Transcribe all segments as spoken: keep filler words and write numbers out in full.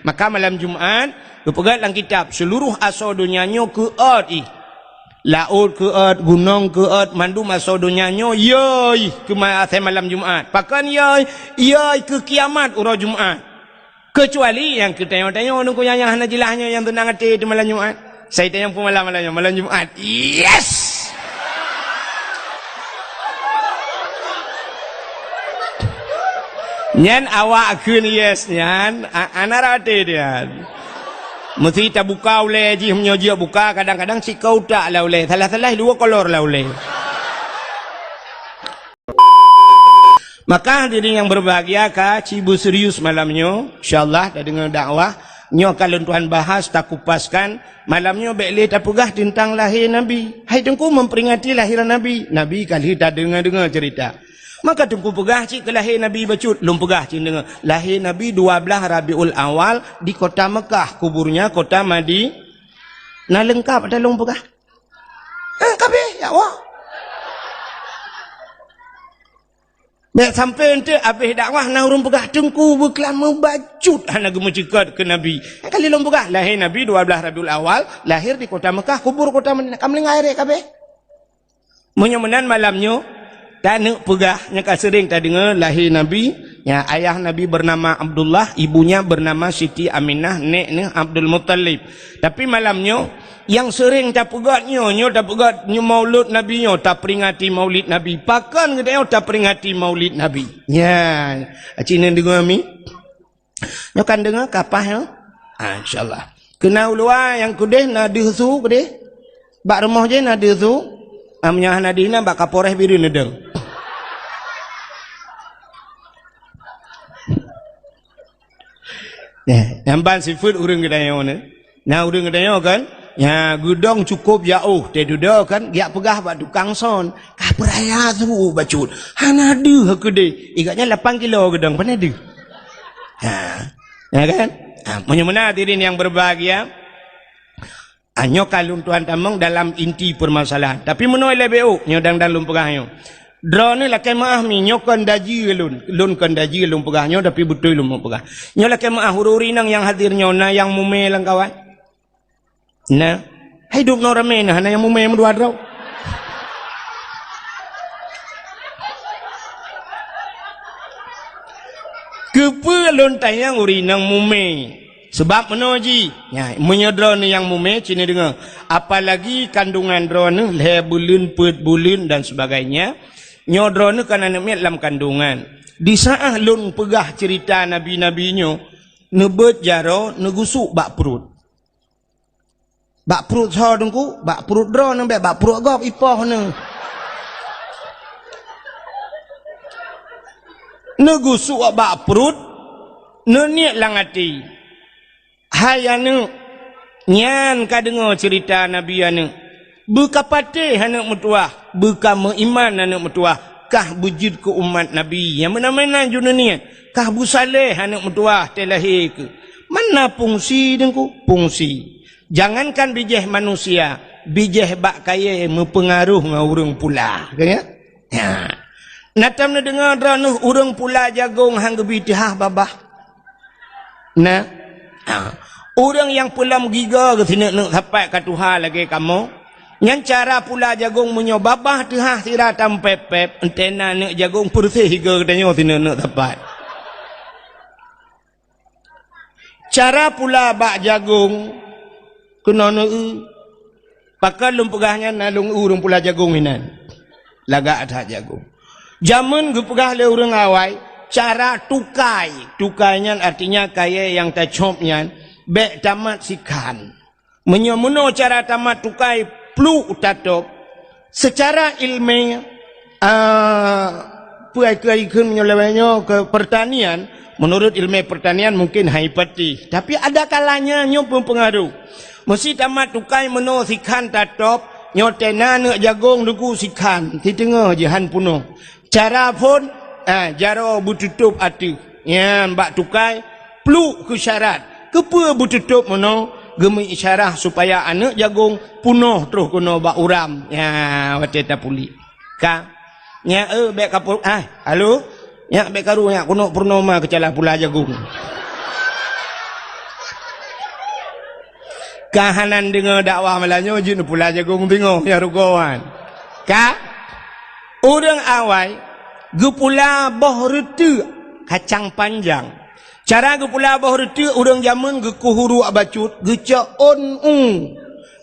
Maka malam Jumat, geupeugah lam kitab, seuluruh asoe donya nyoe keuôt ih. Laôt keuôt, gunong keuôt, mandum asoe donya nyoe yôi keu ma-, asai malam Jumat. Pakon yôi? Yôi keu kiamat uroe Jumat. Keucuali nyang keu tanyoe-tanyoe nungku nyang hana jeulaih nyoe nyang teunang até teuh malam Jumat. Sai tanyong peumalam malam nyoe, malam Jumat. Yes! Nyan awak kheun yes nyan, a-, ana rate nyan. Meusti tabuka ulée jih, meunyoe jeuet buka, kadang-kadang sikau tak lah ulée, salah-salah dua kolor lah ulée. Maka hadirin yang berbahagia, ka ci beuserius malam nyoe, insyaallah tadeungoe dakwah nyoe ka lôn tuan bahas, takupaskan. Malam nyoe bék lé tapeugah teuntang lahé Nabi. Hai Teungku memperingati lahé Nabi. Nabi ka lheueh tadeungoe-deungoe ceurita. Maka Teungku peugah cit keu lahé Nabi bacut, lôn peugah cit deungoe. Lahé Nabi dua blaih Rabiul Awal di kota Mekah, kuburnya kota Madi-, na leungkap ata lôn peugah? Eh, kabeh, ya Allah. Bék sampai enteuk abéh dakwah na ureuëng peugah Teungku beuklam meubacut hana geumeuceukat keu Nabi. Nyang kali lôn peugah, lahé Nabi dua blaih Rabiul Awal, lahir di kota Mekah, kubur kota Madinah. Ka meulinggai rek kabeh. Meunyoe meunan malam nyoe, taneuk peugah nyang ka seuring tadeungoe lahé Nabi, ya, ayah Nabi bernama Abdullah, ibunya bernama Siti Aminah, nek neuh Abdul Muttalib. Tapi malam nyoe, nyang seuring tapeugét nyoe, nyoe tapeugét nyoe maulud Nabi nyoe, taperingati maulid Nabi. Pakon geutanyoe taperingati maulid Nabi? Nyan, aci neudeungoe mi? Nyoe kan deungoe kapah nyoe? Ah, insyaallah. Keu na u luwa nyang keudeh na deuh su keudeh? Bak rumoh jih na deuh su? Ah, meunyoe hana deuh na bak Kapolres Bireuen neudong. Nyan, nyang ban sifeuet ureuëng geutanyoe nyoe. Na ureuëng geutanyoe kan, nya geudong cukôp jaôh, teududoe kan, geujak peugah bak tukang son, ka peuraya su bacut, hana deuh keudeh. Igat nyan lapan kilo geudong, pane deuh? Ha, ya kan? Ha, meunyoe meunan hadirin yang berbahagia, ha, nyoe ka lôn tuan tamong dalam inti permasalahan. Tapi meunoe lé B O, nyoe dang-dang lôn peugah nyoe. Droeneuh lakée meuáh mi, nyoe kon daji lôn. Lôn kon daji lôn peugah nyoe, tapi beutôi lôn peugah. Nyoe lakée meuáh ureuëng-ureuëng inong nyang hadir nyoe, na nyang mumé lam kawan? Na. Hai dum noe ramé na, hana nyang mumé meudua droe. Keupeue lôn tanyong ureuëng inong mumé? Sabab meunoe jih, nya, meunyoe droeneuh nyang mumé, ci neudeungoe, apalagi kandungan droeneuh lhée buleuen, peuet buleuen dan sebagainya, nyoe droeneuh kan aneuk miet lam kandungan. Di saát lôn peugah ceurita nabi-nabi nyoe, neubeuet jaroe, neugusuk bak pruet. Bak pruet soe Teungku? Bak pruet droeneuh bék, bak pruet gob ipoh neuh. Neugusuk bak pruet, neuniet lam até. Hai aneuk, nyan ka deungoe ceurita nabi aneuk. Beukapatéh aneuk meutuwah, beukameuiman aneuk meutuwah, kah beujeuet keu umat Nabi. Nyang meunan-meunan jeuet neuniet, kah beusaléh aneuk meutuwah teuh lahé keuh. Mana fungsi Teungku? Fungsi. Jangankan bijéh manusia, bijéh bak kayée meupeungaroh ngon ureuëng pula. Ka nyan? Nya. Na tom neudeungoe droeneuh ureuëng pula jagong han geubi teuhah babah? Na. Ha. Ureuëng nyang peulom gigoe geuh sineuk-neuk sapat ka tuha lagée kamoe, nyan cara pula jagong meunyoe babah teuhah sira tampép-pép, entée na aneuk jagong peureuseh gigoe geutanyoe sineuk-neuk sapat. Cara pula bak jagong keunoe neu-eu. Pakon lôn peugah nyan na lôn eu ureuëng pula jagong inan. Lagak that jagong. Jameun geupeugah lé ureuëng awai, cara tukai. Tukai nyan artinya kayée nyang tacop nyan bék tamat sikhan. Meunyoe meunoe cara tamat tukai pluek tatôb, seucara ileumé, a, peue ai keu ai kheun meunyoe lawét nyoe keu peurtanian, meunurot ileumé peurtanian mungken hai patéh, tapi ada kalanya nyoe meupeungaroh. Meusti tamat tukai meunoe sikhan tatôb, nyoe teuh na aneuk jagong Teungku sikhan, siteungoh jih han peunoh. Cara phon, ah, jaroe beututôb ateueh. Nyan bak tukai, pluek keu syarat. Keupeue beututôb meunoe? Geumeuisyarah supaya aneuk jagong peunoh troh keunoe bak uram. Nya, watée tapuléh. Ka. Nyak, eh, bék ka pu-, ah, halo? Nyak bék karu, nyak keunoe peurunoe ma keucalah pula jagong. Ka hana deungoe dakwah malam nyoe, jeuet neupula jagong teungoh nyang rugoe nyan. Ka? Ureuëng awai geupula boh reuteuek kacang panjang. Cara geupula boh reuteuek, ureuëng jameun geukoh uruek bacut, geucok ôn u.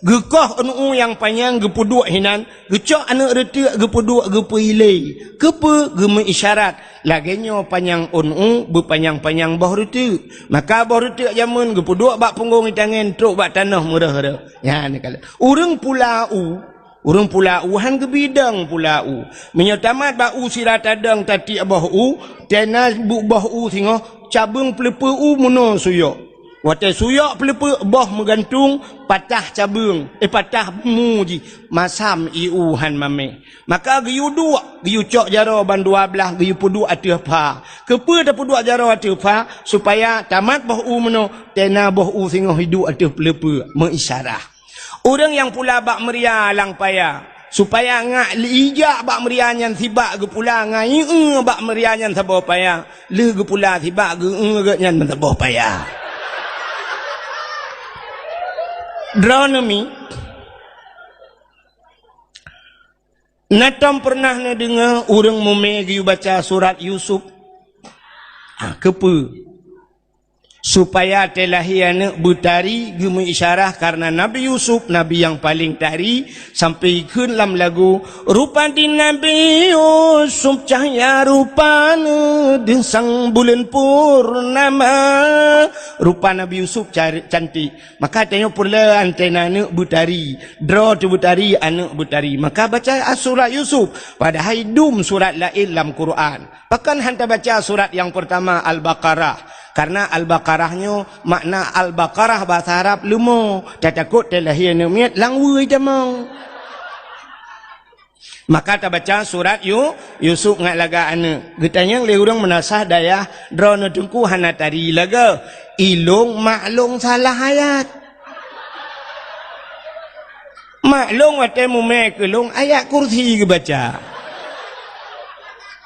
Geukoh ôn u nyang panyang, geupeuduek hinan, geucok aneuëk reuteuek, geupeuduek, geupeuilée. Keupeue? Geumeuisyarat. Lagée nyoe panyang ôn u, beupanyang-panyang boh reuteuek. Maka boh reuteuek jameun geupeuduek bak punggong itangen, trok bak tanoh meureuh-reuh. Nyan ka lheueh. Ureuëng pula u, ureuëng pula u han geubidong pula u. Meunyoe tamat bak u sira tadong tatiek boh u, tena bu-, boh u singoh, cabeueng peuleupeue u meunoe suyok. Watée suyok peuleupeue, boh meugantung, patah cabeueng, eh, patah mu jih, masam ié u han mamèh. Maka geuyue duek, geuyue cok jaroe ban dua blaih, geuyue peuduek ateueh pha. Keupeue tapeuduek jaroe ateueh pha? Supaya tamat boh u meunoe, tena boh u singoh iduek ateueh peuleupeue, meuisyarah. Ureuëng nyang pula bak meuria lam paya, supaya ngak ijak bak meuria nyan sibak geupula, ngai eu bak meuria nyan saboh paya, lheueh geupula sibak geu-eu geuh nyan meusaboh paya. Droeneuh mi, na tom peureunah neudeungoe ureuëng mumè geuyue baca surat Yusuf? Ha, keupeue? Supaya watée lahé aneuëk beutari, geumeuisyarah kareuna Nabi Yusuf, nabi nyang paleng tari, sampai geukheun lam lagu, "Rupa di Nabi Yusuf cahya rupana, deuh sang buleuen purnama." Rupa Nabi Yusuf car-, cantik. Maka tanyoe peureulée watée na aneuëk beutari, droe teuh beutari, aneuëk beutari. Maka baca surat Yusuf, padahai dum surat laén lam Quran. Pakon han tabaca surat nyang peurtama Al-Baqarah? Kareuna Al-Baqarah nyoe makna Al-Baqarah bahasa Arab leumo, tatakot watée lahé aneuëk miet lam weueh tamong. Maka tabaca surat Yu-, Yusuf ngat lagak aneuëk. Geutanyong lé ureuëng meunasah dayah, "Droeneuh Teungku hana tari lagée, ilong mak long salah ayat." Mak long watée mumè keu long ayat kursi geubaca.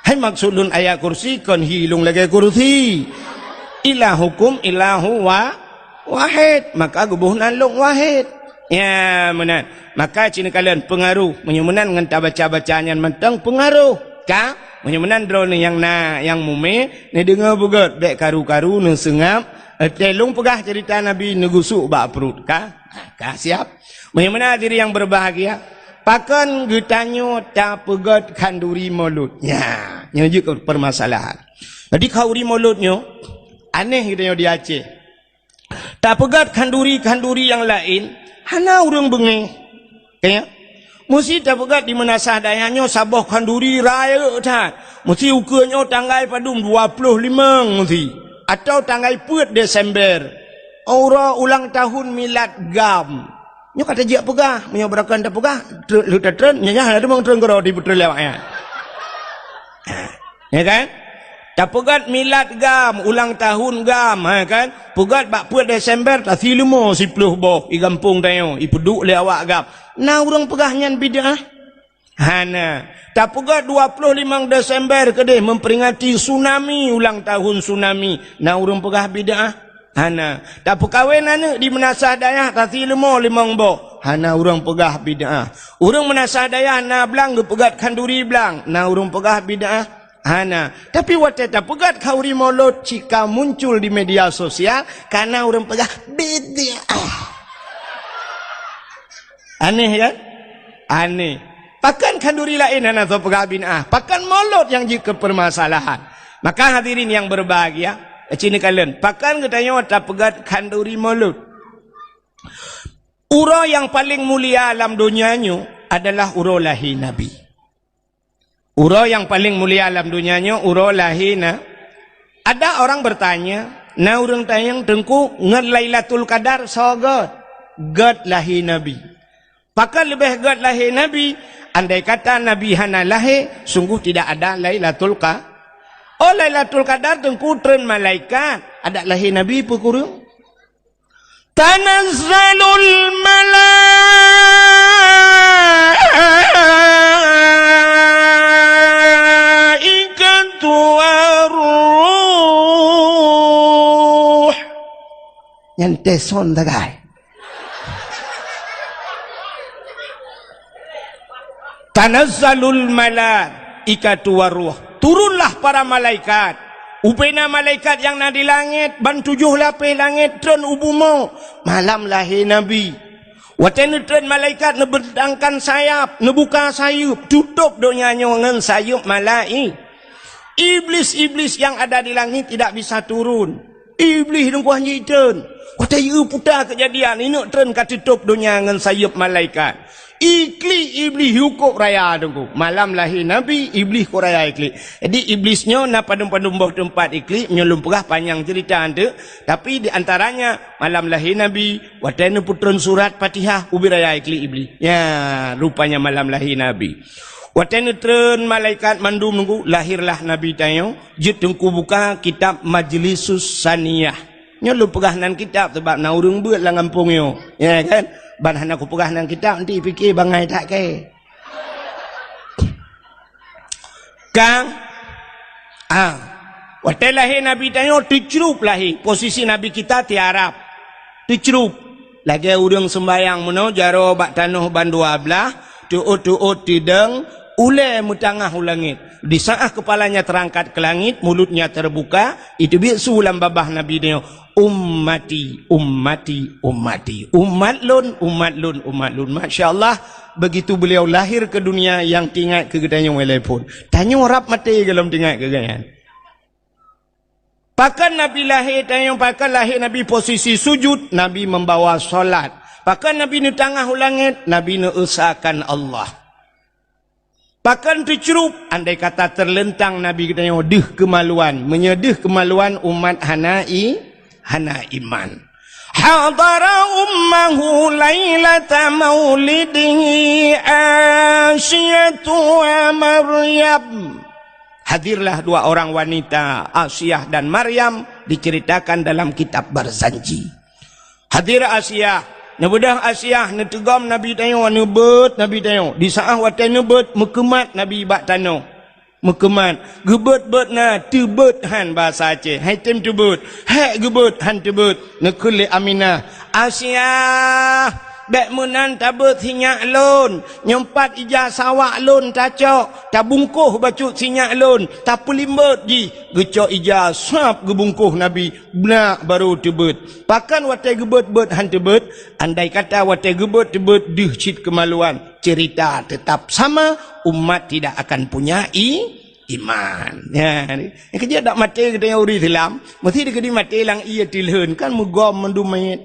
Hai maksud lôn ayat kursi kon hi long lagée kursi. Ilahukum ilahu wa-, wahid. Maka geuboh nan long wahid. Ya, meunan. Maka ci neukalon peungaroh. Meunyoe meunan ngon tabaca-baca nyan mantong peungaroh. Ka? Meunyoe meunan droeneuh nyang na, nyang mumè, neudeungoe beugét, bék karu-karu, neuseungab. Watée long peugah ceurita Nabi, neugusok bak pruet. Ka? Ka siap. Meunyoe meunan hadirin nyang berbahagia, pakon geutanyoe tapeugét khanduri Maulud? Nya, nyoe jeuet keu permasalahan. Jadi khanduri Maulud nyoe aneh geutanyoe di Aceh. Tapeugét khanduri-khanduri nyang laén, hana ureuëng beungéh. Ka nyan? Meusti tapeugét di meunasah dayah nyoe saboh khanduri rayeuk that. Meusti ukeue nyoe tanggai padum dua ploh limong meusti. Atawa tanggai peuet Desember. Uroe ulang tahun milad GAM. Nyoe ka tajak peugah, meunyoe beurakan tapeugah, tre-, lheueh tatreun, nyan hana teumong treun keudroe di peutrön lewat nyan. Ya kan? Tapeugét milad GAM, ulang tahun GAM, ha kan? Peugét bak peuet Desember, tasi leumo siploh boh, i gampông tanyoe, ipeuduek lé awak GAM. Na ureuëng peugah nyan bid'ah? Hana. Tapeugét dua ploh limong Desember keudeh memperingati tsunami, ulang tahun tsunami. Na ureuëng peugah bid'ah? Hana. Tapeukawen aneuëk di meunasah dayah, tasi leumo limong boh. Hana ureuëng peugah bid'ah. Ureuëng meunasah dayah na blang geupeugét khanduri blang. Na ureuëng peugah bid'ah? Hana. Tapi watée tapeugét khanduri Maulud, cit ka muncul di media sosial, ka na ureuëng peugah bid'ah. Aneh kan? Aneh. Pakon khanduri laén hana soe peugah bid'ah? Pakon Maulud nyang jeuet keu permasalahan? Maka hadirin nyang berbahagia, ci neukalon, pakon geutanyoe tapeugét khanduri Maulud? Uroe nyang paleng mulia lam donya nyoe adalah uroe lahé Nabi. Uroe nyang paleng mulia lam donya nyoe uroe lahé na. Ada orang bertanya, na ureuëng tanyong, "Teungku, ngon Lailatul Qadar soe gét?" Gét lahé Nabi. Pakon leubeh gét lahé Nabi? Andai kata Nabi hana lahé, sungguh tidak ada Lailatul Qa-, oh, Lailatul Qadar Teungku treun malaikat, adak lahé Nabi peue kureueng? Tanazzalul malaikatu war-ruh. Nyan teson tagai. Tanazzalul malaikatu waruh. Turunlah para malaikat. Ubena malaikat nyang na di langét, ban tujoh lapéh langét, treun u bumoe malam lahé Nabi. Watée neutreun malaikat neubentangkan sayap, neubuka sayeuep, tutôb donya nyoe ngon sayeuep malai-, Iblis-iblis nyang ada di langét tidak bisa turun. Iblih teungku hanjeuet treun. Watée yue puta keujadian, ineuk treun ka teutôb donya ngon sayeuep malaikat. Iklik Iblih yue kôb raya teungku. Malam lahé Nabi, Iblih kôb raya iklik. Jadi Iblis nyoe na padum-padum boh teumpat iklik, nyoe lôn peugah panyang ceurita teuk. Tapi di antaranya malam lahé Nabi, watée neupeutreun surat Fatihah, ubit raya iklik Iblih. Ya, rupanya malam lahé Nabi. Watée neutreun malaikat mandum teungku, lahirlah Nabi tanyoe. Jeuet teungku buka kitab Majlisus Saniyah. Nyoe lôn peugah nan kitab sabab na ureuëng beuet lam gampông nyoe. Ya kan? Ban hana kupeugah nan kitab, nanti pike bangai that kée. Kang, ah, watée lahé Nabi tanyoe teucrup lahé, posisi Nabi kita tiarap. Teucrup. Lagée ureuëng seumbayang meunoe jaroe bak tanoh bandua blaih, teuôt-teuôt tidong, ulée meutangah u langét. Di saat kepalanya terangkat ke langit, mulutnya terbuka, itu biet su lam babah Nabi nyoe, "Ummati, ummati, ummati. Umat lôn, umat lôn, umat lôn." Masya Allah, begitu beliau lahir ke dunia, yang teuingat keu geutanyoe lé phon. Tanyoe rab maté gohlom teuingat keu geutanyoe. Pakon Nabi lahé tanyoe, pakon lahé Nabi posisi sujud, Nabi membawa salat. Pakon Nabi neutangah u langét, Nabi neuesakan Allah. Pakon teucrup, andai kata teuleuntang Nabi geutanyoe deuh keumaluan. Meunyoe deuh keumaluan, umat hana i-, hana iman. Hadara ummahu lailata maulidihi Asiyatu wa Maryam. Hadirlah dua orang wanita, Asiah dan Maryam, diceritakan dalam kitab Barzanji. Hadir Asiah, neubeudôh Asiah, neuteugom Nabi tanyoe, neubeuet Nabi tanyoe. Di saat watée neubeuet, meukeumat Nabi bak tanoh. Meukeumat, geubeuet-beuet na, teubeuet han bahasa Aceh. Hai tem teubeuet, hék geubeuet han teubeuet. Neukheun lé Aminah, "Asiah, bék meunan tabeuet sinyak lôn. Nyoe pat ija sawak lôn tacok, tabungkôh bacut sinyak lôn, tapeulimbot jih." Geucok ija sab geubungkôh Nabi, beunak barô teubeuet. Pakon watée geubeuet-beuet han teubeuet? Andai kata watée geubeuet teubeuet deuh cit keumaluan, cerita tetap sama, umat tidak akan punya i-, iman. Ya, nyang keujeuet dak maté geutanyoe ureuëng Islam, meusti dikeudi maté lam ié tilheun, kan meugom mandum manyét.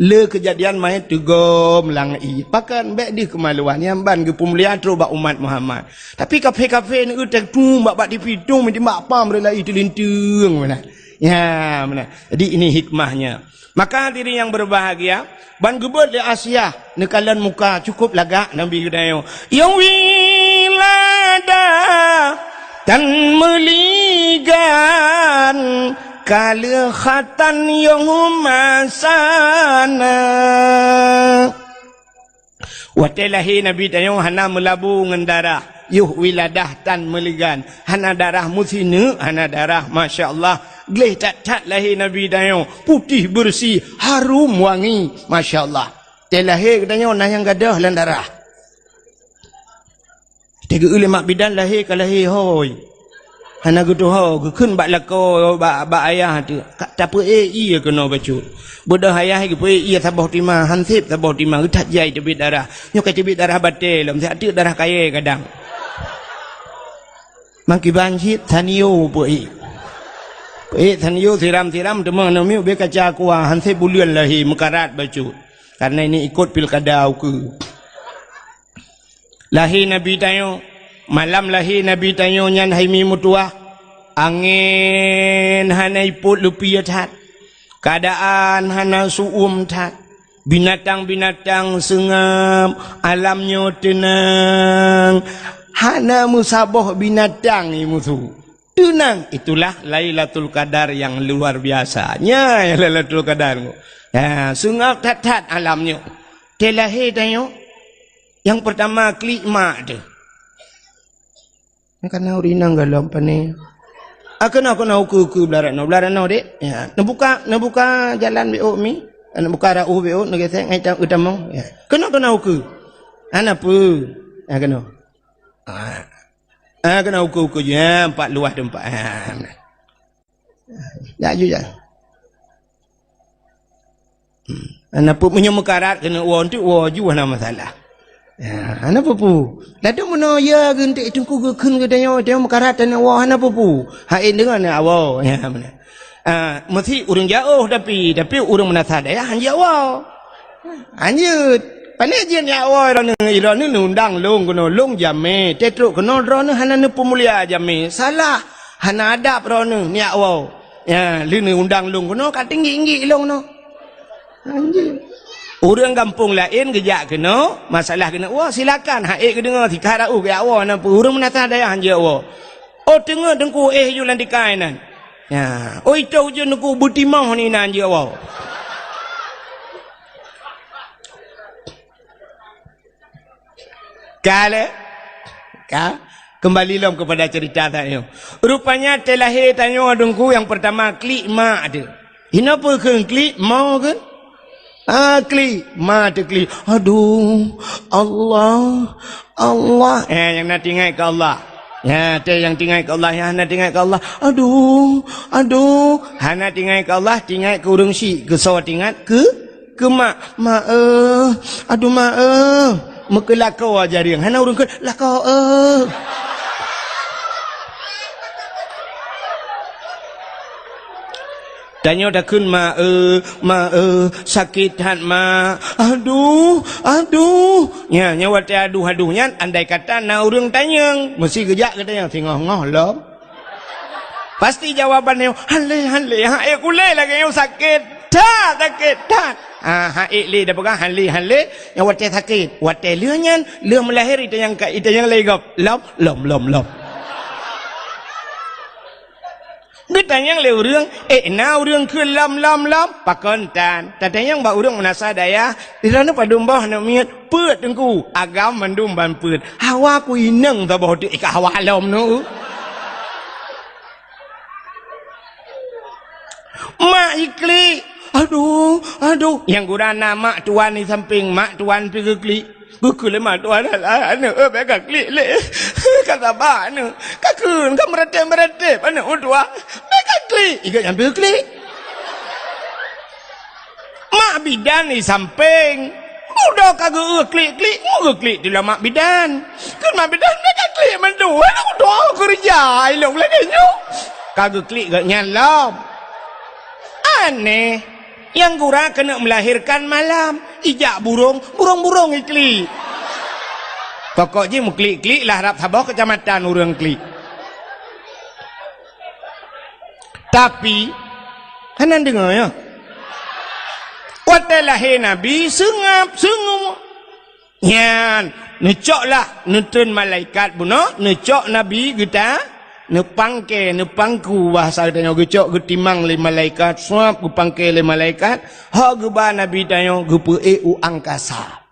Le keujadian manyét teugom lam ié. Pakon bék deuh keumaluan, nyan ban geupeumulia trok bak umat Muhammad. Tapi kafé-kafé neu teutung bak, bak tipi tung, meuti bak pam rela ié teulinteung meunan. Ya, meunan. Jadi ini hikmahnya. Maka hadirin yang berbahagia, ban geubeuet lé Asiah neukalon muka cukup lagak Nabi geutanyoe. Ya wilada tan meuligan kaleuh khatan yong masana. Watée lahé Nabi tanyoe hana meulabu ngon darah, yoh wiladah tan meuligan, hana darah meusineuk, hana darah, masya Allah. Gleh that-that lahé Nabi tanyoe, putéh beureusi, harum wangi, masya Allah. Tée lahé geutanyoe na nyang gadôh lam darah. Teugeue lé mak bidan lahé ka lahé hôi. Hana geutuho, geukheun bak lakoe, bak, bak ayah teuh. Ka tapeuék ié keunoe bacut. Beudôh ayah geupeuék ié saboh tima, han sép saboh tima, geuthat jai teubiet darah. Nyoe ka teubiet darah batée lom, siat teuk darah kayée kadang. Mangkiban cit Sanyo peuék. Peuék Sanyo siram-siram teuma aneuk miet ubé kaca aqua, han sép buleuen lahé meukarat bacut. Karena ini ikot pilkada ukeue. Lahé Nabi tanyoe, malam lahé Nabi tanyoe nyan hai mi meutuwah, angén hana ipot leupie that, keuadaan hana su'uem that, binatang-binatang seungab, alam nyoe teunang, hana meusaboh binatang i musu. Teunang, itulah Lailatul Qadar yang luar biasa. Nya Lailatul Qadar. Ya, seungab that-that alam nyoe. Tée lahé tanyoe, nyang peurtama klik mak teuh. Nyan kana ureuëng inong gohlom pane. Ah, keunoe, keunoe ukeue, ukeue blah rot noe, blah rot noe, Dek. Ya, neubuka, neubuka jalan beuôk mi. Neubuka rot ueh beuôk, neugesek ngai ta-, utamong. Ya. Keunoe, keunoe ukeue. Hana peue. Ya, keunoe. Ah. Ah, keunoe ukeue-ukeue jih, ah, empat luwah teumpat. Ah. Jak ju jak. Hmm. Hana peue, meunyoe meukarat keuneuk woe, enteuk woe ju hana masalah. Ya, hana peue-peue. Ladôm meunoe ya geunteuk teungku geukheun geutanyoe, tanyoe meukarat taneuk woe, hana peue-peue. Hai deungon ya woe. Ya, beuna. Ah, meusi ureueng jiôh tapi, tapi ureueng meunasah dayah han jiôh woe. Han jeuet. Pane jeuet ya woe droeneuh, droeneuh undang lôn keunoe, lôn jamé, teutrok keunoe droeneuh hana neupeumulia jamé. Salah, hana adab droeneuh nyak woe. Ya, lheueh neuundang lôn keunoe ka tinggi-tinggi lôn keunoe. Anjing. Ureueng gampông laén geujak keunoe, masalah keuneuk woe, silakan. Hai geudeungoe, sikha raoh geujak woe, na peue ureueng meunasah dayah han jeuet woe. Oh, teungoh teungku éh ju lam tikai nan. Ya. Oh, itoh ujeuen teungku beutimoh ni nan jeuet woe. Ka lé? Ka? Keumbali lom keupada ceurita tanyoe. Rupanya teulahé tanyoe teungku nyang peurtama klik mak teuh. Hinoe peue kheun klik, mo kheun? Ah, klik, ma teuh klik. Aduh, Allah, Allah. Eh, nyang na teuingat keu Allah. Ya, teuh nyang teuingat keu Allah, nyang hana teuingat keu Allah. Aduh, aduh. Hana teuingat keu Allah, teuingat keu ureueng syik. Keu soe teuingat? Keu Keu mak, "Mak, eh, aduh, mak, eh." Meukeulakoe jareung, hana ureueng kheun, "Lakoe, eh." Tanyoe takheun, "Mak, eh, mak, eh, sakét that, mak. Aduh, aduh." Nya, nya watée aduh-aduh nyan, andai kata na ureueng tanyong, meusi geujak keu tanyong, singoh-ngoh lom. Pasti jawaban nyoe, "Han lé, han lé, han ék kulé lagée nyoe sakét that, sakét that." Ah, han ék lé, dah peugah han lé, han lé, nyang watée sakét. Watée lheueh nyan, lheueh meulahé itanyong ka, itanyong lé gob, "Lom, lom, lom, lom." Geutanyong lé ureueng, "Ék na ureueng kheun lom, lom, lom?" Pakon tan. Tatanyong bak ureueng meunasah dayah, "Di droeneuh padum boh aneuk miet?" "Peuet, Teungku." "Agam mandum ban peuet." Hawa ku inong saboh teuk ka hawa lom nu. Mak iklik. Aduh, aduh. Nyang gura na mak tuan di samping, mak tuan pi geuklik. Geukheun lé mak tuan, "Alah, aneuk, eh, bèk ka klik lé. Ka saba aneuk. Ka kheun, ka meuratéb-meuratéb aneuk meutuah. Bèk ka klik." Ikot nyan pi geuklik. Mak bidan di sampéng. Udah ka geu-, klik-klik, mu geuklik di lam mak bidan. Keu mak bidan, "Bèk ka klik mandum, aneuk tuha keureuja ilong lagèe nyoe." Ka geuklik geuh nyan lom. Aneh. Nyang gura keuneuk melahirkan malam, ijak burông, burông-burông iklik. Pokok jih meuklik-klik lah rab saboh keucamatan ureueng klik. Tapi, hana deungoe, ya. Watèe lahé Nabi, seungab, seungab. Nyan, neucok lah, neutreun malaikat bunoe, neucok Nabi geuta, neupangke, neupangku bahasa geutanyoe geucok geutimang lé malaikat, suab geupangke lé malaikat, ho geuba Nabi tanyoe geupeuék u angkasa.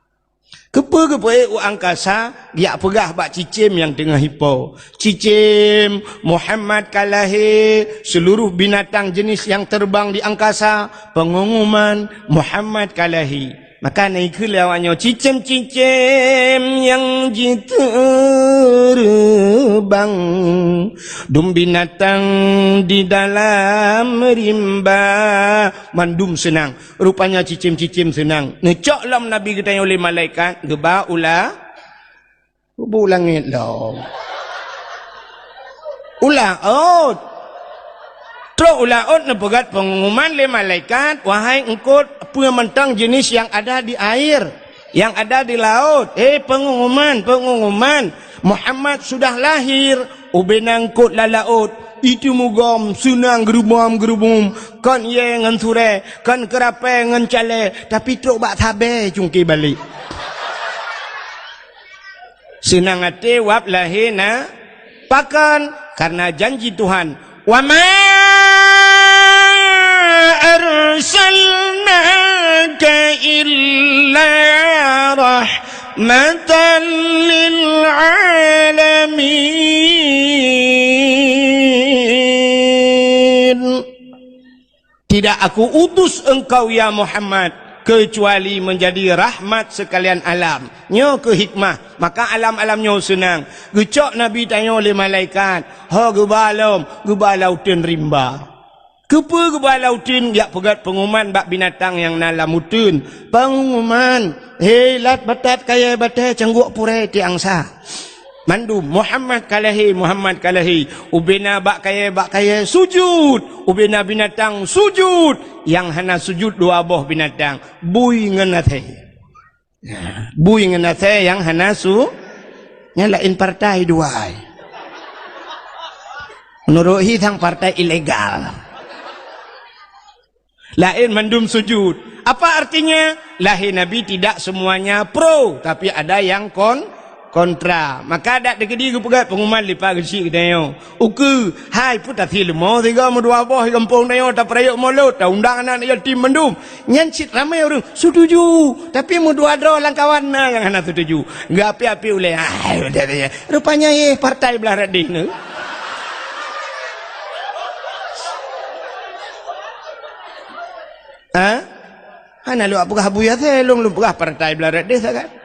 Keupeue geupeuék u angkasa, geujak peugah bak cicém nyang teungoh ipo. Cicém, Muhammad ka lahé, seluruh binatang jenis yang terbang di angkasa, pengumuman, Muhammad ka lahé. Maka na ikheun lé awaknyoe, "Cicém-cicém nyang jiteureumbang, dum binatang di dalam rimba, mandum seunang." Rupanya cicém-cicém seunang. Neucok lom Nabi geutanyoe lé malaikat, geuba u la-, geuba u langét lom. U laôt. Trok u laôt neupeugöt pengumuman lé malaikat, "Wahai eungkôt, peue mantong jenis yang ada di air, yang ada di laôt, eh, pengumuman, pengumuman, Muhammad sudah lahir." Ubé na eungkôt lam laôt, itu mugom, seunang geurubom-geurubom, kon yé ngon surée, kon keurapée ngon calée, tapi trok bak sabée cungké balek. Seunang até wab lahé na, pakon? Karena janji Tuhan, "Wa ma arsalnaka illa rahmatan lil alamin." Tidak Aku utus engkau, ya Muhammad, Keucuali meunjadi rahmat seukalian alam. Nyoe keuh hikmah, maka alam-alam nyoe seunang. Geucok Nabi tanyoe lé malaikat, ho geuba lom, geuba lam uteuen rimba. Keupeue geuba lam uteuen? Jak peugét peunguman bak binatang nyang na lam uteuen. Peunguman, "Hei, lat batat kayée batée, cangguek purée tiek angsa." Mandum, "Muhammad ka lahé, Muhammad ka lahé." Ubena bak kayée, bak kayée sujut, ubena binatang sujut. Nyang hana sujut dua boh binatang, bui ngon asée. Ya, bui ngon asée nyang hana su-, nyang laén partai dua ai. Meunurot hi sang partai ilegal. Laén mandum sujud. Apa artinya? Lahé Nabi tidak semuanya pro, tapi ada yang kon-, kontra. Maka dak teukeudi geupeugah peunguman lipat geuchik geutanyoe. Ukeue, hai pun tasileumo sigoe meudua boh di gampông tanyoe tapeurayeuk molot, taundang aneuk yatim mandum. Nyan cit ramé ureuëng setuju, tapi meudua droe lam kawan na nyang hana setuju. Geuapi-api ulée, hai, rupanya yeh partai blah radeh nyoe. Ha? Hana lôn peugah Abu Yasir, lôn, lôn peugah partai blah radeh sagai.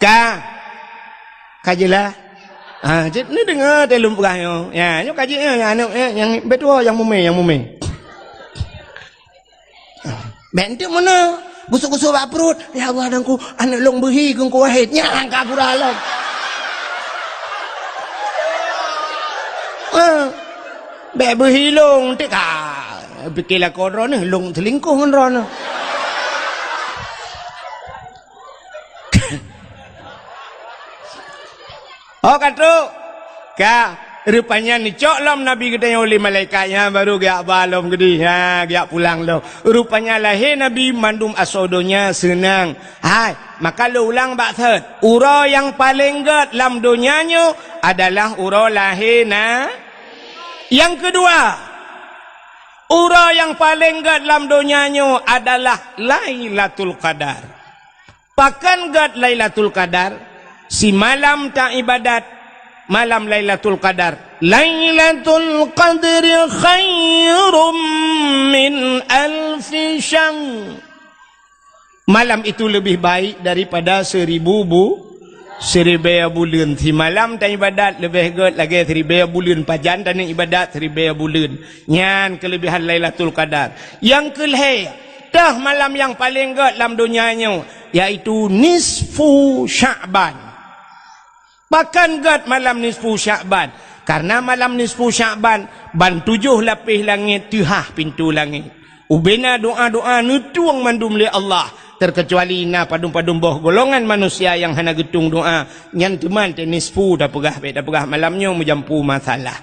Ka. Ka jeulaih. Ha, cit ni deungoe teuh lôn peugah nyoe. Ya, nyoe ka jeuet nyoe, nyang aneuk, eh, nyang beutôi nyang mumé, nyang mumé. Bék enteuk meunan. Gusok-gusok bak pruet. "Ya Allah, Teungku, aneuk lôn beuhi keu Teungku Wahid." Nyan ka pura lom. Ha. Bék beuhi lôn, enteuk ka. Pike lakoe droeneuh, lôn seulingkoh ngon droeneuh. Oh, ka trok. Ka, rupanya neucok lom Nabi geutanyoe lé malaikat nyan, baru geujak ba lom keudeh. Ha, geujak pulang lom. Rupanya lahé Nabi mandum asoe donya seunang. Hai, maka lôn ulang bak thot. Uroe nyang paleng gét lam donya nyoe adalah uroe lahé na-, nyang keudua, uroe nyang paleng gét lam donya nyoe adalah Lailatul Qadar. Pakon gét Lailatul Qadar? Simalam taibadat malam Lailatul Qadar. Lailatul Qadri khairum min alfi syahr. Malam itu lebih baik daripada seribu bu-, siribée buleuen. Simalam taibadat leubeh gét lagée siribée buleuen, pajan taneuk ibadat siribée buleuen. Nyan keuleubehan Lailatul Qadar. Nyang keulhée, toh malam nyang paleng gét lam donya nyoe, yaitu nisfu Sya'ban. Pakon gét malam nisfu Sya'ban? Karena malam nisfu Sya'ban, ban tujoh lapéh langét teuhah pintoe langét. Ubena doa-doa neutueng mandum lé Allah, terkecuali na padum-padum boh golongan manusia nyang hana geutueng doa, nyan teuma teuh nisfu tapeugah, bék tapeugah malam nyoe meujampu masalah.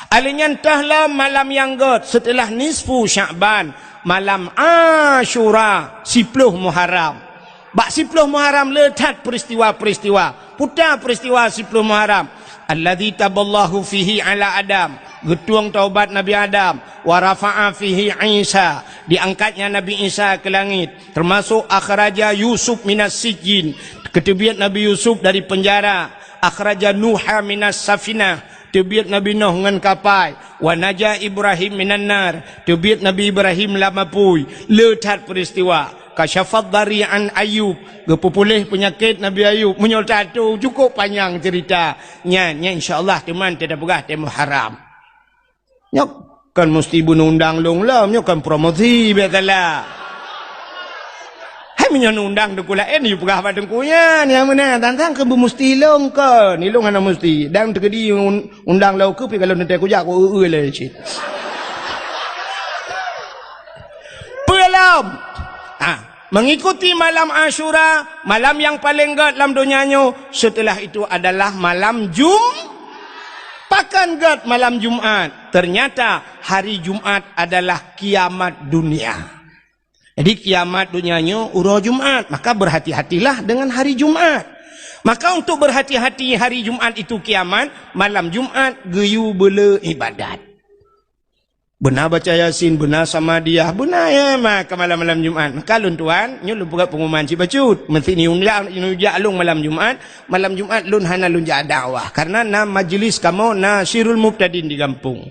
Alheuh nyan toh lom malam nyang gét seuteulah nisfu Sya'ban, malam Asyura, siploh Muharram. Bak siploh Muharram le that peuristiwa-peuristiwa. Peue ta peuristiwa siploh Muharram? Alladzi taballahu fihi ala Adam, geutueng taubat Nabi Adam, wa rafa'a fihi Isa, diangkatnya Nabi Isa keu langét, teumasok akhraja Yusuf minas sijjin, geuteubiet Nabi Yusuf dari peunjara, akhraja Nuha minas safinah, teubiet Nabi Nuh ngon kapai, wa naja Ibrahim minan nar, teubiet Nabi Ibrahim lam apui. Le that peuristiwa. Kasyafad dari an Ayub, geupeupuléh peunyakét Nabi Ayub. Meunyoe tato cukôp panyang ceurita. Nyan, nyan insya Allah teuma tapeugah teuh Muharram. Nyoe kon musti beuneundang lôn lom, nyoe kon promosi biasalah. Hai meunyoe neundang teungku laén, yue peugah bak teungku nyan, nyang meunan tantang keu beumusti lôn kon, ilôn hana musti. Dan teukeudi un-, undang lôn keu pi kalau neutée kujak ku eu-eu lé cit. Peue lom? Ah, mengikuti malam Asyura, malam nyang paleng gét lam donya nyoe, setelah itu adalah malam Jum-, pakon gét malam Jumat. Ternyata hari Jumat adalah kiamat dunia. Jadi kiamat donya nyoe uroe Jumat, maka berhati-hatilah dengan hari Jumat. Maka untuk berhati-hati hari Jumat itu kiamat, malam Jumat geuyue beule ibadat. Beuna baca Yasin, beuna Samadiyah, beuna, ya, maka malam-malam Jumat. Maka lôn tuan, nyoe lôn peugah pengumuman cit bacut. Meuseu ni undang, ni ujak lôn malam Jumat, malam Jumat lôn hana lôn jak dakwah. Karena na majlis kamoe, na Sirul Mubtadin di gampông.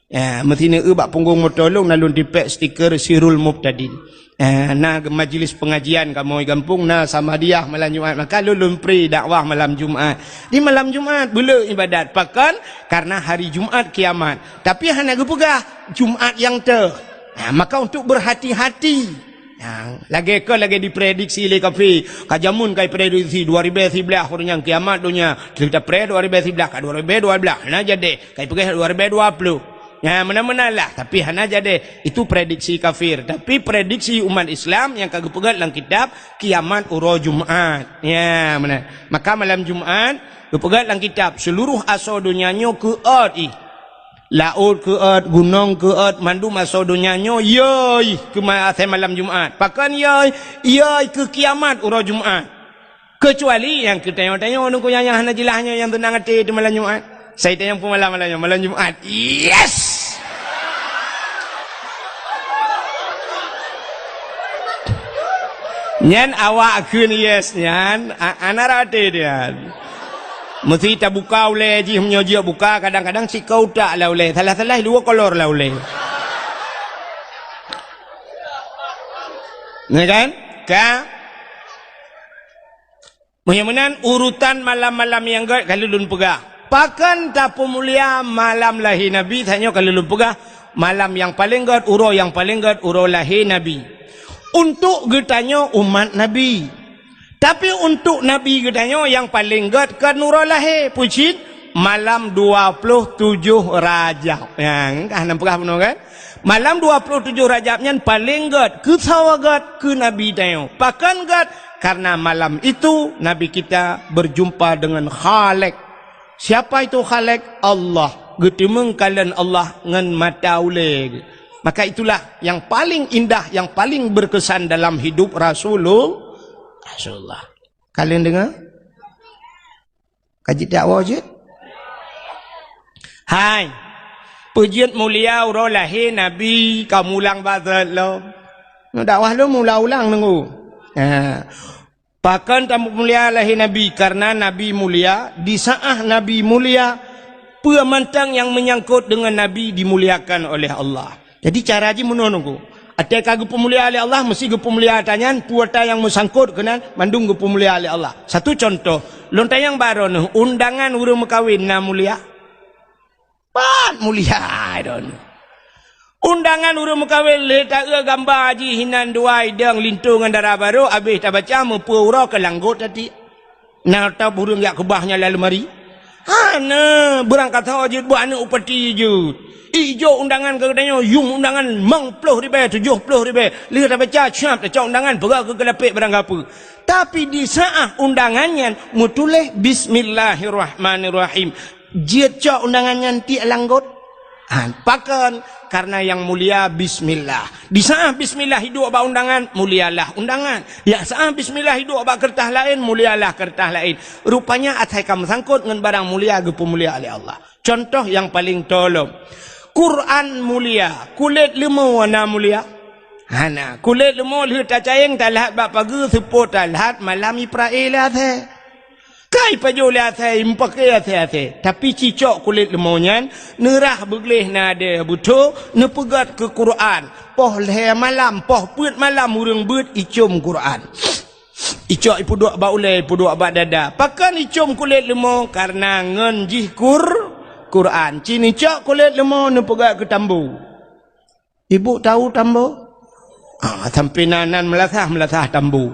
Ya, meusineue bak punggong moto lôn na lôn tipék stiker Sirul Mubtadin. Eh, na majlis pengajian kamoe gampông, na Samadiyah malam Jumat, maka lôn, lôn pri dakwah malam Jumat. Di malam Jumat beuleuh ibadat. Pakon? Karena hari Jumat kiamat. Tapi hana geupeugah Jumat nyang teuh. Ha, maka untuk berhati-hati. Ha, lagèe kon lagèe diprediksi lé kafé. Ka jameun ka iprediksi dua ribèe siblaih uroe nyan kiamat donya. Kita pre dua ribèe siblaih ka dua ribèe dua blah. Hana jadi. Ka ipeugah dua ribèe dua ploh. Ya, meunan-meunan lah, tapi hana jadi. Itu prediksi kafir. Tapi prediksi umat Islam nyang ka geupeugah lam kitab, kiamat uroe Jumat. Ya, meunan. Maka malam Jumat geupeugah lam kitab, seluruh asoe donya nyoe keuôt ih. Laôt keuôt, gunong keuôt, mandum asoe donya nyoe yôi keu ma-, asai malam Jumat. Pakon yôi? Yôi keu kiamat uroe Jumat. Keucuali nyang keu tanyoe-tanyoe nungku nyang, nyang hana jeulaih nyoe nyang teunang até di malam Jumat. Sai tanyong peumalam malam nyoe, malam Jumat. Yes! Nyan awak kheun yes nyan, a-, hana rate nyan. Meusti tabuka ulèe jih, meunyoe jeuet buka, kadang-kadang sikoe utak lah ulèe, salah-salah dua kolor lah ulèe. Ya kan? Ka? Meunyoe meunan, urutan malam-malam nyang gèt ka lôn peugah. Pakon tapeumulia malam lahé Nabi, tanyoe ka lôn peugah, malam nyang paleng gèt, uroe nyang paleng gèt, uroe lahé Nabi. Untuk geutanyoe umat Nabi. Tapi untuk Nabi geutanyoe nyang paleng gèt kon uroe lahé, peue cit? Malam dua ploh tujoh Rajab. Nyang ka hana peugah bunoe kan? Malam dua ploh tujoh Rajab nyan paleng gèt. Keu soe gèt? Keu Nabi tanyoe. Pakon gèt? Karena malam itu Nabi kita berjumpa dengan Khalik. Siapa itu Khalik? Allah. Geuteumeung kalon Allah ngon mata ulèe. Maka itulah yang paling indah, yang paling berkesan dalam hidup Rasulul-, Rasulullah. Kalian dengar? Ka jidakwa jeuet? Hai. Peue jeuet mulia uroe lahé Nabi ka mulang bak zat lom. Nyoe dakwah lôn mula ulang nunggu. Ha. Pakon tamulia lahé Nabi? Karena Nabi mulia, di saat Nabi mulia, peue mantong nyang menyangkut dengan Nabi dimuliakan oleh Allah. Jadi, cara jih meunoe nunggu. Até ka geupeumulia lé Allah, meusti geupeumulia ata nyan, peue ata nyang meusangkot keunan, mandum geupeumulia lé Allah. Satu contoh, lôn tanyong bak droeneuh, undangan ureueng meukawen na mulia? Pat mulia droeneuh. Undangan ureueng meukawen lé taeu gamba jih hinan dua idong linto ngon dara barô, abéh tabaca meupeu uroe keu langgot tati. Na tab ureueng jak keubah nyan lam leumari? Hana, beurangkasoe jeuet buet aneuk upati jeuet. Ijok undangan keu geutanyoe, yum undangan limong ploh ribèe, tujoh ploh ribèe. Lheueh tabaca, siap tacok undangan, peugah keu keulapék barang gapeue. Tapi di saat undangan nyan meutuléh Bismillahirrahmanirrahim. Jeuet cok undangan nyan tiek langgot. Ha, pakon? Karena yang mulia bismillah. Di saat bismillah iduek bak undangan, mulialah undangan. Di saat bismillah iduek bak keureutah laén, mulialah keureutah laén. Rupanya asai ka meusangkot ngon barang mulia geupeumulia lé Allah. Contoh nyang paleng tolom. Quran mulia, kulét leumo na mulia? Hana. Kulét leumo lheueh tacayeng talhat bak pageue, seupôt talhat malam iprae lé asèe. Ka ipajoh lé asèe, imeupakè asèe-asèe. Tapi cicok kulét leumo nyan, neurah beugleh nadèe beutho, neupeugöt keu Quran. Poh lhèe malam, poh peuet malam ureueng beuet icôm Quran. Icok ipeuduek bak ulèe, ipeuduek bak dada. Pakon icôm kulét leumo? Karena ngon jih Qur-, Quran. Ci neucok kulét leumo neupeugöt keu tambo. Ibu tahu tambo? Ah, sampai nan, nan meulasah, meulasah tambo.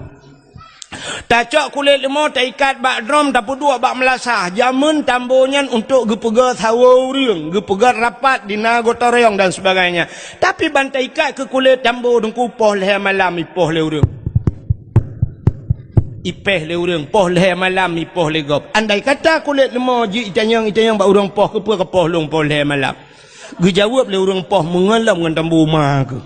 Tacok kulét leumo, taikat bak drom, tapeuduek bak meulasah. Jameun tambo nyan untuk geupeugöt sawoe ureueng, geupeugöt rapat di na gotong royong dan sebagainya. Tapi ban taikat keu kulét tambo teungku poh lhèe malam ipoh lé ureueng. Ipèh lé ureueng, poh lhèe malam ipoh lé gob. Andai kata kulét leumo jeuet itanyong, itanyong bak ureueng poh, keupeue kapoh lôn poh lhèe malam? Geujaweueb lé ureueng poh meungon lom ngon tambo ma keuh.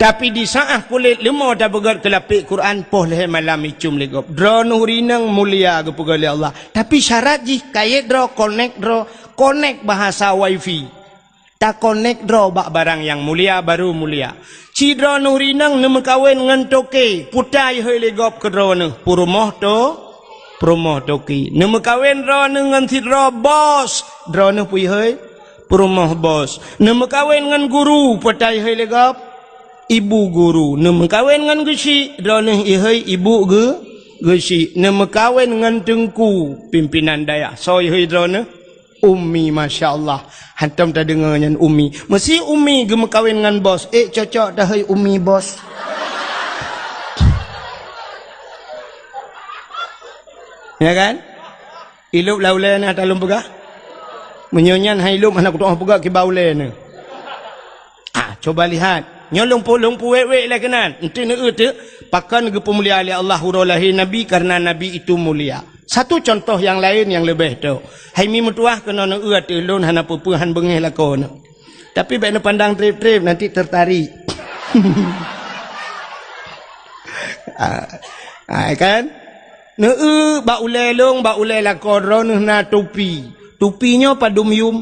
Tapi di saat kulét leumo tapeugöt keu lapék Quran, poh lhèe malam icôm lé gob. Droeneuh ureueng inong mulia geupeugöt lé Allah. Tapi syarat jih kayèe droe, konek droe, konek bahasa wifi. Takonek droe bak barang nyang mulia, baru mulia. Ci droeneuh ureueng inong neumeukawen ngon toke, peue ta ihôi lé gob keu droeneuh, peurumoh to-, peurumoh toke. Neumeukawen droeneuh ngon sidroe bos, droeneuh peue ihôi? Peurumoh bos. Neumeukawen ngon guru, peue ta ihôi lé gob? Ibu guru. Neumeukawen ngon geuchik, droeneuh ihôi ibu geu-, geuchik. Neumeukawen ngon teungku, pimpinan dayah. Soe ihôi droeneuh? Ummi, masya Allah. Hantom tadeungoe nyan ummi. Meusi ummi geumeukawen ngon bos. Ék cocok tahôi ummi bos. Ya kan? Ilop lam ulée na ata lôn peugah. Meunyoe nyan hai ilop hana kutu'oh peugah kiban ulée na. Ah, coba lihat. Nyoe lôn pu-, lôn puwék-wék lé keunan. Enti neueu teuk, pakon geupeumulia lé Allah uroe lahé Nabi, karena Nabi itu mulia. Satu contoh nyang laén nyang leubeh tok. Hai mi meutuwah keunoe neueu ateueh lôn hana peue-peue han beungéh lakoe nyoe. Tapi bék neupandang treb-treb, nanti tertarik. Ah, ah, kan? Neueu bak ulée lôn, bak ulée lakoe droeneuh na tupi. Tupi nyoe padum yum?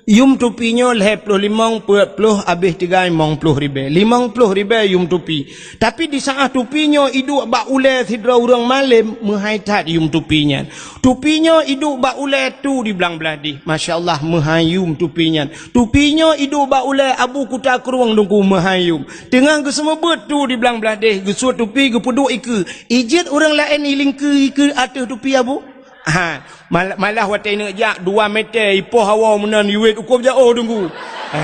Yum tupi nyoe lhée ploh limong peuet ploh abéh tigai limong ploh ribée. Limong ploh ribée yum tupi. Tapi di saát tupi nyoe iduek bak ulée sidroe ureuëng malém, meuhai that yum tupi nyan. Tupi nyoe iduek bak ulée tu di blang blaih deh. Masya Allah, meuhai yum tupi nyan. Tupi nyoe iduek bak ulée Abu Kuta Krueng Teungku, meuhai yum. Teungoh geuseumeubeuet tu di blang blaih deh, geusuet tupi geupeuduek ikeue. Ijeuet ureuëng laén ilingkeue ikeue ateueh tupi Abu? Ha, mal-, malah watée neuk jak dua meter ipoh hawa meunan iwet ukob jaoh Teungku. Ha.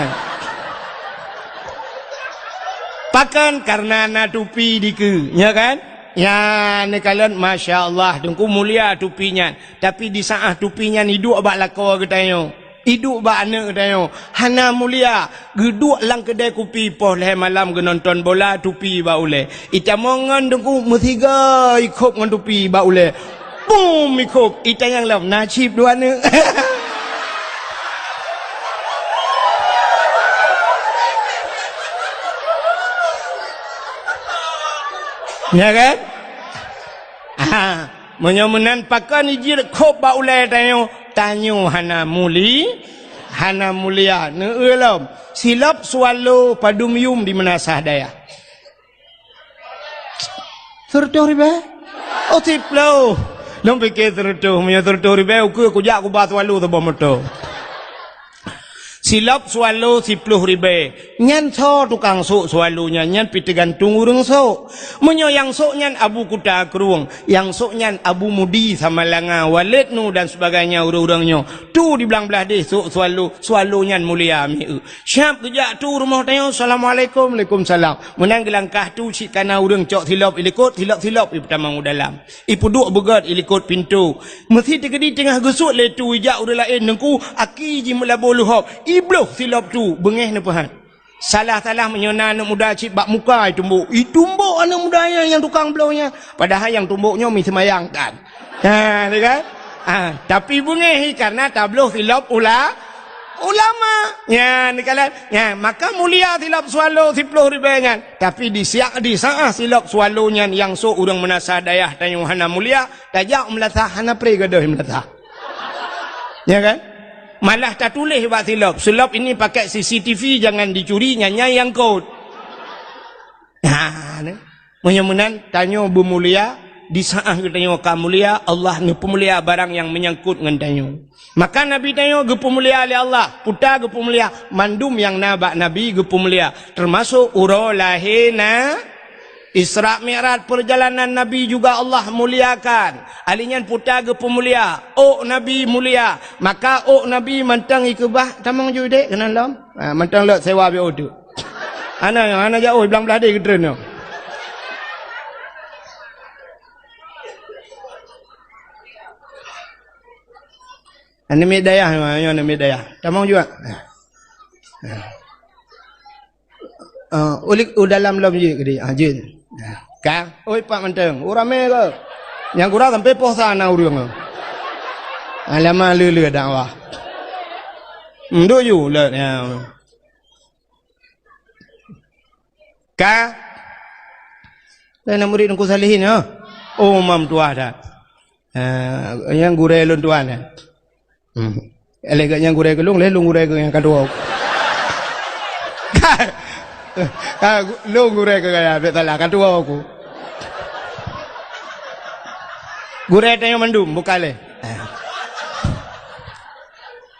Pakon? Karena na tupi dikeue, ya kan? Ya, neukalon, masya Allah, Teungku mulia tupi nyan. Tapi di saát tupi nyan iduek bak lakoe geutanyoe. Iduek bak aneuëk geutanyoe, hana mulia, geuduek lam keudée kupi poh lhée malam geunonton bola tupi bak ulée. Itamong ngon Teungku meusiga ikhop ngon tupi bak ulée. Bum ikhop, itanyong lom na cit dua aneuëk. Ya kan? Ah. Meunyoe meunan pakon ijeuet khop bak ulée tanyoe, tanyoe hana muli-, hana mulia. Neueu lom, silop swallow padum yum di meunasah dayah? Seureutôh ribée? Oh, siploh. Lôn pike seureutôh, meunyoe seureutôh ribée ukeue kujak kuba swallow saboh moto. Silop swallow siploh ribée. Nyan soe tukang sôk swallow nyan? Nyan pih teugantung ureuëng sôk. Meunyoe nyang sôk nyan Abu Kuta Krueng, nyang sôk nyan Abu Mudi Samalanga, Waled Nu dan sebagainya ureuëng-ureuëng nyoe. Tu di blang blaih deh sôk swallow, swallow nyan mulia mieu. Siab geujak tu rumoh tanyoe, "Assalamualaikum." "Waalaikumsalam." Meunan geulangkah tu cit kana ureuëng cok silop ilikot, silop-silop ipeutamong u dalam. Ipeuduek beugét ilikot pintoe. Meusi teukeudi teungoh geusuet lé tu ijak ureuëng laén Teungku, aki jih meulabô leuhob, ibloh silop tu, beungéh neupeuhat. Salah-salah meunyoe na aneuëk muda cit bak muka itumbok. Itumbok aneuëk muda nyan nyang tukang bloh nyan. Padahai nyang tumbok nyoe mi seumayang tan. Ha, ni kan? Ha, tapi beungéh karena tabloh silop ula-, ulama. Nyan, ni kan? Nyan, maka mulia silop swallow siploh ribée nyan. Tapi di siak, di saát silop swallow nyan nyang sôk ureuëng meunasah dayah tanyoe hana mulia, tajak meunasah hana pré gadôh meunasah. Ya kan? Malah tatuléh bak silop, "Silop ini pakai C C T V, jangan dicuri, nyan nyang kot." Nah, ni. Meunyoe meunan, tanyoe beumulia, di saát geutanyoe ka mulia, Allah neupeumulia barang nyang meunyangkot ngon tanyoe. Maka Nabi tanyoe geupeumulia lé Allah, peue ta geupeumulia, mandum nyang na bak Nabi geupeumulia, teumasok uroe lahé na Isra Mi'raj, perjalanan Nabi juga Allah muliakan. Ali nyan peue ta geupeumulia, ôk Nabi mulia. Maka ôk Nabi mantong ikeubah, tamong ju dek keunan lom. Ha, mantong lok sewa biôh tu. Hana, hana jauh, blang blaih deh geutreun nyoe. Aneuk miet dayah, nyoe aneuk miet dayah. Tamong juga. Ha. Ah, ulik u dalam lom jih keudeh. Ah, jih. Ah, ka? Oi, pak mantong. Oh, ramé ke? Nyang gura sampai poh sa na ureueng. Alamak, le-le dakwah. Hmm, duk ju, le, ya. Ka? Lain murid Teungku Salihin, ya? Oh, mam tuah dah. Ah, nyang gurée lôn tuan, ya? Hmm. Lé geuh nyang gurée keu lôn, lé lôn gurée keu nyang ka tuwoe. Ka, ka, lôn gurée keu gaya, bèk salah, ka tuwoe ku. Gurée tanyoe mandum, bukan lé.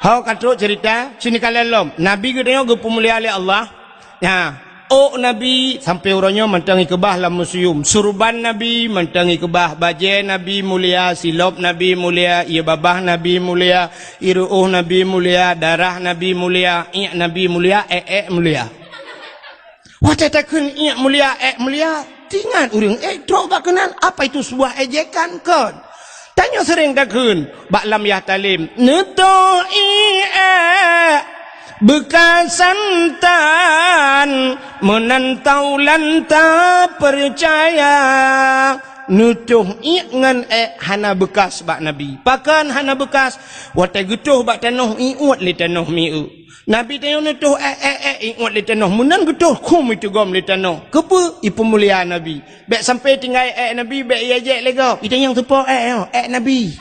Oh, ka trok cerita, sini kalian lom. Nabi geutanyoe geupeumulia lé Allah. Nya, ôk Nabi sampai uroe nyoe mantong ikeubah lam museum. Surban Nabi mantong ikeubah, bajée Nabi mulia, silop Nabi mulia, ié babah Nabi mulia, ié ruôh Nabi mulia, darah Nabi mulia, iék Nabi mulia, ék-ék mulia. Watée takheun iék mulia, ék mulia, teuingat ureuëng ék trok bak keunan, apa itu sebuah ejekan kon? Tanyoe sering takheun bak lam yah talem, "Neutoh iék ék beukasan tan, meunan taulan tapeucaya." Neutoh iék ngon ék hana beukas bak Nabi. Pakon hana beukas? Watée geutoh bak tanoh, iuet lé tanoh mieu. Nabi tanyoe neutoh ék, ék, ék, iuet lé tanoh, meunan geutoh khum iteugom lé tanoh. Keupeue? Ipeumulia Nabi. Bék sampai tinggai ék Nabi, bék iéjek lé gob. Itanyong teupo ék nyoe, ék Nabi.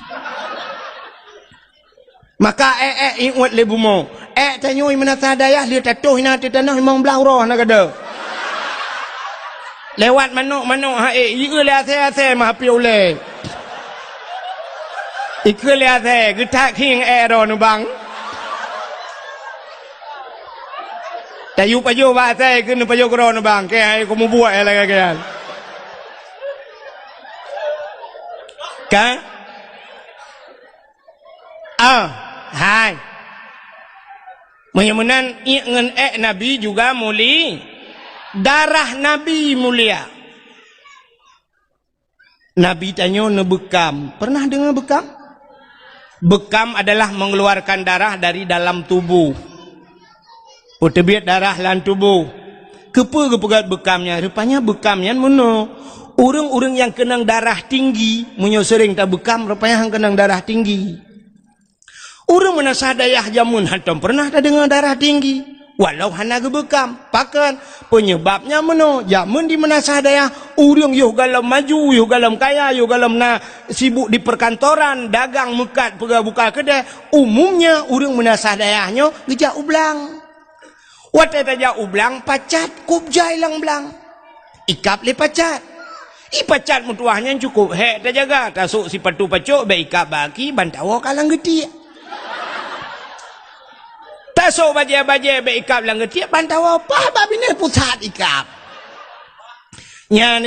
Maka ék, ék, iuet lé bumoe. Ék tanyoe meunasah dayah lheueh tatoh inan ateueh tanoh limong blaih uroe hana gada. Lewat manok-manok ha ék, ieu lé asée-asée meuhapé ulée. Ikheun lé asée, geutak khieng ék droe neubang. Tayue pajoh bak asée, keu neupajoh keudroe neubang. Keu hai kumubuet ék lagée nyan. Ka? Ah, hai. Meunyoe meunan, iék ngon ék Nabi juga muli-, darah Nabi mulia. Nabi tanyoe neubeukam. Pernah deungoe beukam? Beukam adalah mengeluarkan darah dari dalam tubuh. Peuteubiet darah lam tuboh. Keupeue geupeugét beukam nyan? Rupanya beukam nyan meunoe. Ureuëng-ureuëng nyang keunong darah tinggi, meunyoe seuréng tabeukam, rupanya han keunong darah tinggi. Ureuëng meunasah dayah jameun hantom peureunah tadeungoe darah tinggi, walau hana geubeukam. Pakon? Peunyeubab nyan meunoe, jameun di meunasah dayah, ureuëng yoh gohlom maju, yoh gohlom kaya, yoh gohlom na sibuk di perkantoran, dagang meukat, peugah buka keudè, Umumnya, ureuëng meunasah dayah nyoe geujak u blang. Watée tajak u blang, pacat kôb jai lam blang. Ikab lé pacat. I pacat meutuwah nyan cukôp hék tajaga, tasôk sipatu pacok bék ikab bak aki, ban tawoe ka lam geutiek. Tasôk bajée-bajée bék ikab lam geutiek, ban tawoe paih bak binéh pusat ikab. Nyan,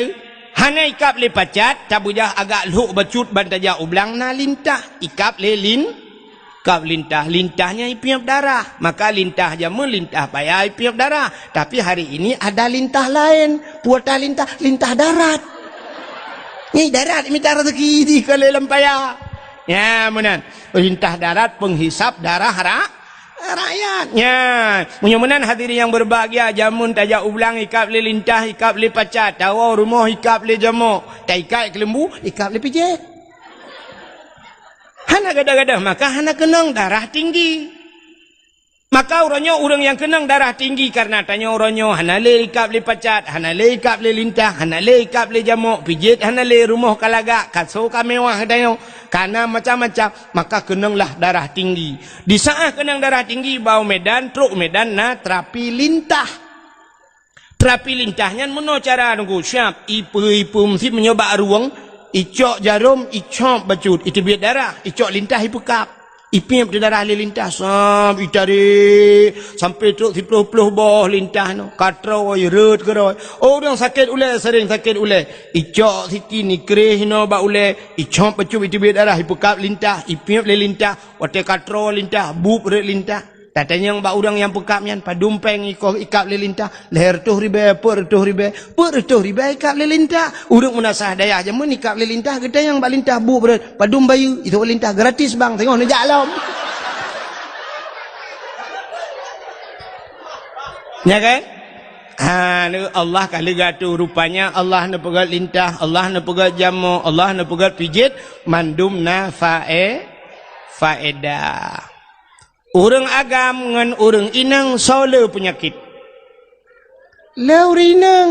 hana ikab lé pacat, tabeujah agak lhok bacut ban tajak u blang na lintah, ikab lé lin-, ikab lintah. Lintah nyan ipiep darah. Maka lintah jameun lintah paya ipiep darah. Tapi hari ini ada lintah laén. Peue ata lintah? Lintah darat. Nyan darat mita raseuki jih ka lé lam paya. Nyan meunan. Lintah darat penghisap darah ra-, rakyat. Nyan, meunyoe meunan hadirin nyang berbahagia, jameun tajak u blang ikab lé lintah, ikab lé pacat, tawoe rumoh ikab lé jamok, taikat keuleumbu, ikab lé pijet. Hana gadoh-gadoh, maka hana keunong darah tinggi. Maka uroe nyoe ureuëng nyang keunong darah tinggi kareuna tanyoe uroe nyoe hana lé ikab lé pacat, hana lé ikab lé lintah, hana lé ikab lé jamok, pijet hana lé, rumoh ka lagak, kaso ka mewah tanyoe, ka na macam-macam. Maka keunonglah darah tinggi. Di saát keunong darah tinggi, ba u Medan, trok u Medan na terapi lintah. Terapi lintah nyan meunoe cara nunggu siab, ipeue-ipeue meusit meunyoe bak rueng, icok jarom, icop bacut, iteubiet darah, icok lintah ipeukab. Ipiep di darah lé lintah, sam, itarék, sampai trok siploh-ploh boh lintah nyoe. Ka troe, rhot keudroe. Oh, ureuëng sakét ulée, seuréng sakét ulée. Icok siti, ikreh inoe bak ulée, icop bacut, iteubiet darah, ipeukab lintah, ipiep lé lintah, watée ka troe lintah, bueb rhot lintah. Tatanyong bak ureuëng nyang peukab nyan, padum péng iko ikab lé lintah, lhée reutôh ribée, peuet reutôh ribée, peuet reutôh ribée ikab lé lintah. Ureuëng meunasah dayah jameun ikab lé lintah, geutanyong bak lintah bueb rhot, padum bayeue, itu lintah gratis bang, teungoh neujak lom. Nya kan? Ha, Allah ka leuga tu, rupanya Allah neupeugét lintah, Allah neupeugét jamok, Allah neupeugét pijet, mandum na fae-, faedah. Ureuëng agam ngon ureuëng inong soe le peunyakét? Le ureuëng inong.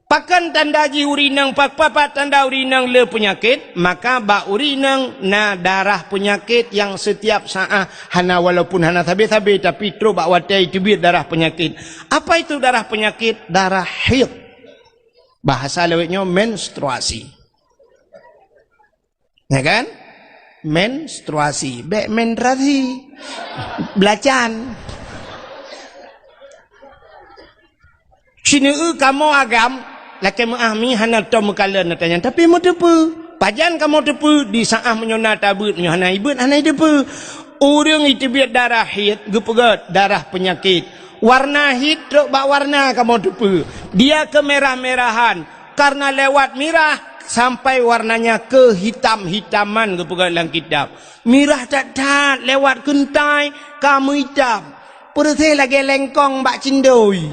Pakon tanda jih ureuëng inong, pak-, papat tanda ureuëng inong le peunyakét? Maka bak ureuëng inong na darah peunyakét nyang setiap saát hana, walaupun hana sabe-sabe, tapi trok bak watée iteubiet darah peunyakét. Apa itu darah peunyakét? Darah haid. Bahasa lawét nyoe menstruasi. Ya kan? Menstruasi, bék menstruasi. Belacan. Sineue kamoe agam, lakée meuáh mi hana tom meukalon ata nyan, tapi meuteupeue. Pajan kamoe teupeue? Di saát meunyoe na tabeuet, meunyoe hana ibeuet, hana iteupeue. Ureuëng iteubiet darah haid, geupeugét darah peunyakét. Warna haid trok bak warna kamoe teupeue. Dia kemerah-merahan, karena lewat mirah sampai warnanya kehitam-hitaman, geupeugét lam kitab. Mirah that-that lewat keuntai ka meuitam. Peureuséh lagée lengkong bak cindoi.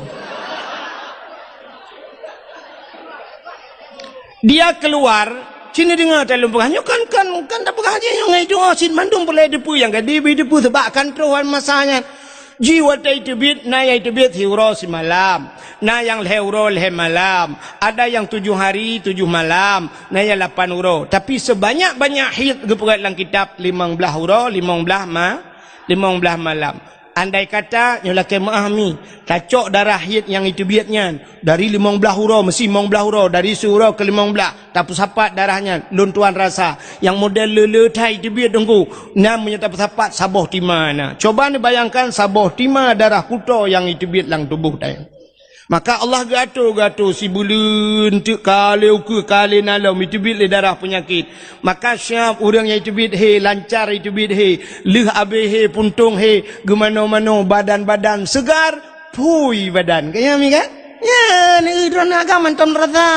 Dia keluar, sini deungoe talôn peugah. Nyoe kan, kan, kan tapeugah jih nyoe ngai doa cit mandum peureulée teupeue nyang ka dibi teupeue, sabab kan troh masa nyan. Ji watée iteubiet, na nyang iteubiet siuroe simalam, na nyang lhée uroe lhée malam, ada nyang tujoh hari tujoh malam, na nyang lapan uroe. Tapi sebanyak-banyak haid geupeugét lam kitab limong blaih uroe, limong blaih ma-, limong blaih malam. Andai kata nyoe lakée meuáh mi, tacok darah haid nyang iteubiet nyan dari limong blaih uroe, meusi limong blaih uroe, dari siuroe keu limong blaih, tapeusapat darah nyan, lôn tuan rasa, nyang model le-le that iteubiet Teungku, nyan meunyoe tapeusapat saboh tima na. Coba neubayangkan saboh tima darah kuto nyang iteubiet lam tuboh tanyoe. Maka Allah geuato-geuato sibuleuen teuk ka lé ukeue ka lé na lom iteubiet lé darah peunyakét. Maka siab ureuëng nyang iteubiet hé, lancar iteubiet hé, lheueh abéh hé, puntông hé, geumano-mano, badan-badan seugar, phui badan. Ka nyan mi kan? Nyan, droeneuh agam mantong rasa.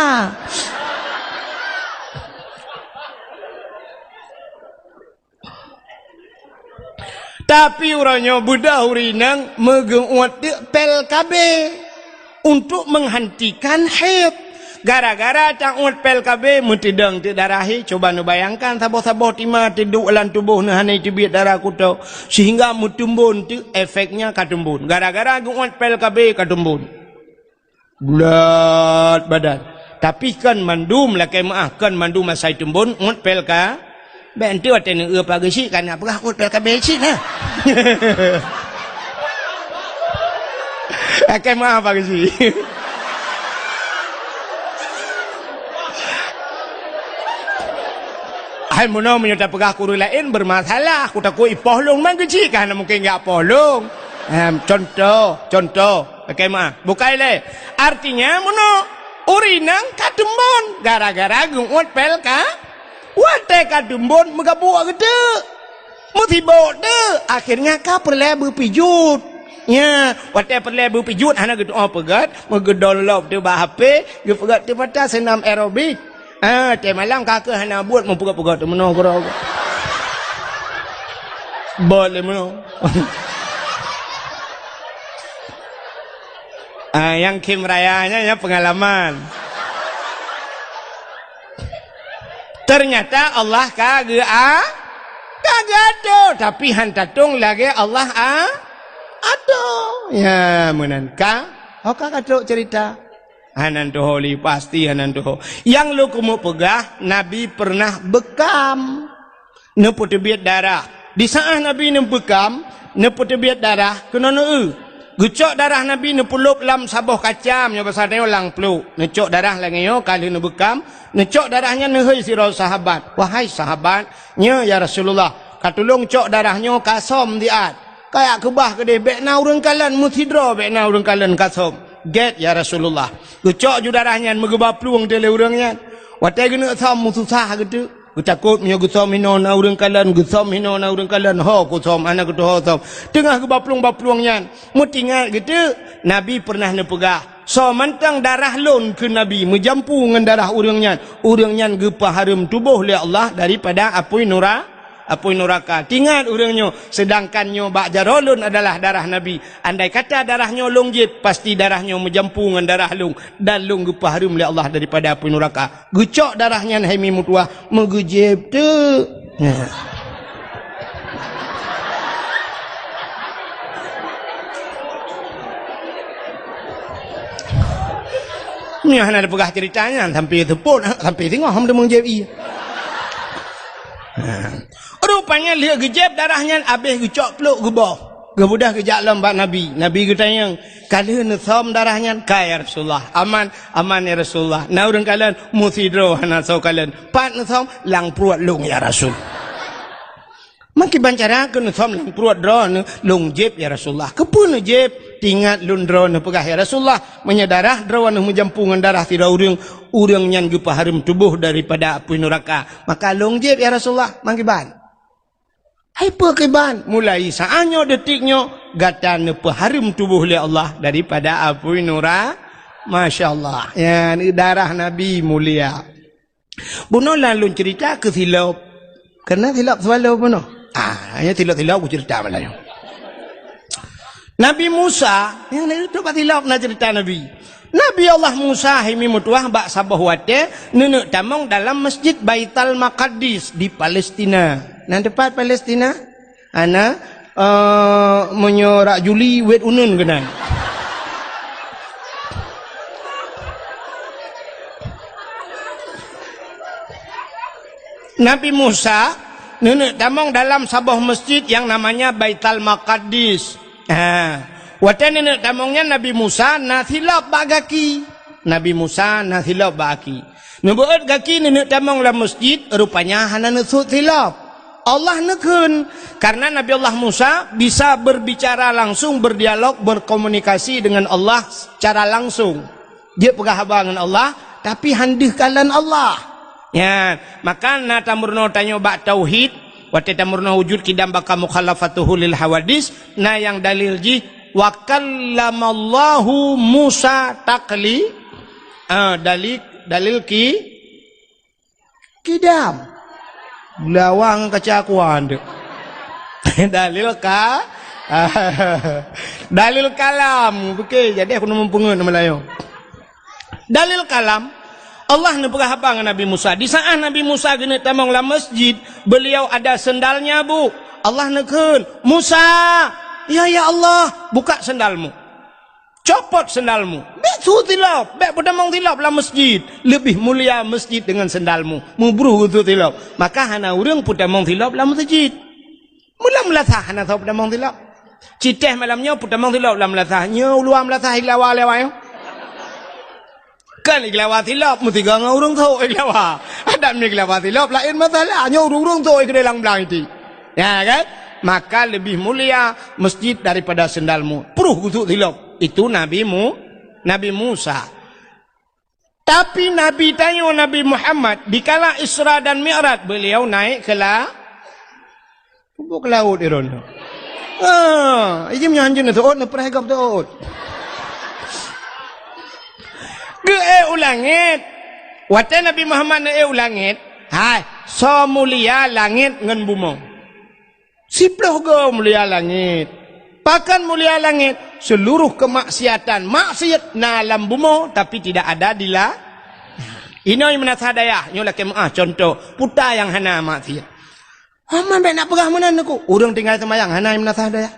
Tapi uroe nyoe beudôh ureuëng inong meugeuuet teuk pil K B untuk menghentikan haid. Gara-gara tauet pil K B meuteudong teuk darah haid, coba neubayangkan saboh-saboh tima teuduek lam tuboh neuh hana iteubiet darah kuto, sehingga meutumbon teuk efeknya ka tumbon. Gara-gara geuuet pil K B ka tumbon. Bulat badan. Tapi kon mandum lakée meuáh, kon mandum asai tumbon uet pil K B. Bék enteuk watée neueu pageue cit ka na peugah uet pil K B cit na. Lakée meuáh pageue cit. Hai meunoe meunyoe tapeugah keu ureuëng laén bermasalah, kutakot ipoh lôn man keuchik ka hana mungken jak poh lôn. Em, contoh, contoh. Lakée meuáh. Bukai lé. Artinya meunoe, ureuëng inong ka tumbon gara-gara geuuet pil K B. Watée ka tumbon meugabuk geuteuk. Meusibok teuk, akhirnya ka peureulée beupijuet. Nya, watée peureulée beupijuet hana geutuoh peugét, meugeudon lop teuk bak H P, geupeugét teuk mata seunam aerobik. Ah, watée malam ka keuh hana buet meupeugét-peugét teuk meunoe keudroe. Bot lé meunoe. Ah, nyang khém raya nyan, nyan peungalaman. Ternyata Allah ka geu-, a-, ka geuatur, tapi han tatong lagée Allah a-, atur. Ya, meunan ka. Ho ka ka trok cerita. Hana tuho lé, pasti hana tuho. Nyang lôn keumeung peugah, Nabi pernah beukam. Neupeuteubiet darah. Di saát Nabi neubeukam, neupeuteubiet darah keunoe neueu. Geucok darah Nabi neupeulop lam saboh kacam nyoe basa tanyoe lam pluek. Neucok darah lagée nyoe ka lheueh neubeukam, neucok darah nyan neuhôi sidroe sahabat. "Wahai sahabat, nyoe ya Rasulullah, ka tulông cok darah nyoe ka som siat." Kayak keubah keudeh bék na ureuëng kalon meusidroe bék na ureuëng kalon ka som. "Gét ya Rasulullah." Geucok ju darah nyan meugeuba plueng teuh lé ureuëng nyan. Watée geuneuk som meususah geuteuk. Geutakot meunyoe geusom hinoe na ureuëng kalon, geusom hinoe na ureuëng kalon, ho kusom, hana geutuho som. Teungoh geuba plueng-ba plueng nyan, meutingat geuteuk, Nabi peureunah neupeugah, "Soe mantong darah lôn," kheun Nabi, "meujampu ngon darah ureuëng nyan, ureuëng nyan geupeuhareuem tuboh lé Allah daripada apui nura-, apui nuraka." Tingat ureuëng nyoe, seudangkan nyoe bak jaroe lôn adalah darah Nabi. Andai kata darah nyoe lôn jieb, pasti darah nyoe meujampu ngon darah lôn, dan lôn geupeuhareuem lé Allah daripada apui nuraka. Geucok darah nyan hai mi meutuwah, meugeujieb teuk. Nyan hana tapeugah cerita nyan sampai teupot, sampai singoh hom teumeujieb ie. Rupanya lheueh geujieb darah nyan abéh geucok pluek geuboh. Geubeudôh geujak lom bak Nabi. Nabi geutanyong, "Ka lheueh neusom darah nyan?" "Ka, ya Rasulullah." "Aman?" "Aman, ya Rasulullah." "Na ureuëng kalon?" "Meusidroe hana soe kalon." "Pat neusom?" "Lam pruet lôn, ya Rasul." Meukiban cara keuneusöm lam pruet droeneuh, lôn jieb, ya Rasulullah. Keupeue neujieb? Teuingat lôn droeneuh peugah, ya Rasulullah, meunyoe darah droeneuh meujampu ngon darah sidroe ureuëng, ureuëng nyan geupeuhareuem tuboh daripada apui nuraka. Maka lôn jieb, ya Rasulullah, meukiban. Hai peue kiban? Mulai saát nyoe, detik nyoe, gata neupeuhareuem tuboh lé Allah daripada apui nura-, Masya Allah. Nyan darah Nabi mulia. Bunoe lôn ceurita keu silop. Karena silop swallow bunoe. Ah, hanya silop-silop kuceurita malam nyoe. Nabi Musa, nyang na itu bak silop na ceurita Nabi. Nabi Allah Musa hai mi meutuwah bak saboh watée neuneuk tamong dalam Masjid Baital Maqaddis di Palestina. Na teupat Palestina? Ana, eh, meunyoe rak Juli, wet uneun keunan. Nabi Musa neuneuk tamong dalam saboh masjid nyang namanya Baital Maqaddis. Ha. Watée neuneuk tamong nyan Nabi Musa na silop bak gaki. Nabi Musa na silop bak gaki. Neubeuet gaki neuneuk tamong lam masjid, rupanya hana neusut silop. Allah neukheun, karena Nabi Allah Musa bisa berbicara langsung, berdialog, berkomunikasi dengan Allah secara langsung. Jeuet peugah haba ngon Allah, tapi han deuh kalon Allah. Nyan, maka na tameurunoe tanyoe bak tauhid, watée tameurunoe wujud qidam baqa mukhalafatuhu lil hawadis, na nyang dalil jih, "Wa kallamallahu Musa takli-," ah, dalil, dalil ki-, qidam. Lawang kaca kuan tu. Dalil ka-, dalil kalam. Oke, jadi aku neumeupeungeut nama lain. Dalil kalam, Allah neupeugah haba ngon Nabi Musa. Di saat Nabi Musa geuneuk tamong lam masjid, beliau ada sendalnya, Bu. Allah neukheun, "Musa, ya, ya Allah, buka sendalmu. Copot sendalmu. Bék su silop, bék peutamong silop lam masjid. Leubeh mulia masjid dengan sendalmu." Meubruh geusu silop. Maka hana ureuëng peutamong silop lam masjid. Mula meulasah hana soe peutamong silop. Citéh malam nyoe peutamong silop lam meulasah. Nyoe uluwa meulasah iglawa lewat nyoe. Kan iglawa silop, meusigoe ngon ureuëng sôk iglawa. Adak mi iglawa silop, laén masalah. Nyoe ureuëng-ureuëng sôk iglawa lam blang iti. Ya kan? Maka lebih mulia masjid daripada sendalmu. Pruh gusuk silop. Itu Nabi Mu-, Nabi Musa. Tapi Nabi tanyoe Nabi Muhammad, dikala Isra dan Mi'raj, beliau naik ke la-, Peubuet keu laôt Iron tu. Ah, ijim nyan hanjeut neuteuôt, neupreh gob teuôt. Geuék u langét. Watée Nabi Muhammad neuék u langét, hai, soe mulia langét ngon bumoe? Siploh goe mulia langét. Pakon mulia langét? Seluruh kemaksiatan, maksiat na lam bumoe, tapi tidak ada di la-, inoe meunasah dayah, nyoe lakée meuáh contoh, peue nyang hana maksiat. Aman bék na peugah meunan neuku. Ureuëng tinggai seumayang hana meunasah dayah.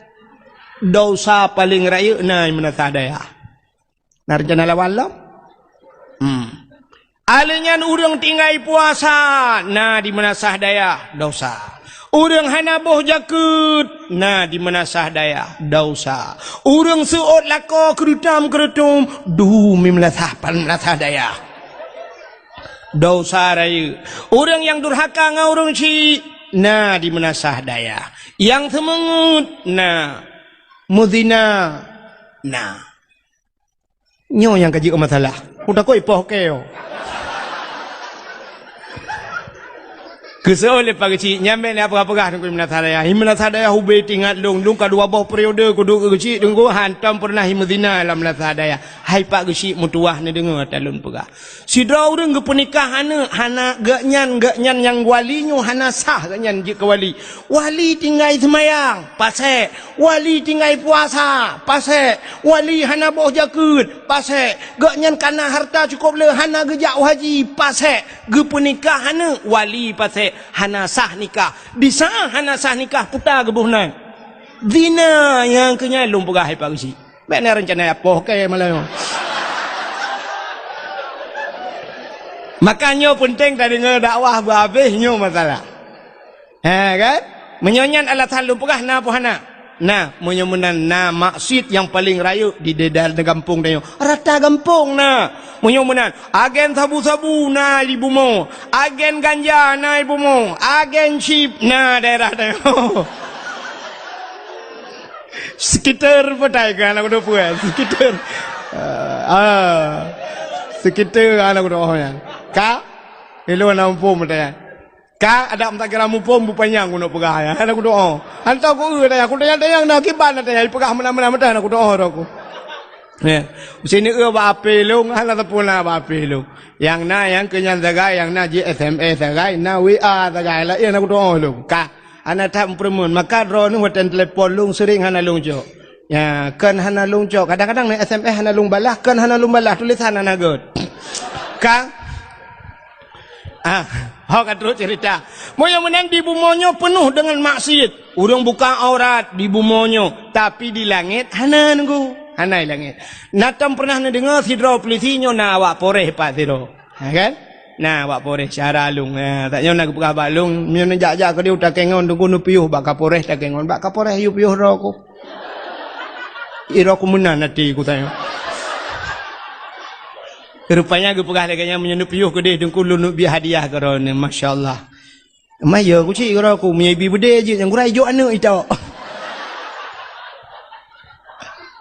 Dosa paleng rayeuk na meunasah dayah. Na reuncana lawan lom? Hmm. Aleuh nyan ureuëng tinggai puasa na di meunasah dayah, dosa. Ureuëng hana boh jakeuet na di meunasah dayah, dosa. Ureuëng seuôt lakoe keurutom-keurutom dum meunasah pan meunasah dayah. Dosa rayeuk. Ureuëng nyang durhaka ngon ureuëng syik na di meunasah dayah. Nyang seumeungeut na. Meuzina na. Nyoe nyang ka jeuet masalah. Utakoi poh keo. Keusoe lé Pak Geuchik, nyan bék lé peugah-peugah teungku meunasah dayah. Hi meunasah dayah ubé teuingat lôn, lôn ka dua boh periode kuduek keu Geuchik teungku hantom peureunah hi meuzina lam meunasah dayah. Hai Pak Geuchik meutuwah neudeungoe ata lôn peugah. Sidroe ureuëng geupeunikah aneuk hana geuhnyan, geuhnyan nyang wali nyoe hana sah geuhnyan jeuet keu wali. Wali tinggai seumayang, pasék. Wali tinggai puasa, pasék. Wali hana boh jakeuet, pasék. Geuhnyan kana hareuta cukôp le hana geujak u haji, pasék. Geupeunikah aneuk wali, pasék. Hana sah nikah. Di saát hana sah nikah, peue geuboh nan? Zina nyang keu nyan lôn peugah hai Pak Geuchik. Bék na reuncana apoh keu malam nyoe. Maka nyoe peunteng tadeungoe dakwah beuhabéh nyoe masalah. Ha kan? Meunyoe nyan alasan lôn peugah na peue hana? Nah, meunyoe meunan na maksiet nyang paleng rayeuk di daerah gampông tanyoe. Rata gampông na. Meunyoe meunan, agen sabu-sabu na di bumoe, agen ganja na di bumoe, agen chip na daerah tanyoe. Sekitar petai ka aneuk dua puluh, sekitar. Ah, ah. Sekitar aneuk dua puluh nyan. Ka? Ilôn na muphom petai. Ka adak meutakira muphom bupanyang keuneuk peugah nyan. Hana kudoa. Hantom ku eu tanya, ku tanya-tanya na kiban na tanya, ipeugah meunan-meunan meutan hana kudoa roh ku. Ya. Sini eu bak ape lôn, hana teupeu na bak ape lôn. Nyang na nyang keu nyan sagai, nyang na ji S M S sagai, na W A sagai, laén hana kudoa lôn. Ka. Hana that meupeureumeun, maka droeneuh watèe telepon lôn sering hana lôn cok. Ya, kon hana lôn cok. Kadang-kadang na S M S hana lôn balah, kon hana lôn balah, tulisan hana göt. Ka? Ah, ho ka trok cerita. Meunyoe meunan di bumoe nyoe peunoh deungon maksiet. Ureueng buka aurat di bumoe nyoe, tapi di langét hana nunggu. Hana di langét. Na tom pernah neudeungoe sidroe polisi nyoe na awak Polres pat sidroe. Ha kan? Na awak Polres syara lôn. Ha, tak nyoe na geupeugah bak lôn, meunyoe neujak-jak keudeh u Takengon, teungku neupiôh bak Kapolres Takengon. Bak Kapolres yue piôh droe ku. Droe ku meunan até ku tanyoe. Rupanya geupeugah lagèe nyan, meunyoe neupiôh keudeh teungku lôn neubri hadiah keu droeneuh. Masya Allah. Maya ku cit droe ku, meunyoe ibi beudé jeuet nyang gura ijok aneuk itok.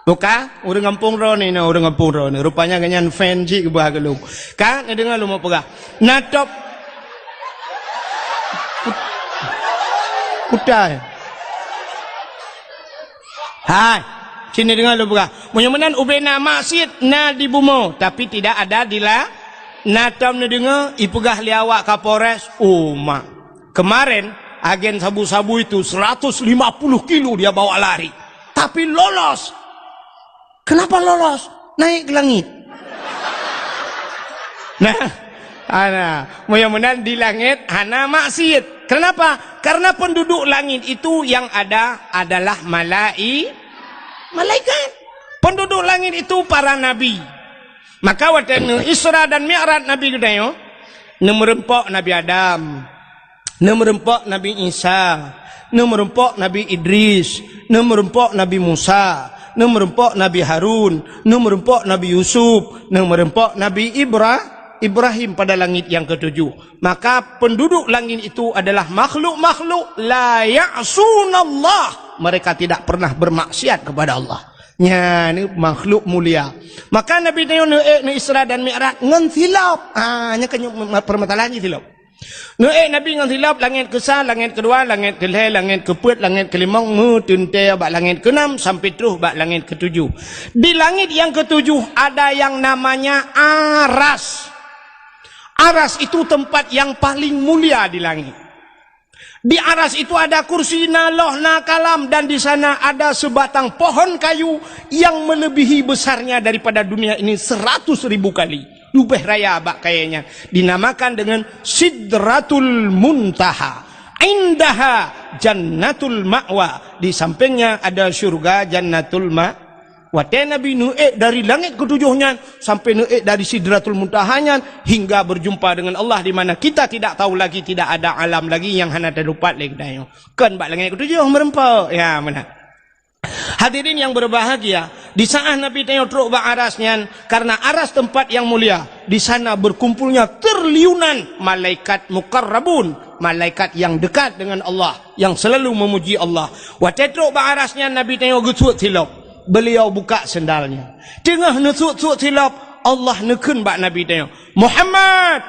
Buka, ureueng gampông droeneuh, na ureueng gampông droeneuh. Rupanya gobnyan fan cit geuba keu lôn. Ka, neudeungoe lôn peugah. Na top. Kutai. Hai, sini deungoe lôn peugah. Meunyoe meunan ubé na maksiet na di bumoe, tapi tidak ada di la-, na tom neudeungoe ipeugah lé awak Kapolres, uma. Kemarin, agen sabu-sabu itu seratus lima puluh kilo dia bawa lari. Tapi lolos. Kenapa lolos? Naik ke langit. Nah, hana. Meunyoe meunan di langét hana maksiet. Kenapa? Karena penduduk langit itu yang ada adalah malai-, malaikat. Penduduk langit itu para nabi. Maka watèe neu Isra dan Mi'raj Nabi geutanyoe, neumeureumpok Nabi Adam. Neumeureumpok Nabi Isa, neumeureumpok Nabi Idris, neumeureumpok Nabi Musa, neumeureumpok Nabi Harun, neumeureumpok Nabi Yusuf, neumeureumpok Nabi Ibra-, Ibrahim pada langit yang ketujuh. Maka penduduk langit itu adalah makhluk-makhluk la ya'sunallah. Mereka tidak pernah bermaksiat kepada Allah. Nyan makhluk mulia. Maka Nabi tanyoe neuék neu Isra dan Mi'raj ngon silop. Ah, nyan kan permasalahan jih silop. Neuék Nabi ngon silop, langét keusa, langét keudua, langét keulhèe, langét keupeuet, langét keulimong, meuteuntèe bak langét keunam sampai troh bak langét keutujoh. Di langét nyang keutujoh ada yang namanya Aras. Aras itu tempat yang paling mulia di langit. Di Aras itu ada kursi, na loh, na kalam, dan di sana ada sebatang pohon kayu yang melebihi besarnya daripada dunia ini seratus ribu kali. Leubeh raya bak kayèe nyan. Dinamakan dengan Sidratul Muntaha. Indaha Jannatul Ma'wa. Di sampingnya ada syurga Jannatul Ma-, watèe Nabi neuék dari langét keutujoh nyan sampai neuék dari Sidratul Muntaha nyan hingga berjumpa dengan Allah di mana kita tidak tahu lagi, tidak ada alam lagi nyang hana teutupat lé geutanyoe. Kon bak langét keutujoh meureumpok. Ya, meunan. Hadirin yang berbahagia, di saat Nabi tanyoe trok bak Aras nyan, karena Aras tempat yang mulia, di sana berkumpulnya triliunan malaikat muqarrabun, malaikat yang dekat dengan Allah, yang selalu memuji Allah. Watèe trok bak Aras nyan Nabi tanyoe geusuet silop. Beliau buka sendalnya. Teungoh neusuet-suet silop, Allah neukheun bak Nabi tanyoe, "Muhammad,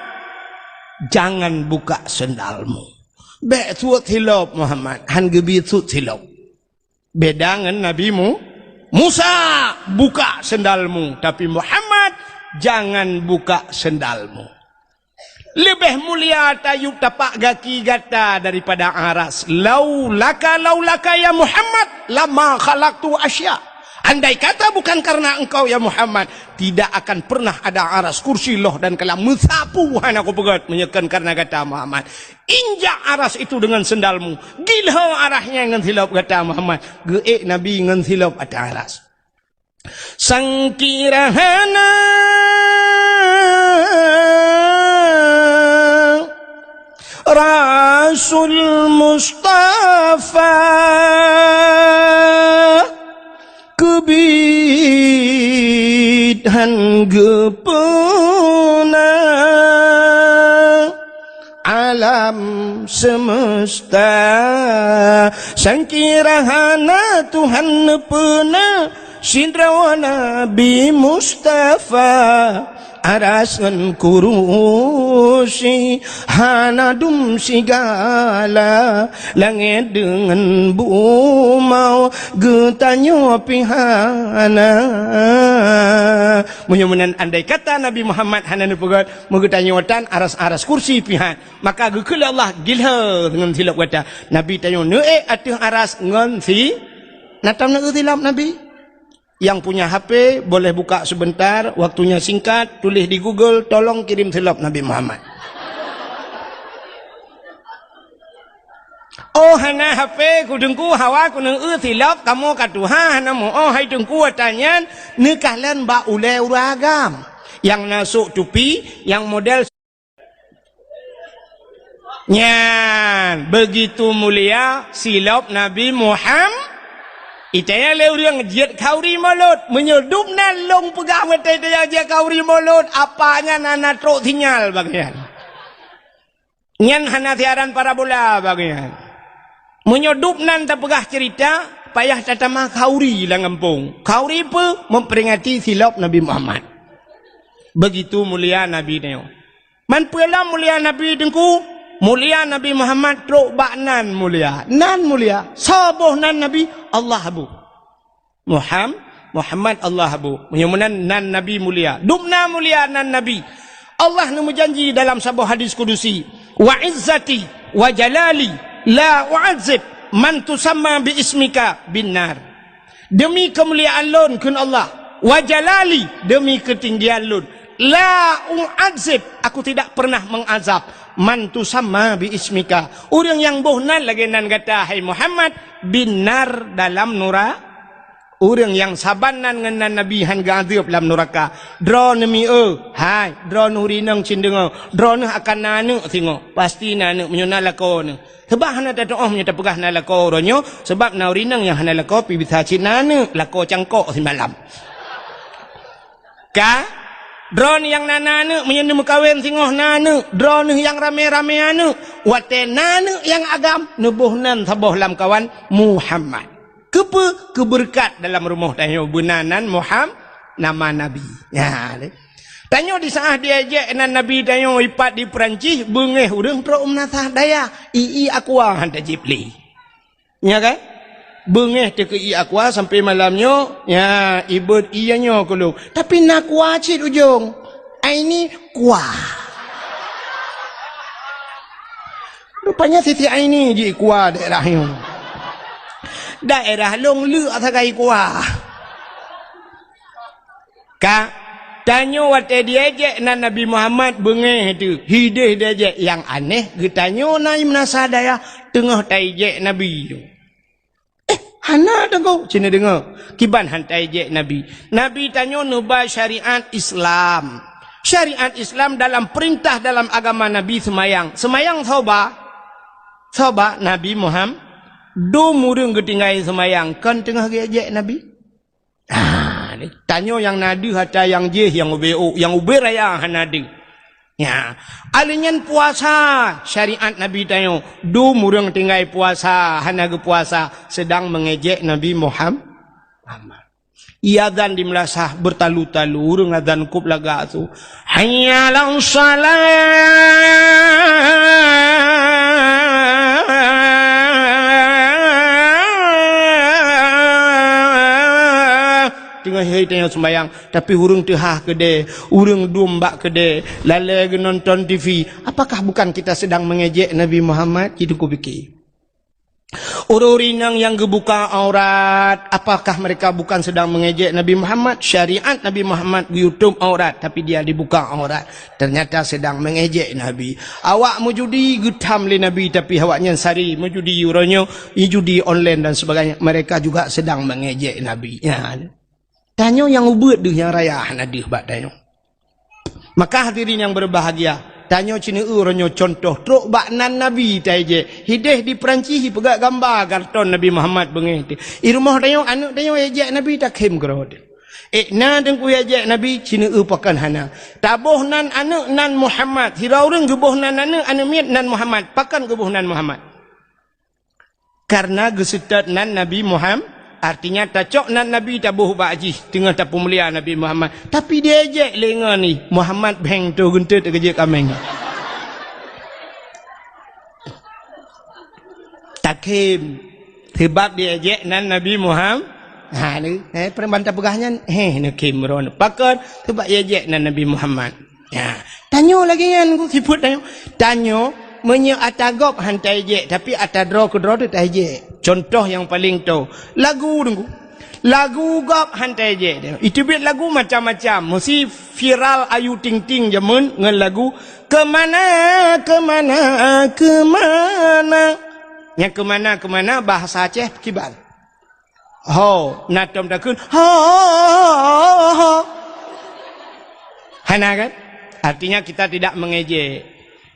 jangan buka sendalmu." Bèk suet silop Muhammad, han geubri suet silop. Beda ngon Nabi Mu-, Musa, buka sendalmu, tapi Muhammad, jangan buka sendalmu. Leubeh mulia tayue tapak gaki gata daripada Aras. Laulaka, laulaka ya Muhammad, lama khalaqtu asya. Andai kata bukan karena engkau ya Muhammad, tidak akan pernah ada Aras, kursi, loh dan kalam meusapu hana kupeugöt meunyoe kon karena gata Muhammad. Injak Aras itu dengan sendalmu. Gilho Aras nyan ngon silop gata Muhammad. Geuék Nabi ngon silop ateueh Aras. Sangkira hana Rasul Mustafa. han geupeuna alam semesta. Sangkira hana Tuhan neupeuna sidroe Nabi Mustafa. Aras ngon kurusi hana dum sigala, langét deungon bumoe geutanyoe pih hana. Meunyoe meunan andai kata Nabi Muhammad hana neupeugét, meugeutanyoe tan aras-aras kursi pih han, maka geukheun lé Allah gilhé ngon silop gata. Nabi tanyoe neuék ateueh aras ngon si, na tom neueu silop Nabi. Yang punya H P boleh buka sebentar, waktunya singkat, tulis di Google, "Tolong kirim silop Nabi Muhammad." Oh, hana H P ku Teungku, hawa ku neueu silop, kamoe ka tuha, hana meu-oh hai Teungku, ata nyan neukalon bak ulée ureuëng agam. Nyang na sôk tupi, nyang model Nyan, begitu mulia silop Nabi Muhammad. Itaya lé ureuëng jeuet khauri mulod. Meunyoe dum nan lôn peugah watée itaya jeuet khauri mulod, apa nyan hana trok sinyal bak nyan. Nyan hana siaran parabola bak nyan. Meunyoe dum nan tapeugah cerita, payah tatamah khauri lam gampông. Khauri peue? Memperingati silop Nabi Muhammad. Begitu mulia Nabi nyoe. Man peue lom mulia Nabi Teungku? Mulia Nabi Muhammad trok bak nan mulia. Nan mulia. Soe boh nan Nabi? Allah boh. Muham-, Muhammad Allah boh. Meunyoe meunan nan Nabi mulia. Dum na mulia nan Nabi. Allah neumeujanji dalam saboh hadis kudusi, "Wa izzati wa jalali la u'adzib man tusamma bi ismika bin nar." Demi keumuliaan Lôn, kheun Allah, "Wa jalali," demi keutinggian Lôn, "la u'adzib," Aku tidak pernah mengazab, "man tusamma bi ismika," ureuëng nyang boh nan lagée nan gata, hai Muhammad, "bin nar," dalam nura-, ureuëng nyang saban nan ngon nan Nabi han geuazab lam nuraka. Droeneuh mi-e, hai, droeneuh ureuëng inong cit deungoe, droeneuh akan na aneuëk singoh, pasti na aneuëk meunyoe na lakoe neuh. Sabab hana tatuoh meunyoe tapeugah na lakoe uroe nyoe, sabab na ureuëng inong nyang hana lakoe pih bisa cit na aneuëk, lakoe cangkok simalam. Ka? Droeneuh nyang na, na aneuëk meunyoe neumeukawen singoh na aneuëk, droeneuh nyang ramé-ramé aneuëk, watée na aneuëk nyang agam, neuboh nan saboh lamkawan Muhammad. Keupeue? Keubeureukat dalam rumoh tanyoe beuna nan Muham-, nama Nabi. Nyan lé. Tanyoe di saát diejek nan Nabi tanyoe ipat di Peurancih, beungéh ureuëng trok meunasah dayah, ié aqua han tajieb lé. Nya kan? Beungéh teuh keu ié aqua sampai malam nyoe, nya, ibeuet ié nyoe keu lôn. Tapi na aqua cit ujong. Aini aqua. Rupanya Siti Aini jih aqua daerah nyoe. Daerah lôn leuk sagai aqua. Ka, tanyoe watée diejek nan Nabi Muhammad beungéh teuh, hideh diejek. Nyang aneh, geutanyoe na meunasah dayah teungoh taijek Nabi nyoe. Eh, hana deungoe, cit neudeungoe. Kiban han taijek Nabi. Nabi tanyoe neuba syariat Islam. Syariat Islam dalam peurintah dalam agama Nabi seumayang. Seumayang soe ba? Soe ba? Nabi Muhammad. Dum ureuëng geutinggai seumayang, kon teungoh geuejek Nabi? Ah, ni, tanyoe nyang na deuh atra nyang jih, nyang ubé ôk, nyang ubé raya hana deuh. Nya, alèh nyan puasa, syariat Nabi tanyoe, dum ureuëng tinggai puasa, hana geupuasa, seudang meungejek Nabi Muham-, Muhammad. Ié azan di meulasah beutalu-talu, ureuëng azan kôb lagak su, "Hayya 'alas shalah!" Teungoh hai tanyoe seumayang, tapi ureuëng teuhah keudè, ureuëng dum bak keudè, lalè geunonton T V. Apakah bukan kita sedang mengejek Nabi Muhammad? Itu kupikir. Ureuëng-ureuëng inong nyang geubuka aurat, apakah mereka bukan sedang mengejek Nabi Muhammad? Syariat Nabi Muhammad geuyutob aurat, tapi dia dibuka aurat. Ternyata sedang mengejek Nabi. Awak meujudi geutham lé Nabi, tapi awaknyan sari meujudi uroe nyoe, judi online dan sebagainya. Mereka juga sedang mengejek Nabi. Ya. Tanyoe nyang ubeuet deuh nyang raya hana deuh bak tanyoe. Maka hadirin yang berbahagia, tanyoe ceuneue uroe nyoe contoh trok bak nan Nabi taijek. Hideh di Perancis ipeugah gamba karton Nabi Muhammad beungéh teuh. I rumoh tanyoe, aneuëk tanyoe ijek Nabi takhém keudroe teuh. Eh, na Teungku ejek Nabi, ci neueu pakon hana. Taboh nan aneuk nan Muhammad. Sidroe ureueng geuboh nan aneuk, aneuk miet nan Muhammad. Pakon geuboh nan Muhammad? Karena geuseutôt nan Nabi Muhammad, artinya tacok nan Nabi taboh bak jih, teungoh tapeumulia Nabi Muhammad. Tapi diejek lé ngon jih, Muhammad bheng toe geunteut keujeuet kaméng. Takhém, seubab diejek nan Nabi Muhammad. Ha, ni, eh, peureuman tapeugah nyan, heh, neukhém droeneuh. Pakon? Seubab ejek nan Nabi Muhammad. Ya, tanyoe lagèe nyan, ku sifeuet tanyoe. Tanyoe, meunyoe ata gob han taejek, tapi ata droe keudroe teuh taejek. Contoh nyang paleng toe, lagu Teungku. Lagu gob han taejek. Iteubiet lagu macam-macam. Meusi viral Ayu Ting Ting jameun ngon lagu Keumana, Keumana, Keumana. Nyang keumana-keumana bahasa Aceh kiban. Ho, na tom takheun, ho, ho, ho. Hana kan? Artinya kita tidak mengejek.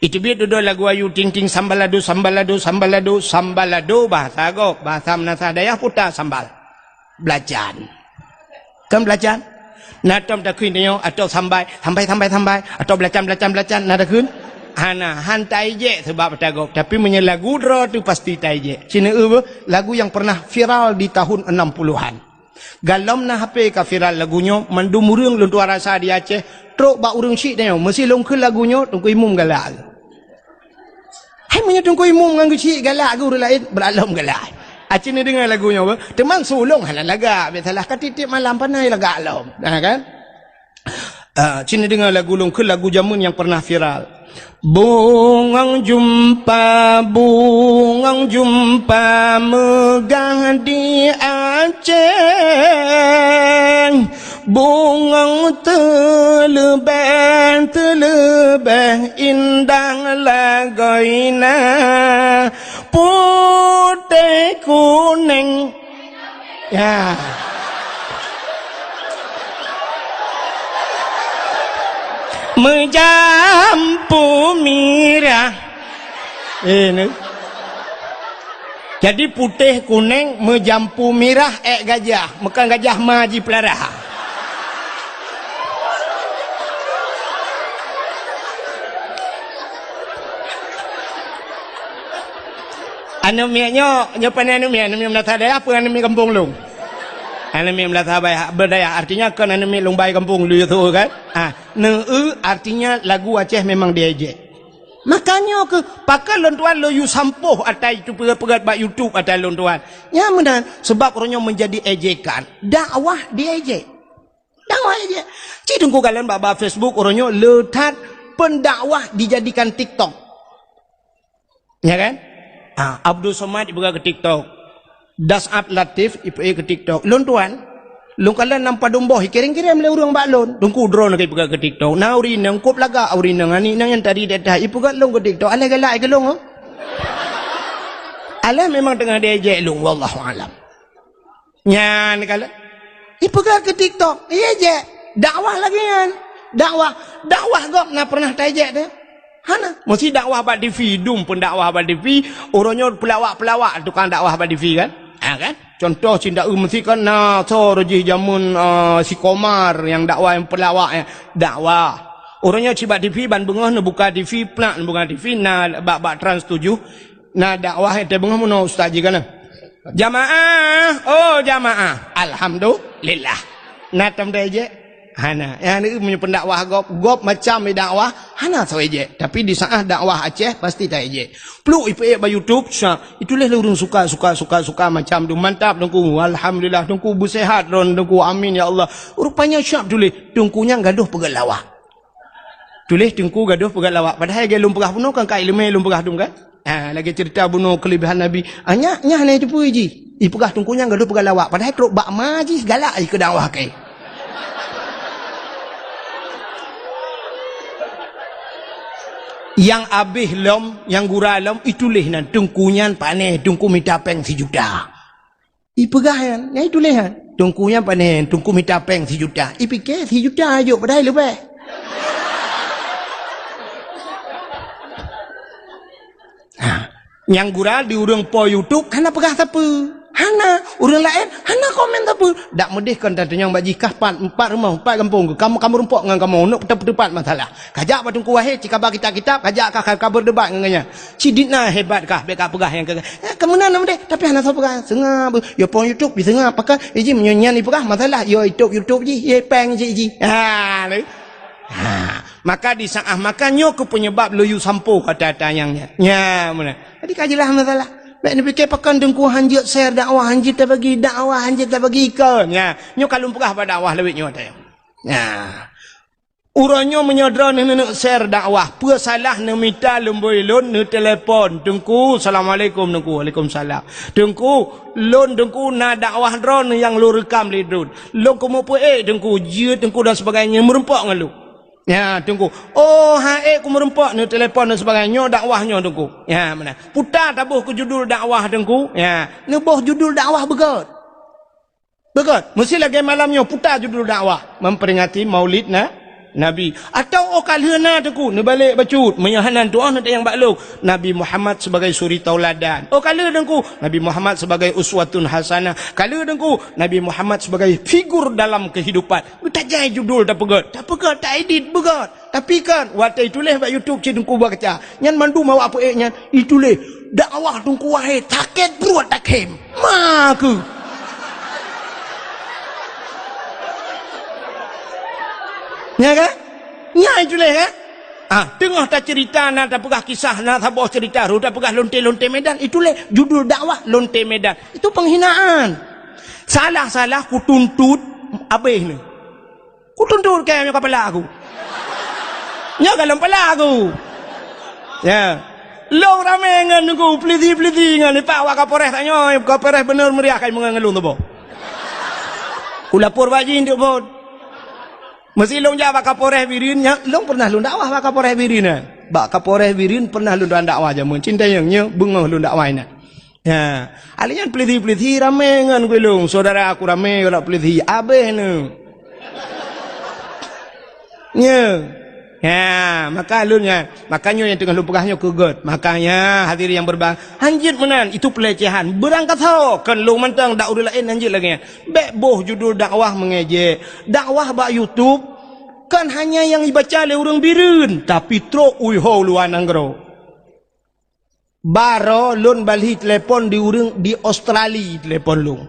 Iteubiet dudoe lagu Ayu Ting Ting, sambalado, sambalado, sambalado. Sambalado bahasa gob, bahasa meunasah dayah puta sambal. Belacan. Kan belacan? Na tom takheun tanyoe, atau sambai, sambai, sambai, sambai, atau belacan, belacan, belacan, na takheun? Hana, han taejek seubab ata gob. Tapi meunyoe lagu droe teuh pasti taejek. Ci neueu beuh, lagu nyang pernah viral di tahun enam puluhan. Galom na H P ka viral lagu nyoe, mandum ureueng lôn tuan rasa di Aceh, trok bak ureueng syiek tanyoe, meusi lôn kheun lagu nyoe, Teungku Imum galak. Hai, meunyoe Teungku Imum ngon geuchik galak geuh ureueng laén, brat lom galak. Aci neudeungoe lagu nyoe beuh. Teuma su lôn hana lagak, biasalah ka tiep-tiep malam panai lagak lom. Nah, kan? Ah, ci neudeungoe lagu lôn kheun, lagu jameun nyang pernah viral. Bungong jeumpa, bungong jeumpa meugah di Aceh. Bungong teuleubeh, teuleubeh indah lagoina, putéh kuneng. Ya. Meujampu mirah. Eh, ni. Jadi putéh kuneng meujampu mirah ék gajah, meukan gajah ma jipeulara. Aneuk miet nyoe, nyoe pane aneuk miet, aneuk miet meunasah dayah peue aneuk miet gampông lôn? Aneuk miet meunasah baya-, beudayah, artinya kon aneuk miet lôn bai gampông lôn, kan? Ah, neueu artinya lagu Aceh memang diejek. Makanya keuh, pakon lôn tuan lôn yue sampôh ata itu peugét-peugét bak YouTube ata lôn tuan. Nyan meunan, sebab uroe nyoe menjadi ejekan. Dakwah diejek. Dakwah ejek. Cit Teungku kalon bak, bak Facebook uroe nyoe le that pendakwah dijadikan TikTok. Ya kan? Ah, Abdul Somad ipeugah keu TikTok. Dasat Latif ipeugah keu TikTok. Lôn tuan, lôn kalon lam padum boh, ikirém-kirém lé ureueng bak lôn. Teungku droeneuh ka ipeugah keu TikTok. Na ureueng inong kop lagak, ureueng inong aneuk inong nyang tadi that-that ipeugah lôn keu TikTok. Alah galak keu lôn, oh. Alah memang teungoh diejek lôn, wallahu alam. Nyan kalon. Ipeugah keu TikTok, ejek. Dakwah lagèe nyan. Dakwah, dakwah gob na pernah taejek teuh? Hana. Meusi dakwah bak TV, dum pun dakwah bak TV, uroe nyoe peulawak-peulawak tukang dakwah bak TV kan? Ha kan? Contoh cit taeu meusi kan na soe jih jameun, ah, si Komar nyang dakwah nyang peulawak nyan. Dakwah. Uroe nyoe cit bak TV ban beungoh neubuka TV, plak neubuka TV na bak, bak Trans tujuh. Na dakwah nyang teubeungoh meunoe ustaz jih kana. Jamaah, oh jamaah. Alhamdulillah. Na tom taejek? Hana. Nyang ni meunyoe pendakwah gob, gob macam dakwah, hana soe ejek. Tapi di saat dakwah Aceh pasti taejek. Pluk ipeugét bak YouTube, syak. Itulah lé ureueng suka, suka, suka, suka macam tu. Mantap Teungku. Alhamdulillah Teungku beusehat droen Teungku. Amin ya Allah. Rupanya syak tuléh. Teungku nyan gadoh peugét lawak. Tuléh Teungku gadoh peugét lawak. Padahai lagèe lôn peugah bunoe kan ka ileumèe lôn peugah dum kan? Ha, lagèe ceurita bunoe keulebihan Nabi. Ah, nyak, nyak hana teupeue jih. Ipeugah Teungku nyan gadoh peugét lawak. Padahai trok bak ma jih galak ikeu dakwah kèe. Nyang abéh lom, nyang gura lom, ituléh nan Teungku nyan pané, Teungku mita péng sijuta. Ipeugah nyan, nyan ituléh nyan. Teungku nyan pané, Teungku mita péng sijuta. Ipike sijuta jok padahai leubeh. Ha, nyang gura di ureueng po YouTube hana peugah sapeue. Hana, ureuëng laén hana komen sapeue. Dak meudeh kon tatunyong bak jih kah pat, empat rumoh, empat gampông, kamoe, kamoe meurumpok ngon kamoe, neuk teupat masalah. Kajak bak Teungku Wahé, cikaba kitab-kitab, kajak kah ka, ka beudebat ngon gobnyan. Cit na hebat kah, bék ka peugah nyang keu, eh, kamoe na meudeh, tapi hana soe peugah. Seungab, yo pon YouTube, seungab, pakon, eh, jih meunyoe nyan ipeugah masalah, yo YouTube, YouTube jih, ye péng jih, jih. Ha, lé. Ha, maka di saat makan nyoe keuh penyebab lôn yue sampoe kata-kata nyang nyan. Nya, meunan. Jadi ka jeulaih masalah. Bék neupike pakon Teungku hanjeuet share dakwah, hanjeuet tabagi dakwah, hanjeuet tabagi ikon. Nya, nyoe ka lôn peugah bak dakwah lawét nyoe teuh. Nya. Uroe nyoe meunyoe droeneuh neuneuk share dakwah, peue salah neumita lumbôi lôn neutelepon, "Teungku, assalamualaikum Teungku." "Waalaikumsalam." "Teungku, lôn Teungku na dakwah droeneuh nyang lôn reukam lé droen. Lôn keumeupeuék Teungku, jeuet Teungku dan sebagainya, meurumpok ngon lôn." Ya, Teungku. "Oh, han ék ku meurumpok," neutelepon dan sebagainya, "nyoe dakwah nyoe Teungku." Ya, meunan. "Puta taboh keu judul dakwah Teungku." Ya, neuboh judul dakwah beugöt. Beugöt. Meusti lagée malam nyoe puta judul dakwah, memperingati Maulid na, Nabi. Atawa, "Oh, ka lheueh na Teungku," neubalek bacut. Meunyoe hana tuoh neutanyong bak lôn, "Nabi Muhammad sebagai suri tauladan." "Oh, ka lheueh Teungku, Nabi Muhammad sebagai uswatun hasanah." "Ka lheueh Teungku, Nabi Muhammad sebagai figur dalam kehidupan." Tajai judul tapeugöt, tapeugöt, taedit beugöt. Tapi kan, watée ituléh bak YouTube cit Teungku baca. Nyan mandum awak peuék nyan, ituléh, "Dakwah Teungku Wahé sakét pruet takhém." Ma keuh. Nya kan? Nya ituléh kan? Ah, teungoh taceurita na tapeugah kisah, na saboh ceurita, ru tapeugah lonte-lonte Medan, ituléh judul dakwah lonte Medan. Itu penghinaan. Salah-salah kutuntot abéh ni. Kutuntot kayée nyoe ka pala aku. Nyoe ka lom pala aku. Ya. Lôn ramé ngon Teungku, peulisi-peulisi ngon, ipak wak Kapolres tanyoe, Kapolres beuneuh meuriah kai meungon ngon lôn tuboh. Kulapor bak jih untuk bot. Meusi lôn jak bak Kapolres Bireuen, nya, lôn pernah lôn dakwah bak Kapolres Bireuen, eh. Bak Kapolres Bireuen pernah lôn dakwah jameun. Cinta nyang nyoe beungoh lôn dakwah inan. Ya, alèh nyan peulisi-peulisi ramé ngon gulong, syedara aku ramé ngon peulisi, abéh nyoe. Nyoe. Ya, maka lôn nyan, maka nyoe nyang teungoh lôn peugah nyoe keu gét. Makanya hadirin yang berbahagia, hanjeuet meunan, itu pelecehan. Beurangkasoe, kon lôn mantong dak ureueng laén hanjeuet lagèe nyan. Bèk boh judul dakwah mengejek. Dakwah bak YouTube kon hanya nyang ibaca lé ureueng Bireuen, tapi trok u luwa nanggroe. Baroe lôn balhi telepon di ureueng di Australia telepon lôn.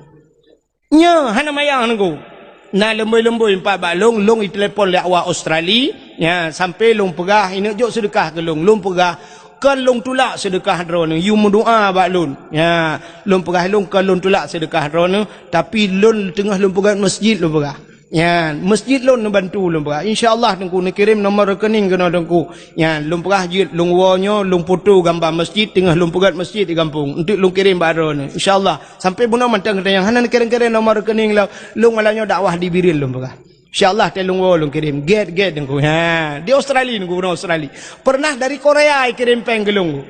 Nyoe hana mayang Teungku. Na leumbôi-leumbôi pat bak lôn, lôn itelepon lé awak Australia. Nya, sampoe lôn peugah, ineuk jok seudeukah keu lôn. Lôn peugah, kon lôn tulak seudeukah droeneuh, yue meudoa bak lôn. Nya, lôn peugah lôn kon lôn tulak seudeukah droeneuh, tapi lôn teungoh lôn peugöt masjid lôn peugah. Nyan, masjid lôn neubantu lôn peugah. Insya Allah Teungku neukirém nomor rekening keunoe Teungku. Nyan, lôn peugah jeuet lôn woe nyoe, lôn foto gamba masjid teungoh lôn peugöt masjid di gampông. Enteuk lôn kirém bak droeneuh. Insya Allah. Sampoe bunoe mantong geutanyoe hana neukirém-kirém nomor rekening lôn. Lôn malam nyoe dakwah di Bireuen lôn peugah. Insya Allah teuh lôn woe lôn kirém. Gét-gét Teungku. Ha, di Australia Teungku, bunoe Australia. Pernah dari Korea ikirém péng keu lôn.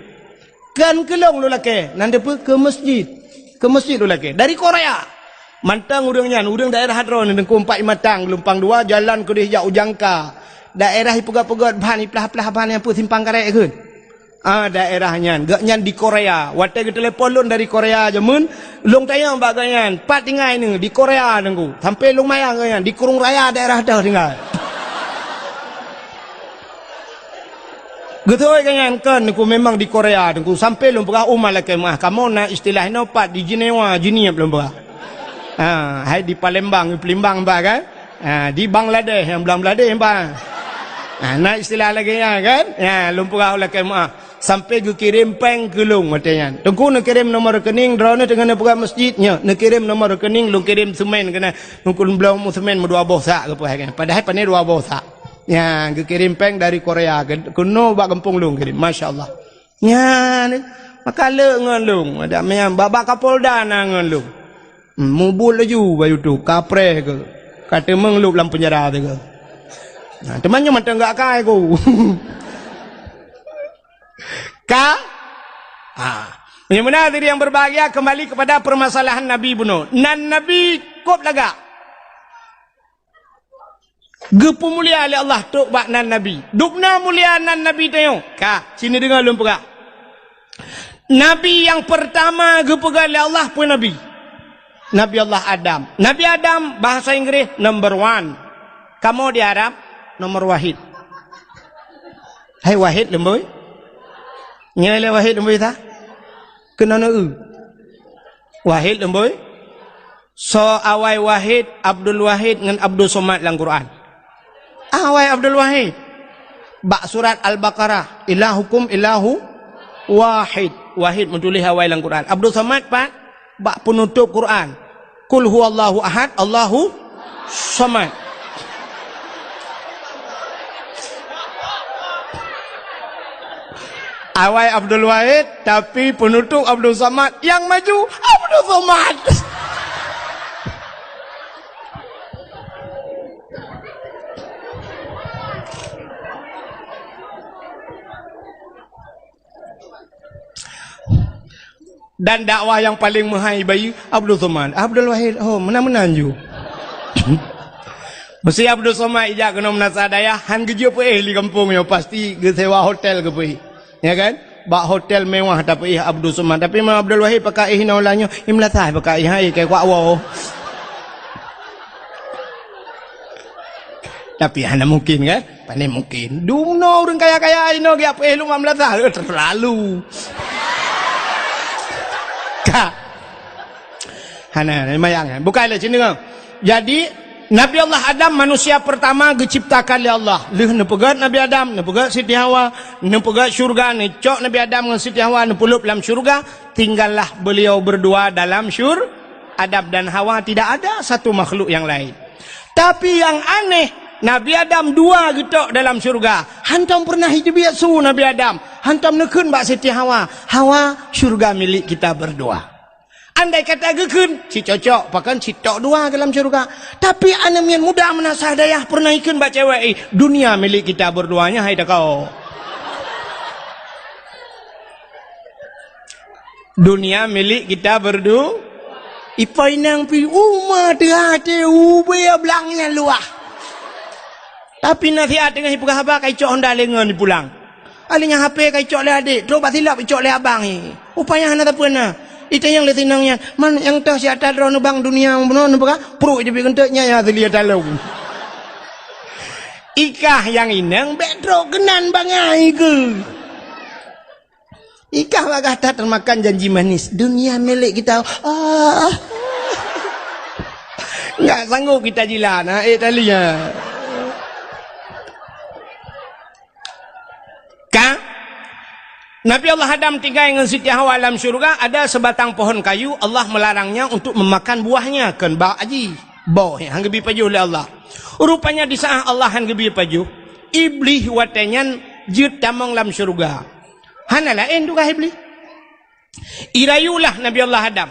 Kon keu lôn lôn lakèe, nan deuh peue keu masjid. Keu masjid lôn lakèe. Dari Korea. Mantong ureueng nyan, ureueng daerah droeneuh Teungku Empat Matang, Geulumpang Dua, jalan keudeh jak u Jangka. Daerah ipeugöt-peugöt ban, iplah-plah ban nyang peue simpang karet kheun. Ah, daerah nyan. Gobnyan di Korea. Watèe geutelepon lôn dari Korea jameun, lôn tanyong bak gobnyan, "Pat tinggai neuh?" "Di Korea Teungku." Sampoe lôn mayang gobnyan, "Di Krueng Raya daerah deuh tinggai." Geutôi keu nyan kon Teungku memang di Korea Teungku, sampoe lôn peugah u ma lakèe meuah, kamoe na istilah inoe pat di Jenewa, Jeunieb lôn peugah. Ha, hai di Palembang, di Palembang bah kan? Ha, di Bangladesh, nyang Bangladesh bah. Ha, na istilah lagèe nyan kan? Ya, lôn peugah u lakèe meuah. Sampoe geukirém péng keu lôn watèe nyan. Teungku neukirém nomor rekening, droeneuh teungoh neupeugah masjid nyoe, neukirém nomor rekening, lôn kirém seumén keunan. Teungku lôn bloe mu seumén meudua boh sak keu peue hai kan? Padahai pané dua boh sak. Nyan, geukirém péng dari Korea, ke-, keunoe bak gampông lôn kirém. Masya Allah. Nyan, maka le ngon lôn. Ada meunan, bak, bak Kapolda na ngon lôn. Hmm, mubuet laju bak YouTube, kapreh keuh. Ka teumeung lôb lam penjara teuh keuh. Nah, teuma nyoe mantong gak kai ku. Ka? Ha. Yang benar diri yang berbahagia, kembali kepada permasalahan Nabi bunoe. Nan Nabi kôb lagak. Geupeumulia lé Allah trok bak nan Nabi. Dubna mulia nan Nabi tanyoe. Ka, sini deungoe lôn peugah. Nabi nyang peurtama geupeugah lé Allah peue Nabi? Nabi Allah Adam. Nabi Adam, bahasa Inggris, number one. Kamoe di Arab, nomor wahid. Hai wahid leumboi? Nyoe lé wahid leumboi ta? Keunoe neu-eu. Wahid leumboi? Soe awai Wahid, Abdul Wahid ngon Abdul Somad lam Quran? Awai Abdul Wahid. Bak surat Al-Baqarah, "Ilahukum ilahu wahid." Wahid meutuléh awai lam Quran. Abdul Somad pat? Bak peunutôp Quran, "Qul huwallahu ahad, Allahu somad." Awai Abdul Wahid, tapi peunutôp Abdul Somad, nyang maju Abdul Somad. Dan dakwah nyang paleng meuhai bayeue, Abdul Somad. Abdul Wahid, oh, meunan-meunan ju. Meusé Abdul Somad ijak keunoe meunasah dayah, han geujeuet peuéh di gampông nyoe, pasti geusewa hotel geupeuéh. Ya kan? Bak hotel mewah tapeuéh Abdul Somad. Tapi meunyoe Abdul Wahid pakai éh inoe lam nyoe, i meulasah pakai éh, hai, keu kuak woe. Tapi hana mungkin kan? Pane mungkin. Dumnoe ureuëng kaya-kaya inoe geujak peuéh lom bak meulasah. Eh, terlalu. Ka. Hana, lumayan kan? Bukan lé sini kan? Jadi, Nabi Allah Adam manusia pertama geuciptakan lé Allah. Lheueh neupeugét Nabi Adam, neupeugét Siti Hawa, neupeugét syurga, neucok Nabi Adam ngon Siti Hawa, neupeulheueb lam syurga, tinggallah beliau berdua dalam syur-, Adam dan Hawa, tidak ada satu makhluk yang lain. Tapi nyang aneh, Nabi Adam dua geutok dalam syurga. Hantom pernah jiteubiet su Nabi Adam. Hantom neukheun bak Siti Hawa, "Hawa, syurga milik kita berdua." Andai kata geukheun, cit cocok, pakon cit tok dua dalam syurga. Tapi aneuk miet muda meunasah dayah pernah jikheun bak cewek, "Eh, dunia milik kita berdua nyan, hai takau." Dunia milik kita berdu-, ipo inong pi uma teuhah teuh ubé blang nyang luwah. Tapi na siat teungoh ipeugah haba ka icok honda lé ngon ipulang. Aléh nyan H P ka icok lé adék, trok bak silop icok lé abang i. Upaya hana sapeue na. Itanyong lé sinong nyan, "Man nyang toh si ata droeneuh bang dunia bunoe neupeugah?" Pruek jeuet bit geunteuk nyan nyang asli ata lôn. Ikah nyang inong bék trok keunan bangai keu. Ikah bak gata termakan janji manis, dunia milik kita. Ah. Enggak sanggup kita jilat, ha, eh, tali, ha. Ka? Nabi Allah Adam tinggai ngon Siti Hawa lam syurga, ada sebatang pohon kayu, Allah melarangnya untuk memakan buahnya, kon bak aji. Boh, han geubi pajoh lé Allah. Rupanya di saat Allah han geubi pajoh, Iblih watée nyan jeuet tamong lam syurga. Hana laén tugaih Iblih. Irayulah Nabi Allah Adam.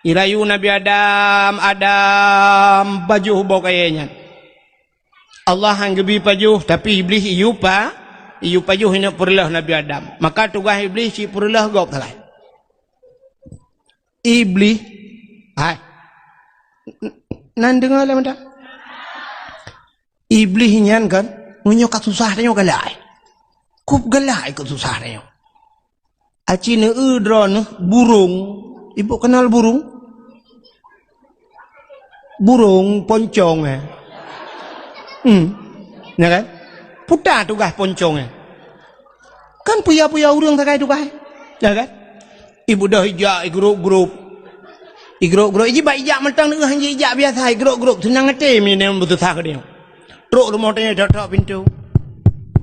Irayu Nabi Adam, Adam, pajoh boh kayée nyan. Allah han geubi pajoh, tapi Iblih iyup pa-, iyup pajoh ineuk peureuleuh Nabi Adam. Maka tugaih Iblih cit peureuleuh gob sagai. Iblih, hai. N-, nan deungoe lé mantong. Iblih nyan kan, meunyoe ka susah tanyoe galak. Kup galak ikot susah tanyoe. Aci neu-eu droeneuh burông. Ibu kenal burông? Burông poncong, eh. Hmm. Ya kan? Puta tugaih poncong, eh. Kan puya-puya ureuëng sagai tugaih. Ya kan? Ibu dah ijak, igrop-grop. Igrop-grop. Iji bak ijak mantong neu-eu han ji ijak biasa, igrop-grop. Seunang até mi neu beususah keu dia. Trok rumoh tanyoe tok-tok pintoe.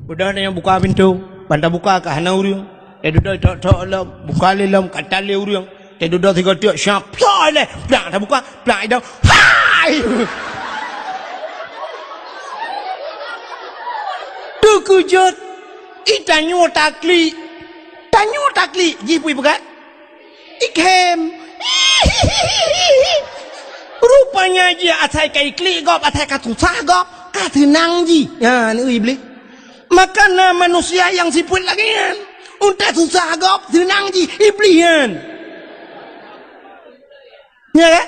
Udah tanyoe buka pintoe, ban tabuka ka hana ureuëng. Eh, dudoe tok-tok lom, buka lé lom, ka tan lé ureuëng. Eh, dudoe sigoe teuk, syap, plak lé, plak tabuka, plak idong. Hai! Teukeujot, i tanyoe taklik. Tanyoe taklik, jih pui peugah. Ikhem. Rupanya jih asai ka iklik gob, asai ka susah gob, ka seunang jih. Nyan, Iblih. Maka na manusia nyang sifeuet lagée nyan. Untée susah gob, seunang jih, Iblih nyan. Ya kan?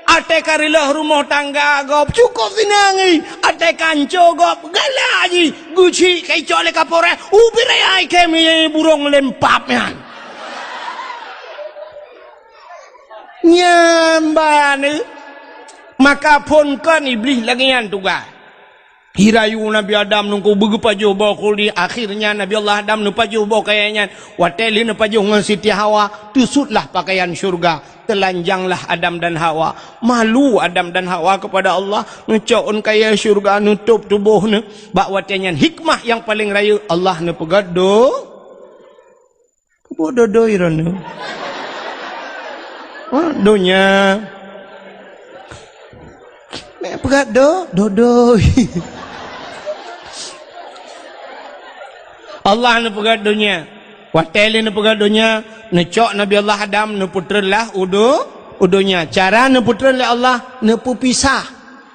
Até ka reuloh rumoh tangga gob, cukôp seunang jih. Até ka anco gob, galak jih. Geuchik ka icok lé kapolres, ubit raya ikhem burông lempap nyan. Nyan ban, eh. Maka phon kon Iblih lagèe nyan tugaih. Jirayu Nabi Adam nungku beugeupajoh boh khuldi, akhirnya Nabi Allah Adam neupajoh boh kayèe nyan. Watèe lheueh neupajoh ngon Siti Hawa, teusutlah pakaian syurga, teulanjanglah Adam dan Hawa. Malu Adam dan Hawa kepada Allah, neucok ôn kayèe syurga, neutôp tuboh neuh. Bak watèe nyan hikmah nyang paleng rayeuk, Allah neupeugah do-, Peubok dodoi droeneuh. Ha, donya. Mek peugah do-, dodoi. Allah neupeugah donya. Watèe lé neupeugah donya, neucok Nabi Allah Adam, neupeutreun lah u do-, u donya. Cara neupeutreun lé Allah, neupeupisah.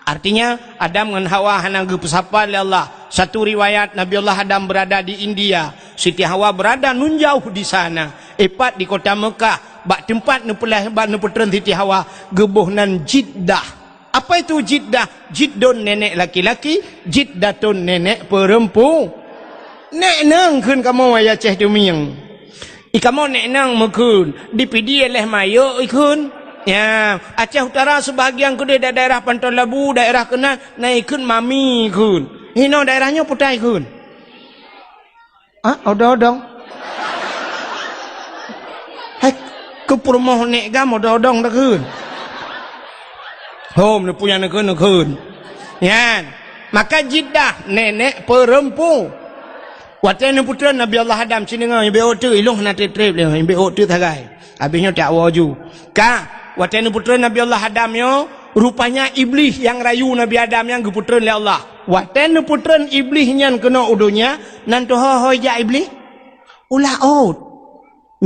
Artinya, Adam ngon Hawa hana geupeusapat lé Allah. Satu riwayat, Nabi Allah Adam berada di India, Siti Hawa berada nun jauh di sana. Ipat di kota Mekah, bak teumpat neupeulahé-, bak neupeutreun Siti Hawa, geuboh nan Jiddah. Apa itu Jiddah? Jiddun nenek laki-laki, Jiddatun nenek perempu-, Nek nang kheun kamoe, ya Aceh Tumieng. I kamoe nek nang meukheun, di Pidie leh mayok ikheun. Ya, Aceh Utara sebahagian keudeh da-, daerah Panton Labu, daerah keunan, na ikheun mami kheun. Hinoe daerah nyoe putai kheun. Ah, odong-odong. Hai, keu peurumoh nek gam odong-odong dah kheun. Hom, neupue nyang neukheun, neukheun. Nyan. Maka Jiddah, nenek perempu-, Watèe neupeutreun Nabi Allah Adam, ci deungoe, nibak ôk teuk, ilôn hana treb-treb lé, nibak ôk teuk sagai. Habéh nyoe tawoe ju. Ka, watèe neupeutreun Nabi Allah Adam nyoe, rupanya Iblih nyang rayu Nabi Adam nyan geupeutreun lé Allah. Watèe neupeutreun Iblih nyan keunoe u donya, nan teuho-ho ijak Iblih? U laôt.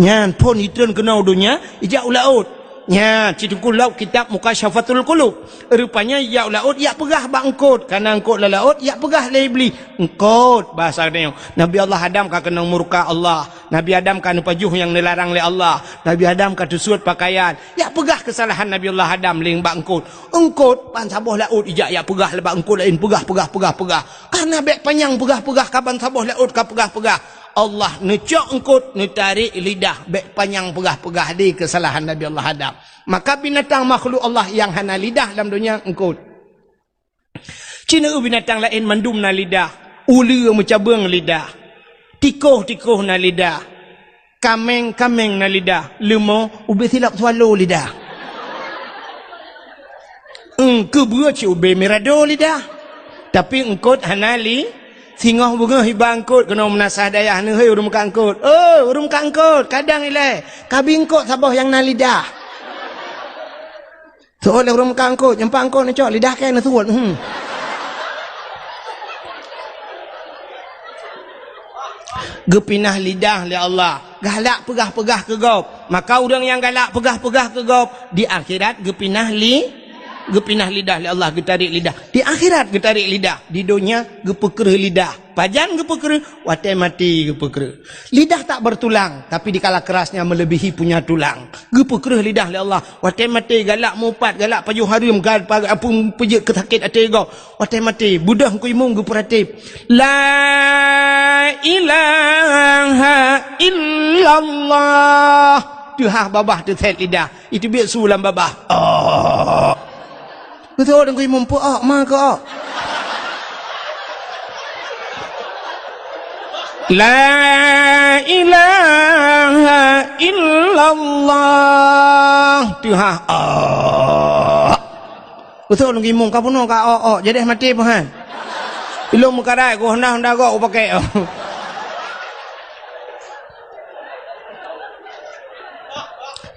Nyan phon jitreun keunoe u donya, ijak u laôt. Nyan, ci Teungku lom kitab Mukasyafatul Qulub. Rupanya ijak u laôt, ijak peugah bak eungkôt. Kareuna eungkôt lam laôt, ijak peugah lé Iblih. Eungkôt, bahasa geutanyoe. Nabi Allah Adam ka keunong murka Allah. Nabi Adam ka neupajoh nyang neularang lé Allah. Nabi Adam ka teusut pakaian. Ijak peugah keusalahan Nabi Allah Adam lé bak eungkôt. Eungkôt, ban saboh laôt ijak, ijak peugah lé bak eungkôt laén. Peugah, peugah, peugah, peugah. Kareuna bèk panyang peugah-peugah, ka ban saboh laôt ka peugah-peugah. Allah neucok eungkôt, neutarek lidah, bèk panyang peugah-peugah di keusalahan Nabi Allah Adam. Maka binatang makhluk Allah nyang hana lidah lam donya eungkôt. Ci neu binatang laén mandum na lidah, uleue meucabeueng lidah, tikôh-tikôh na lidah, kaméng-kaméng na lidah, leumo ubé silap swallow lidah. Eungkôt beue ci ubé mirado lidah. Tapi eungkôt hana li-, singoh beungoh iba eungkôt keunoe meunasah dayah neuh, "Hei, ureueng meukat eungkôt. Oh, ureueng meukat eungkôt, kadang ilèe, kabi eungkôt saboh nyang na lidah." Seuôt lé ureueng meukat eungkôt, nyoe pat eungkôt neucok, lidah kèe neusuet. Hmm. Geupinah lidah lé Allah. Galak peugah-peugah keu gob. Maka ureueng nyang galak peugah-peugah keu gob, di akhirat geupinah li-, geupinah lidah lé Allah, geutarek lidah. Di akhirat geutarek lidah, di donya geupeukreuh lidah. Pajan geupeukreuh? Watèe maté geupeukreuh. Lidah tak bertulang, tapi dikala kerasnya melebihi punya tulang. Geupeukreuh lidah lé Allah. Watèe maté galak meuupat, galak pajoh hareuem, gal-, pa-, apui peujeuet keu sakét até gob. Watèe maté, beudôh Teungku Imum geupeuratéb, "La ilaha illallah." Teuhah babah teusét lidah, iteubiet su lam babah. Oh. Beutôi Teungku Imum, peu-ok ma keu-ok. "La ilaha illallah." Teuhah. Oh. Beutôi Teungku Imum, ka bunoe ka-ok-ok, jadeh maté peuhan. Ilôn meukarat ku honda-honda gok kupakèk.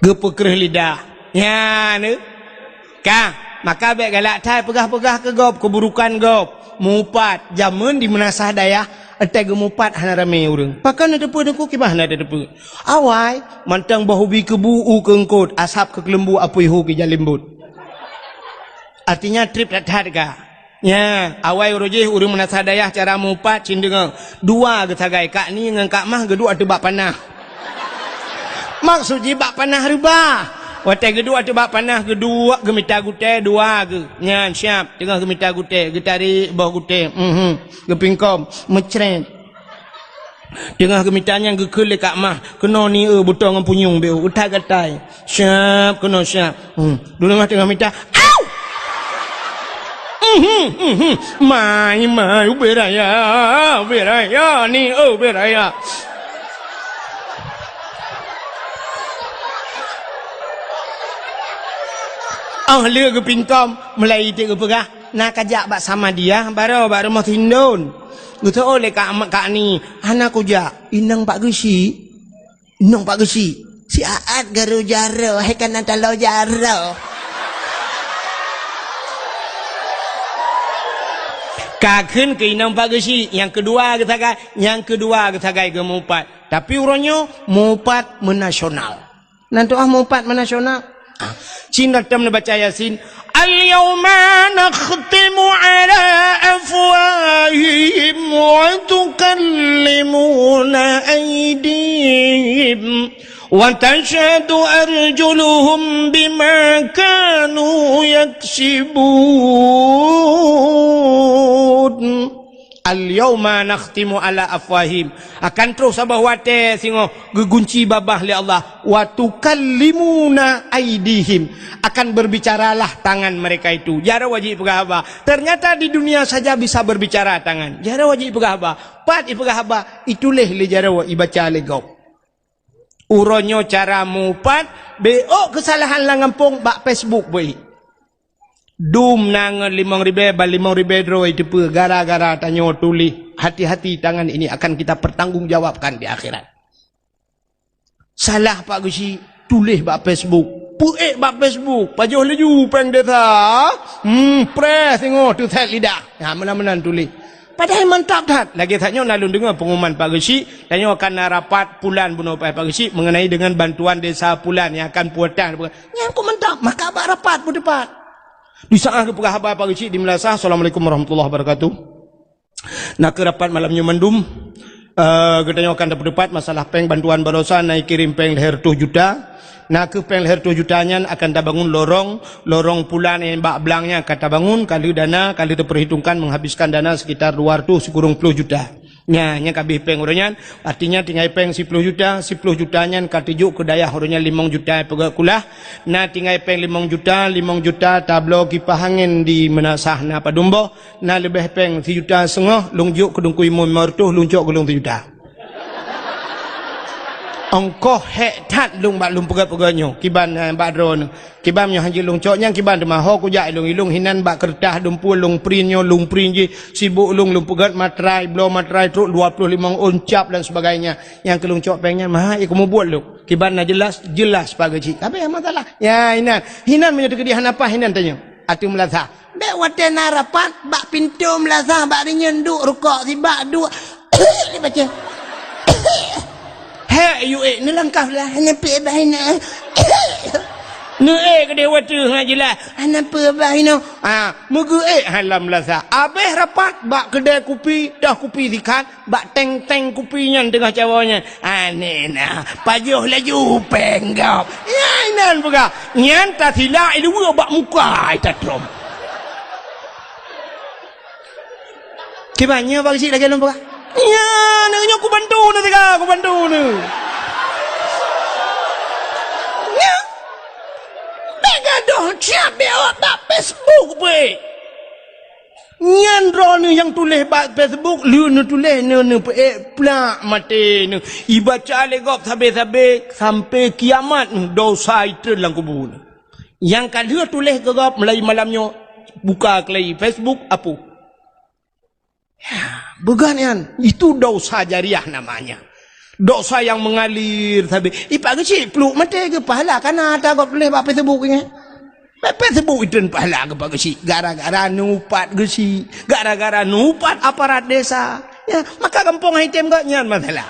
Geupeukreuh lidah. Nyan, eh. Ka, maka bèk galak that peugah-peugah keu gob, keuburukan gob. Meuupat, jameun di meunasah dayah, watèe geumeuupat hana ramé ureueng. Pakon neuteupeue Teungku, kiban hana neuteupeue. Awai, mantong boh ubi keubu u keu eungkôt, asab keu keuleumbu, apui hu keu jalimbot. Artinya treb that-that ka. Nya, awai uroe jih ureueng meunasah dayah cara meuupat cit deungoe. Dua geusagai, Kak Ni ngon Kak Mah geuduek ateueh bak panah. Maksud jih bak panah reubah. Watèe geuduek ateueh bak panah, geuduek geumita gutèe dua geuh. Nyan siap, teungoh geumita gutèe, geutarek boh gutèe. Mhm. Geupingkom, meucrét. Teungoh geumita nyan geukheun lé Kak Mah, keunoe nie butong ngon punyueng beu, utai gatai. Siap, keunoe siap. Hmm. Dulu mah teungoh mita, au! Mhm, mhm. Mai, mai, ubé raya, ubé raya, ni, oh, ubé raya. Oh, le geupingkom, mulai iték geupeugah, na kajak bak Samadiyah, baroe bak rumoh Sindon. Geuseuôt lé Kak, Kak Ni, hana kujak, inong Pak Geuchik. Inong Pak Geuchik, si Aat garo jaroe, hai kana talo jaroe. Ka kheun keu inong Pak Geuchik, nyang keudua geusagai, nyang keudua geusagai geumupat. Tapi uroe nyoe mupat meunasional. Nan tuah mupat meunasional. Ah, cit na tom neubaca Yasin. Al-yauma nakhtimu ala afwahihim wa tukallimuna aydihim wa tashhadu arjuluhum bima kanu yaksibun. Al-yauma nakhtimu ala afwahim. Akan troh saboh watée singoh geugunci babah lé Allah. Wa tukallimuna aidihim. Akan berbicaralah tangan mereka itu. Jaroe jih peugah haba. Ternyata di dunia saja bisa berbicara tangan. Jaroe jih peugah haba. Pat ipeugah haba, ituléh lé jaroe, ibaca lé gob. Uroe nyoe cara mupat, bék keusalahan lam gampông bak Facebook beuih. Dum na ngon limong ribée, ban limong ribée droe iteupeue gara-gara tanyoe tuléh, hati-hati tangan ini akan kita pertanggungjawabkan di akhirat. Salah Pak Geuchik, tuléh bak Facebook. Peuék bak Facebook, pajoh laju péng desa. Hmm, preh singoh teuset lidah. Ha, meunan-meunan tuléh. Padahai mantap that. Lagée that nyoe na lôn deungoe pengumuman Pak Geuchik, tanyoe akan na rapat pulan bunoe Pak Geuchik mengenai dengan bantuan desa pulan yang akan puatan. Nyan kok mantap, maka bak rapat beuteupat. Di saat geupeugah haba Pak Geuchik di Meulasah, "Assalamualaikum warahmatullahi wabarakatuh." Na keuh rapat malam nyoe mandum, eh, geutanyoe akan tapeuteupat masalah péng bantuan baroesa na ikirém péng lhée reutôh juta. Na keuh péng lhée reutôh juta nyan akan tabangun lorong, lorong pulan nyang bak blang nyan akan tabangun, ka lheueh dana, ka lheueh teupeurhitungkan menghabiskan dana sekitar dua reutôh sikureueng ploh juta. Nya, nyang ka abéh péng uroe nyan, artinya tinggai péng siploh juta, siploh juta nyan ka teujok keu dayah uroe nyan limong juta peugét kulah, na tinggai péng limong juta, limong juta tabloe kipah angén di Meunasah na padum boh, na leubeh péng sijuta seungoh, lôn jok keu Teungku Imum limong reutôh, lôn cok keu lôn sijuta. Ongkoh hék that lôn bak lôn peugét-peugét nyoe, kiban, eh, bak droeneuh. Kiban nyoe hana jeuet lôn cok nyan kiban teuma ho kujak ilong-ilong hinan bak keureutah dumpue lôn print nyoe lôn print jih sibuk lôn lôn peugét matrai bloe matrai trok dua ploh limong ôn cap dan sebagainya. Nyang keu lôn cok péng nyan maha ikeu mubuet lôn. Kiban na jeulaih, jeulaih Pak Geuchik. Tapi masalah. Ya hinan. Hinan meunyoe teukeudi hana paih hinan tanyoe. Ateueh Meulasah. Bék watée na rapat bak pintoe Meulasah bak rinyeun duek rukok sibak duek. Dibaca. Hék, yue, neulangkah lah, hana peue bah inoe. Neuék keudeh watée ngon jeulaih, hana peue bah inoe. Ah, meugeuék hai lam Meulasah. Abéh rapat bak keudée kupi, toh kupi sikat, bak teng-teng kupi nyan teungoh cawoe nyan. Aneh na, pajoh laju péng gob. Nyan inan peugah, nyan tasilak iluwa bak muka ai tatrom. Kiban nyoe Pak Geuchik lagée lôn peugah. Nyan, nyoe kubantu neuh siga, kubantu neuh. Nyan. Bék gadoh siab bék awak bak Facebook peuék. Nyan droeneuh nyang tuléh bak Facebook, lheueh neutuléh neu-, neupeuék plak maté neuh. Ibaca lé gob sabe-sabe sampai kiamat neuh dosa itreun lam kubu neuh. Nyang ka lheueh tuléh keu gob mulai malam nyoe buka keulai Facebook apu. Ya, beugat nyan. Itu dosa jariah namanya. Dosa yang mengalir sabe. Ipak geuchik pluek maté geupahala kana ata gob tuléh bak Facebook nyan. Bak Facebook itu pahala geupak geuchik gara-gara neupat geuchik, gara-gara neupat aparat desa. Ya, maka gampông item gob nyan masalah.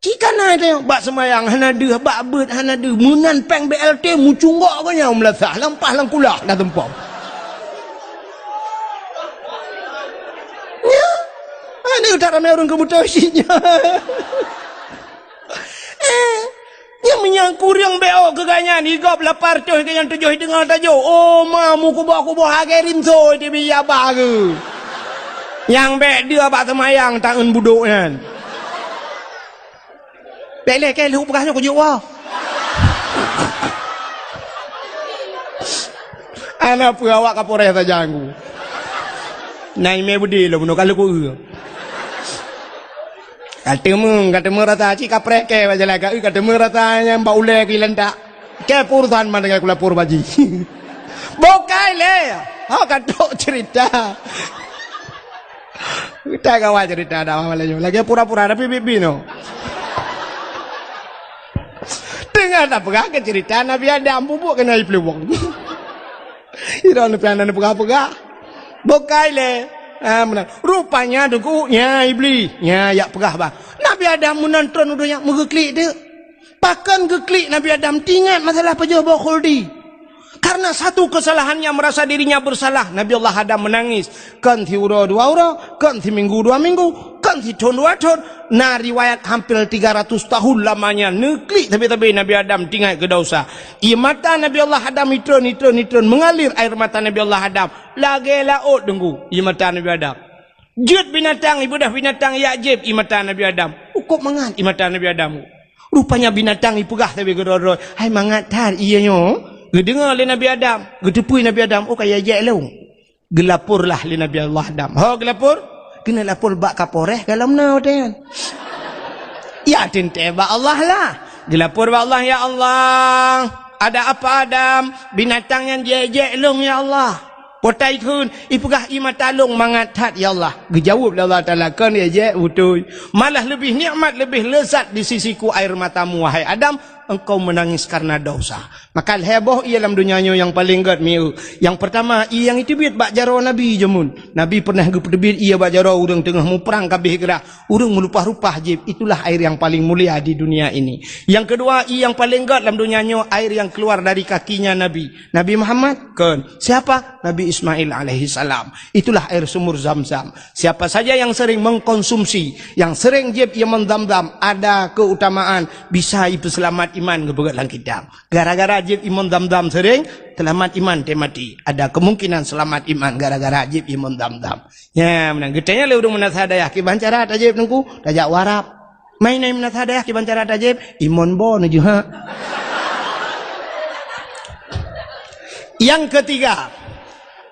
Cit kana teuh bak seumayang hana deuh, bak beuet hana deuh, meunan péng B L T meucunggok geuh nyan meulasah, lampah lam kulah dah tumpom. Nyan, aneuk that ramé ureueng keubutoe cit nyan. Eh, nyang meunyan kureueng B O keu gobnyan, i gob lapar toh keu nyang tujoh i teungoh tajok. Oh, ma meukuboh-kuboh lagée rinso di biya ba geuh. Nyang bék deuh bak seumayang taeun budok nyan. Bèk lé kèe lheueh peugah nyoe kujok woe. Hana peue awak Kapolres sajan ku. Na imè beudé lom, meunoe ka lheueh ku eu. Ka teumé, ka teumé rasa cit kapreh kèe bak jalan ka eu, ka teumé rasa nyang bak ulèe keu ilantak. Kèe peurusan mandum keu lapor bak jih. Bukai lé. Ha, ka trôk cerita. Kita kawan cerita dakwah malam nyoe. Lagèe pura-pura tapi bibi no. Teungoh tapeugah keu cerita Nabi Adam, bubuk keunoe ipluwong. Idong neupian neupeugah-peugah. Bukai lé. Ha, meunan. Rupanya deungon nyan Iblis. Nyan jak peugah bah. Nabi Adam meunan trôn u donya meugeuklik deuk. Pakon geuklik Nabi Adam, teuingat masalah pajoh boh khuldi. Karena satu kesalahannya merasa dirinya bersalah, Nabi Allah Adam menangis. Kon siuroe dua uroe, kon siminggu dua minggu, kon sithôn dua thôn. Na riwayat hampir tiga ratus tahun lamanya neuklik sabe-sabe Nabi Adam teuingat keu dosa. Ie mata Nabi Allah Adam itrôn, itrôn, itrôn, mengalir air mata Nabi Allah Adam. Lagèe laôt deungon ie mata Nabi Adam. Jeuet binatang, ibeudôh binatang jak jieb ie mata Nabi Adam. Ukôb mangat ie mata Nabi Adam. Rupanya binatang ipeugah sabe keudroe-droe, "Hai mangat that ie nyoe." Geudeungoe lé Nabi Adam, geuteupeue Nabi Adam, "Oh, ka ijak lôn." Geulaporlah lé Nabi Allah Adam. Ho geulapor? Keuneuk lapor bak Kapolres ka lom na watèe nyan. Ya teuntèe bak Allah lah. Geulapor bak Allah, "Ya Allah, ada apa Adam? Binatang nyan jijak lôn, ya Allah." Potai kheun, ipeugah ie mata lôn mangat that, ya Allah. Geujaweueb lé Allah Taala, "Kon ijak beutôi. Malah leubeh nikmat, leubeh lezat di sisiku air matamu, wahai Adam, engkau menangis karena dosa." Maka lhèe boh ie lam donya nyoe nyang paleng gèt mieu. Nyang peurtama, ie nyang iteubiet bak jaroe Nabi jameun. Nabi pernah geupeuteubiet ie bak jaroe ureueng teungoh muprang ka abéh grah. Ureueng meulupah-lupah jieb, itulah air yang paling mulia di dunia ini. Yang kedua, ie nyang paleng gèt lam donya nyoe, air yang keluar dari kakinya Nabi. Nabi Muhammad? Kon. Siapa? Nabi Ismail alaihissalam. Itulah air sumur Zam-Zam. Siapa saja yang sering mengkonsumsi, yang sering jieb ie mon Zam-Zam, ada keutamaan bisa ipeuseulamat iman geupeugah lam kitab. Gara-gara jieb ie mon Zam-Zam sering, seulamat iman teuh maté. Ada kemungkinan seulamat iman gara-gara jieb ie mon Zam-Zam. Nyan meunan. Geutanyong lé ureueng meunasah dayah, "Kiban cara tajieb Teungku?" "Tajak u Arab." "Meunan meunasah dayah, kiban cara tajieb?" "Imon bo neujeuhak." Yang ketiga,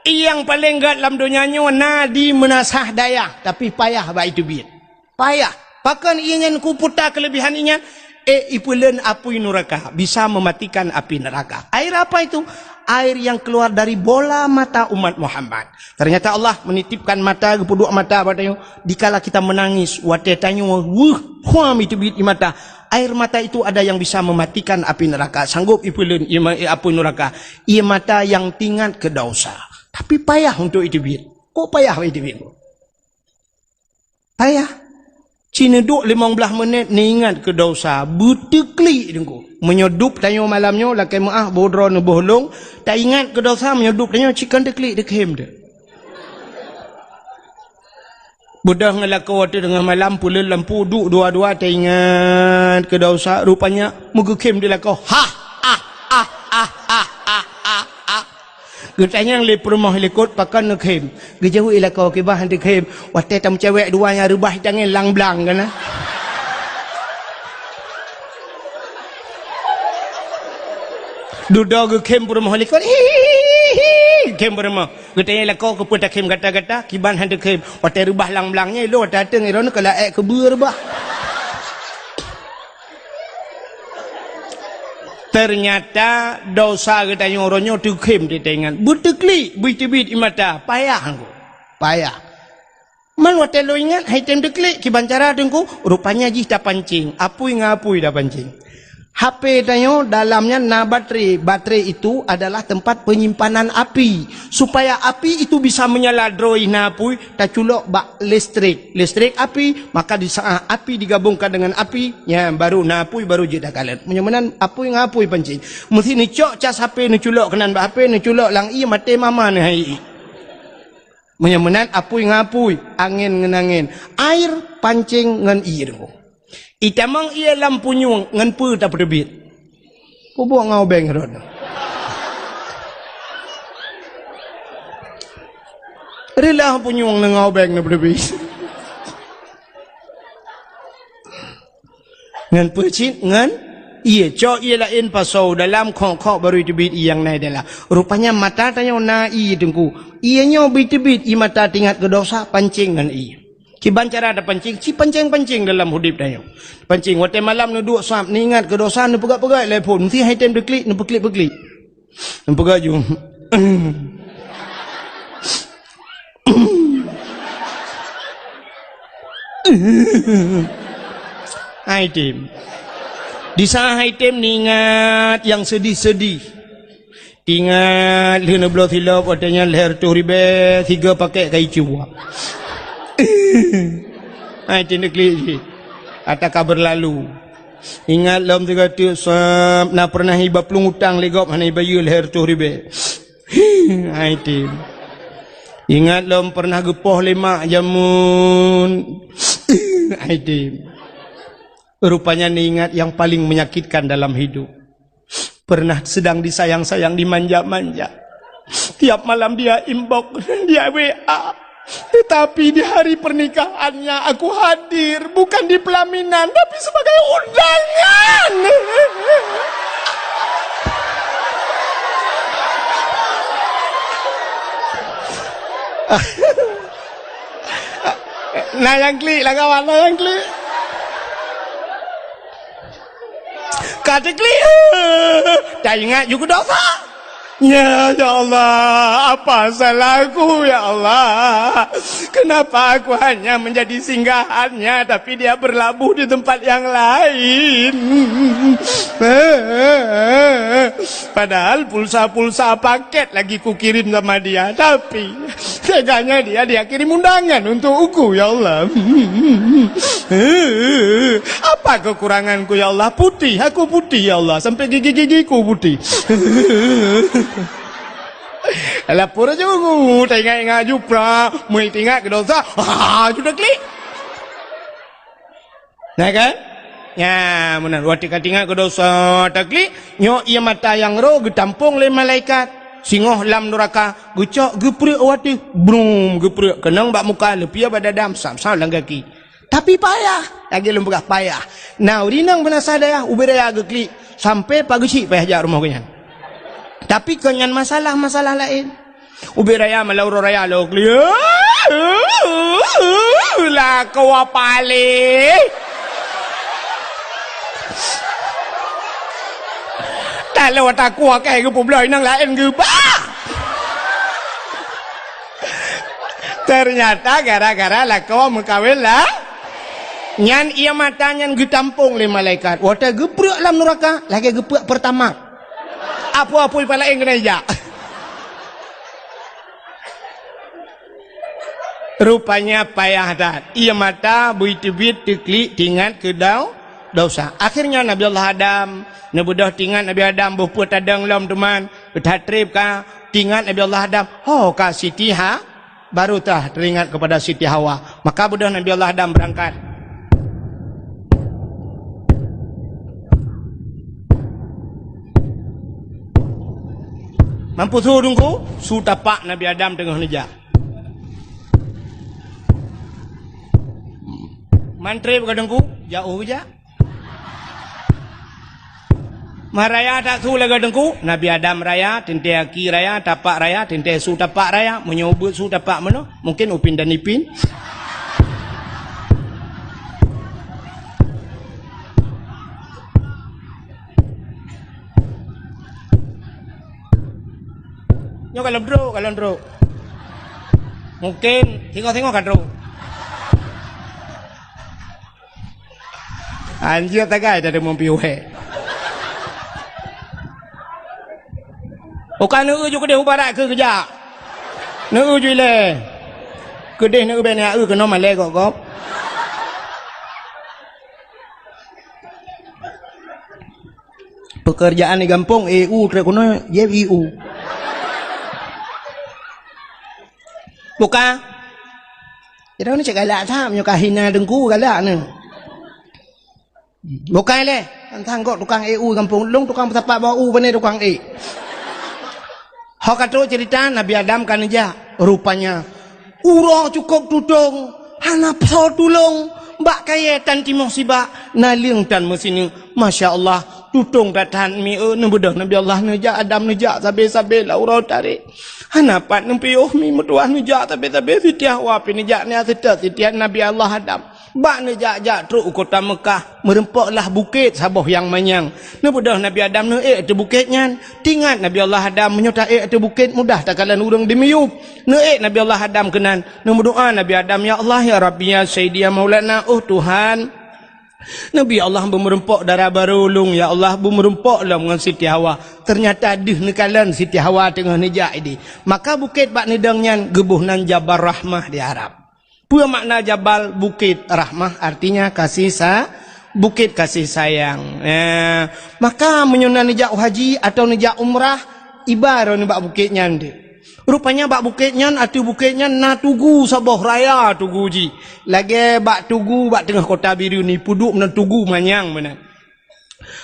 ie nyang paleng gèt lam donya nyoe na di meunasah dayah, tapi payah bak iteubiet. Payah. Pakon ie nyan kuputa kelebihan ie nyan? Eh, ipeuleuen apui nuraka, bisa mematikan api neraka. Air apa itu? Air yang keluar dari bola mata umat Muhammad. Ternyata Allah menitipkan mata, geupeuduek mata bak tanyoe. Dikala kita menangis, watèe tanyoe weueh, huam iteubiet ie mata. Air mata itu ada yang bisa mematikan api neraka. Sanggup ipeuleuen ie ma-, apui nuraka. Ie mata yang teuingat keu dosa. Tapi payah untuk iteubiet. Kok payah iteubiet? Payah. Ci neuduek limong blaih menit neuingat keu dosa, beuteuklik Teungku. Meunyoe dub tanyoe malam nyoe lakèe meu'ah boh droeneuh boh lông, taingat keu dosa meunyoe dub tanyoe ci kon teuklik deukhém teuh. Beudôh ngon lakoe teuh teungoh malam peuleuen lampu duek dua-dua taingat keu dosa, rupanya meugeukhém di lakoe. Hah! Ah! Ah! Ah! Ah! Ah! Ah! Ah! Geutanyong lé peurumoh likot pakon neukhém. Geujaweueb lakoe kiban han teukhém. Watèe tameucewek dua nyang reubah tangieng lang blang kana. Dudoe geukhém peurumoh likot. Hihihi, khém peurumoh. Geutanyong lakoe keupeue takhém gata-gata, kiban han teukhém. Watèe reubah lang blang nyan, ilôn watèe ateueng droeneuh ka laék keubeue reubah. Ternyata dosa geutanyoe uroe nyoe teukhém teuingat. Beuteuklik, beuteubiet ie mata, payah Teungku. Payah. Man watèe lôn ingat, hai tem teuklik, kiban cara Teungku, rupanya jih tapancing, apui ngon apui tapancing. H P tanyoe dalam nyan na baterai. Baterai itu adalah tempat penyimpanan api. Supaya api itu bisa menyala droe na apui, taculok bak listrik. Listrik api, maka di saat api digabungkan dengan api, nyan baru na apui, baru jeuet takalon. Meunyoe meunan apui ngon apui pancing. Meusti neucok cas H P, neuculok keunan bak H P, neuculok lam ie, maté mama neuh hai ie. Meunyoe meunan apui ngon apui, angén ngon angén, air pancing ngon ie Teungku. Itamong ie lam punyueng ngon peue tapeuteubiet? Peubuet ngon ubeng rot. Reulah punyueng ngon ubeng neupeuteubiet. Ngon peue cit? Ngon ié. Cok ié laén pasoe dalam, khok-khok barô teubiet ié nyang na i dalam. Rupanya mata tanyoe na ié, Teungku. Ié nyoe bit teubiet i mata teuingat keu desya, pancéng ngon ié. Kiban cara tapancéng, ci pancéng-pancéng dalam udép tanyoe. Pancéng, watée malam neuduek sab, neuingat keu desya, neupeugah-peugah lé phon, meusti hai tem teuklik, neupeuklik-peuklik. Neupeugah ju. Hai tem. Di saat hai tem neuingat nyang seudih-seudih. Ingat lheueh neubloe silop, watée nyan lhée reutôh ribée, sigoe pakét ka icue. Hai tem teuklik cit. Ata ka beurlalu. Ingat lom sigoe teuk sab, na peureunah iba plueng utang lé gob hana ibayeue lhée reutôh ribée. Hai tem. Ingat lom peureunah geupoh lé mak jameun. Hai tem. Rupanya neuingat nyang paleng menyakitkan dalam hidup. Pernah sedang disayang-sayang, dimanja-manja. Tiap malam dia inbox, dia W A. Tetapi di hari pernikahannya aku hadir, bukan di pelaminan, tapi sebagai undangan. Na nyang klik lah kawan, na nyang klik. Ka teuklik, taingat ju keu desya. Ya, ya Allah, apa salahku, ya Allah? Kenapa aku hanya menjadi singgahannya, tapi dia berlabuh di tempat yang lain? Padahal pulsa-pulsa paket lagi kukirim sama dia, tapi teganya dia, dia kirim undangan untuk uku, ya Allah. Apa kekuranganku, ya Allah? Putih, aku putih, ya Allah. Sampai gigi-gigiku putih. Lapor aja ungu, teuingat-ingat jupra, meuteuingat keu desya, ha, ju teuklik. Nah kan? Nya, meunan. Watée ka teuingat keu desya teuklik, nyoe ié mata nyang roh geutampong lé malaikat. Singoh lam nuraka, geucok geupreuek watée, brum, geupreuek keunong bak muka, leupie bak dada, sam-sam lam gaki. Tapi payah, lagée lôn peugah payah. Na ureuëng inong beunasa dayah, ubit raya geuklik, sampai pageuchik payah jak rumoh geuhnyan. Tapi kon nyan masalah, masalah laén. Ubit raya malam uroe raya lôn klik. Lakoe paléh. Taloe takue keu geupubloe inong laén geuba. Ternyata gara-gara lakoe meukawen lah. Nyan ié mata nyan geutampong lé malaikat. Watée geupreuek lam nuraka, lagée geupreuek Pertamax. Apui-apui palaén keuneuk jak. Rupanya payah that. Ié mata bui teubiet teuklik teuingat keu dau-, desya. Akhirnya Nabi Allah Adam, neubeudôh teuingat Nabi Adam boh peue tadong lom teuma, that treb ka teuingat Nabi Allah Adam, ho ka Siti Ha-, Baru tah teringat kepada Siti Hawa. Maka beudôh Nabi Allah Adam beurangkat. Mampu su Teungku, su tapak Nabi Adam teungoh neujak. Mantri bak Teungku, jak u jak. Meuraya that su lagée Teungku, Nabi Adam raya, teuntée aki raya, tapak raya, teuntée su tapak raya, meunyoe ubeuet su tapak meunoe, mungken upin dan ipin. Nyoe ka lom trok, ka lom trok. Mungken singoh-singoh ka trok. Anjir tagai tadi mumpi weh. Uka neu ju keudeh u barat keu keujak. Neu ju ilée. Keudeh neu bèk neu keunoe malée gop-gop. Pekerjaan di gampông E U trek keunoe, jép I U. Buka. Jadi ni cek galak that, meunyoe ka hina Teungku galak ni. Bukai lé, tantang kok tukang E U gampông lôn, tukang peusapat bak u, pane tukang e. Ho ka trok cerita Nabi Adam ka neujak, rupanya uroe cukôp tutong, hana soe tulông, Bak kayée tan timoh sibak, naleueng tan meusineuk. Masya Allah, tutong that-that mieu neubeudôh Nabi Allah neujak Adam neujak sabe-sabe lam uroe tarek. Hana pat neupiôh mi meutuwah neujak sabe-sabe Siti Hawa pih neujak nyan seutôt Siti Nabi Allah Adam. Bak neujak-jak trok u kota Meukah, meurumpok lah bukét saboh nyang manyang. Neubeudôh Nabi Adam neuék ateueh bukét nyan. Teuingat Nabi Allah Adam, meunyoe taék ateueh bukét mudah takalon ureuëng dimiyueb. Neuék Nabi Allah Adam keunan, neumeudoá Nabi Adam, "Ya Allah, ya Rabbi, ya Sayyidi, ya Maulana, oh Tuhan." Nabi Allah beumeurumpok dara barô lôn, ya Allah, beumeurumpok lom ngon Siti Hawa. Teunyata deuh neukalon Siti Hawa teungoh neujak idéh. Maka bukét bak neudong nyan geuboh nan Jabal Rahmah di Arab. Peue makna jabal? Bukét. Rahmah artinya kasih sa-, bukét kasih sayang. Eh, maka meunyoe na neujak haji atawa neujak umrah, iba droeneuh bak bukét nyan deuh. Rupanya bak bukét nyan, ateueh bukét nyan na tugu saboh raya tugu jih. Lagée bak tugu bak teungoh kota Bireuen ni, peuduek meunan tugu manyang meunan.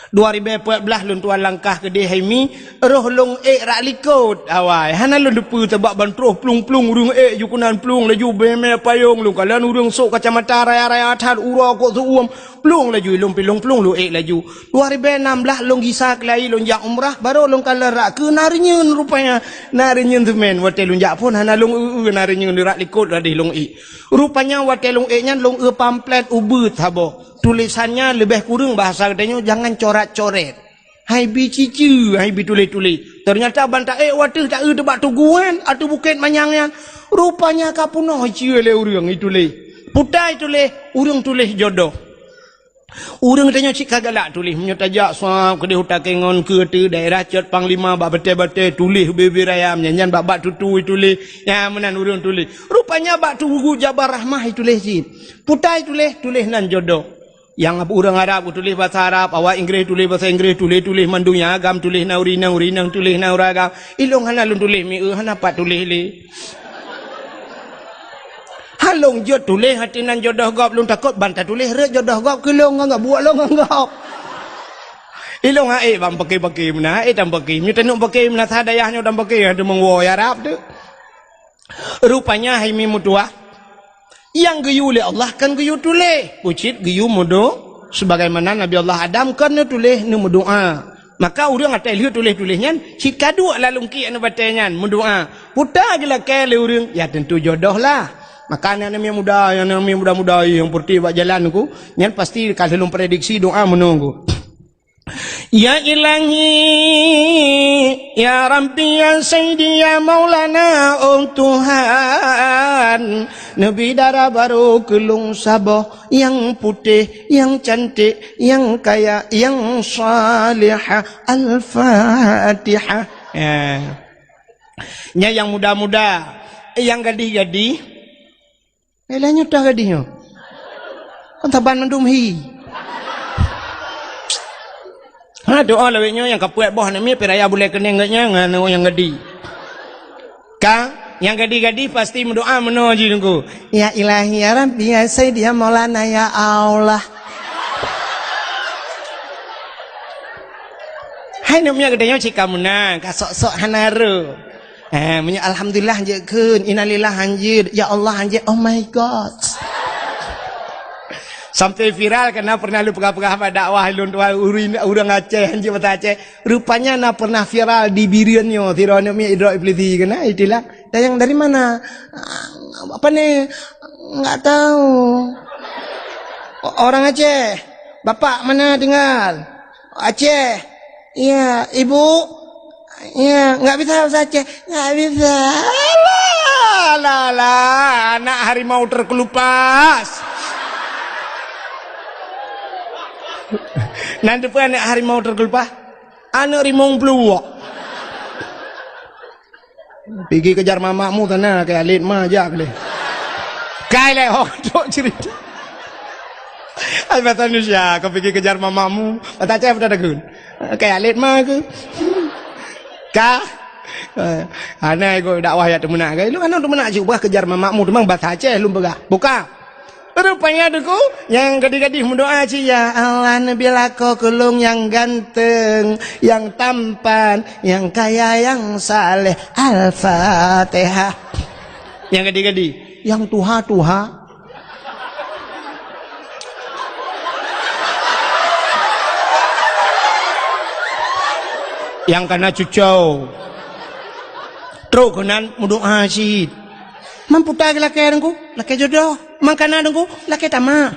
Dua ribée peuet blaih lôn tuan langkah keudeh hai mi, roh lôn ék rak likot awai. Hana lôn teupeu sabab ban troh plueng-plueng ureuëng ék ju keunan plueng laju beume payong lôn kalon ureuëng sok kacamata raya-raya that uroe kok seuuem. Plueng laju ilôn pilong plueng lôn ék laju. Dua ribée nam blaih lôn gisa keulayi lôn jak umrah, barô lôn kalon rak keu na reunyeun rupanya. Na reunyeun seumén, watée lôn jak phon hana lôn eu-eu na reunyeun rak likot ladeh lôn ék. Rupanya watée lôn ék nyan lôn eu pamflet ubeuet saboh. Tulésan nyan leubeh kureueng bahasa geutanyoe jangan corat-coret. Hai bi ciceue, hai bi tuléh-tuléh. Teunyata ban taék wateuh taeu teubak tugu nyan, ateueh bukét manyang nyan. Rupanya ka peunoh iceue lé ureuëng ituléh. Putai tuléh, ureuëng tuléh jodoh. Ureuëng tanyoe cit ka galak tuléh, meunyoe tajak sab keudeh utak kengon keu ateueh daerah Cot Panglima bak batée-batée tuléh bibir ayam nyan, nyan bak-bak tutui tuléh. Nyan meunan ureuëng tuléh. Rupanya bak tugu Jabal Rahmah ituléh cit. Putai tuléh, tuléh nan jodoh. Nyang ureuëng Arab tuléh basa Arab, awak Inggréh tuléh basa Inggréh, tuléh-tuléh mandum nyang agam tuléh na ureuëng inong, ureuëng inong tuléh na ureuëng agam. Ilôn hana lôn tuléh mieu, hana pat tuléh lé. Halong jeuet tuléh hati nan jodoh gob lôn takot ban tatuléh rot jodoh gob keu lôn ngon gob buet lôn ngon gob. Ilôn hai ban paké-paké meunan, hai tan paké. Nyoe tanuk paké meunan sa dayah nyoe tan paké, hana meuwoe Arab tu. Rupanya hai mi meutuah, nyang geuyue lé Allah kan geuyue tuléh, ucit geuyue meudo-, sebagaimana Nabi Allah Adam kan neutuléh neumeudoá. Maka ureuëng atai lheueh tuléh-tuléh nyan cit ka duek lalungki aneuk batée nyan meudoá. Puta geulakée lé ureuëng, ya tentu jodoh lah. Maka aneuk-aneuk muda, aneuk muda-muda nyang peureutih bak jalan ku, nyan pasti ka lheueh lôn prediksi doá meunoe ku. Ya Ilahi, ya Rabbi, ya Sayyidi, ya Maulana, oh Tuhan, neubi dara barô keu lôn saboh nyang putéh, nyang cantik, nyang kaya, nyang salihah. Al-Fatihah. Ya. Nyan nyang muda-muda, nyang gadih-gadih. Eh, lheueh nyoe toh gadih nyoe. Kon saban mandum hi. Ha, doa lawét nyoe nyang ka puet boh aneuk miet, pih raya bulée keuneng geuh nyan ngon nyang gadih. Ka, nyang gadih-gadih pasti meudoa meunoe jih Teungku. Ya Ilahi, ya Rabbi, ya Sayyidi, ya Maulana, ya Allah. Hai aneuk miet geutanyoe cit ka meunan, ka sok-sok hana rô. Eh, meunyoe alhamdulillah hanjeuet kheun, innalillah hanjeuet, ya Allah hanjeuet, oh my God. Sampai viral karena pernah lôn peugah-peugah bak dakwah lôn tuan ureuëng, ureuëng Aceh hanjeuet bahasa Aceh. Rupanya na pernah viral di Bireuen nyoe, sidroe aneuk miet idrop iblisi keunan, itilah. Dayang dari mana? Apa ni? Enggak tahu. O-, orang Aceh. Bapak mana tinggal? Aceh. Iya, ibu? Iya, nggak bisa bahasa Aceh. Nggak bisa. Alah, alah, alah, anak harimau terkelupas. Nanti pun anak harimau terkelupas. Anak rimong peluwak. Pigi kejar mamakmu sana, kayak alit ma jak leh. Kai leh, oh, tok cerita. Ai, bahasa Indonesia, kau pigi kejar mamakmu. Bahasa Aceh apa tak takut? Kayak alit ma ke? Ka? Eh, anai kau dakwah ya temunak ke? Lu kan temunak cuba kejar mamakmu, memang bahasa Aceh lu peugah. Bukan. Rupanya Teungku, nyang gadih-gadih meudoa cit, "Ya Allah, neubi lakoe keu lôn nyang ganteng, nyang tampan, nyang kaya, nyang saleh." Al-Fatihah. Nyang gadih-gadih, nyang tuha-tuha. Nyang kana cuco. Trok keunan meudoa cit. Man peue ta geulakée Teungku? Lakée jodoh. Man kana Teungku? Lakée tamak.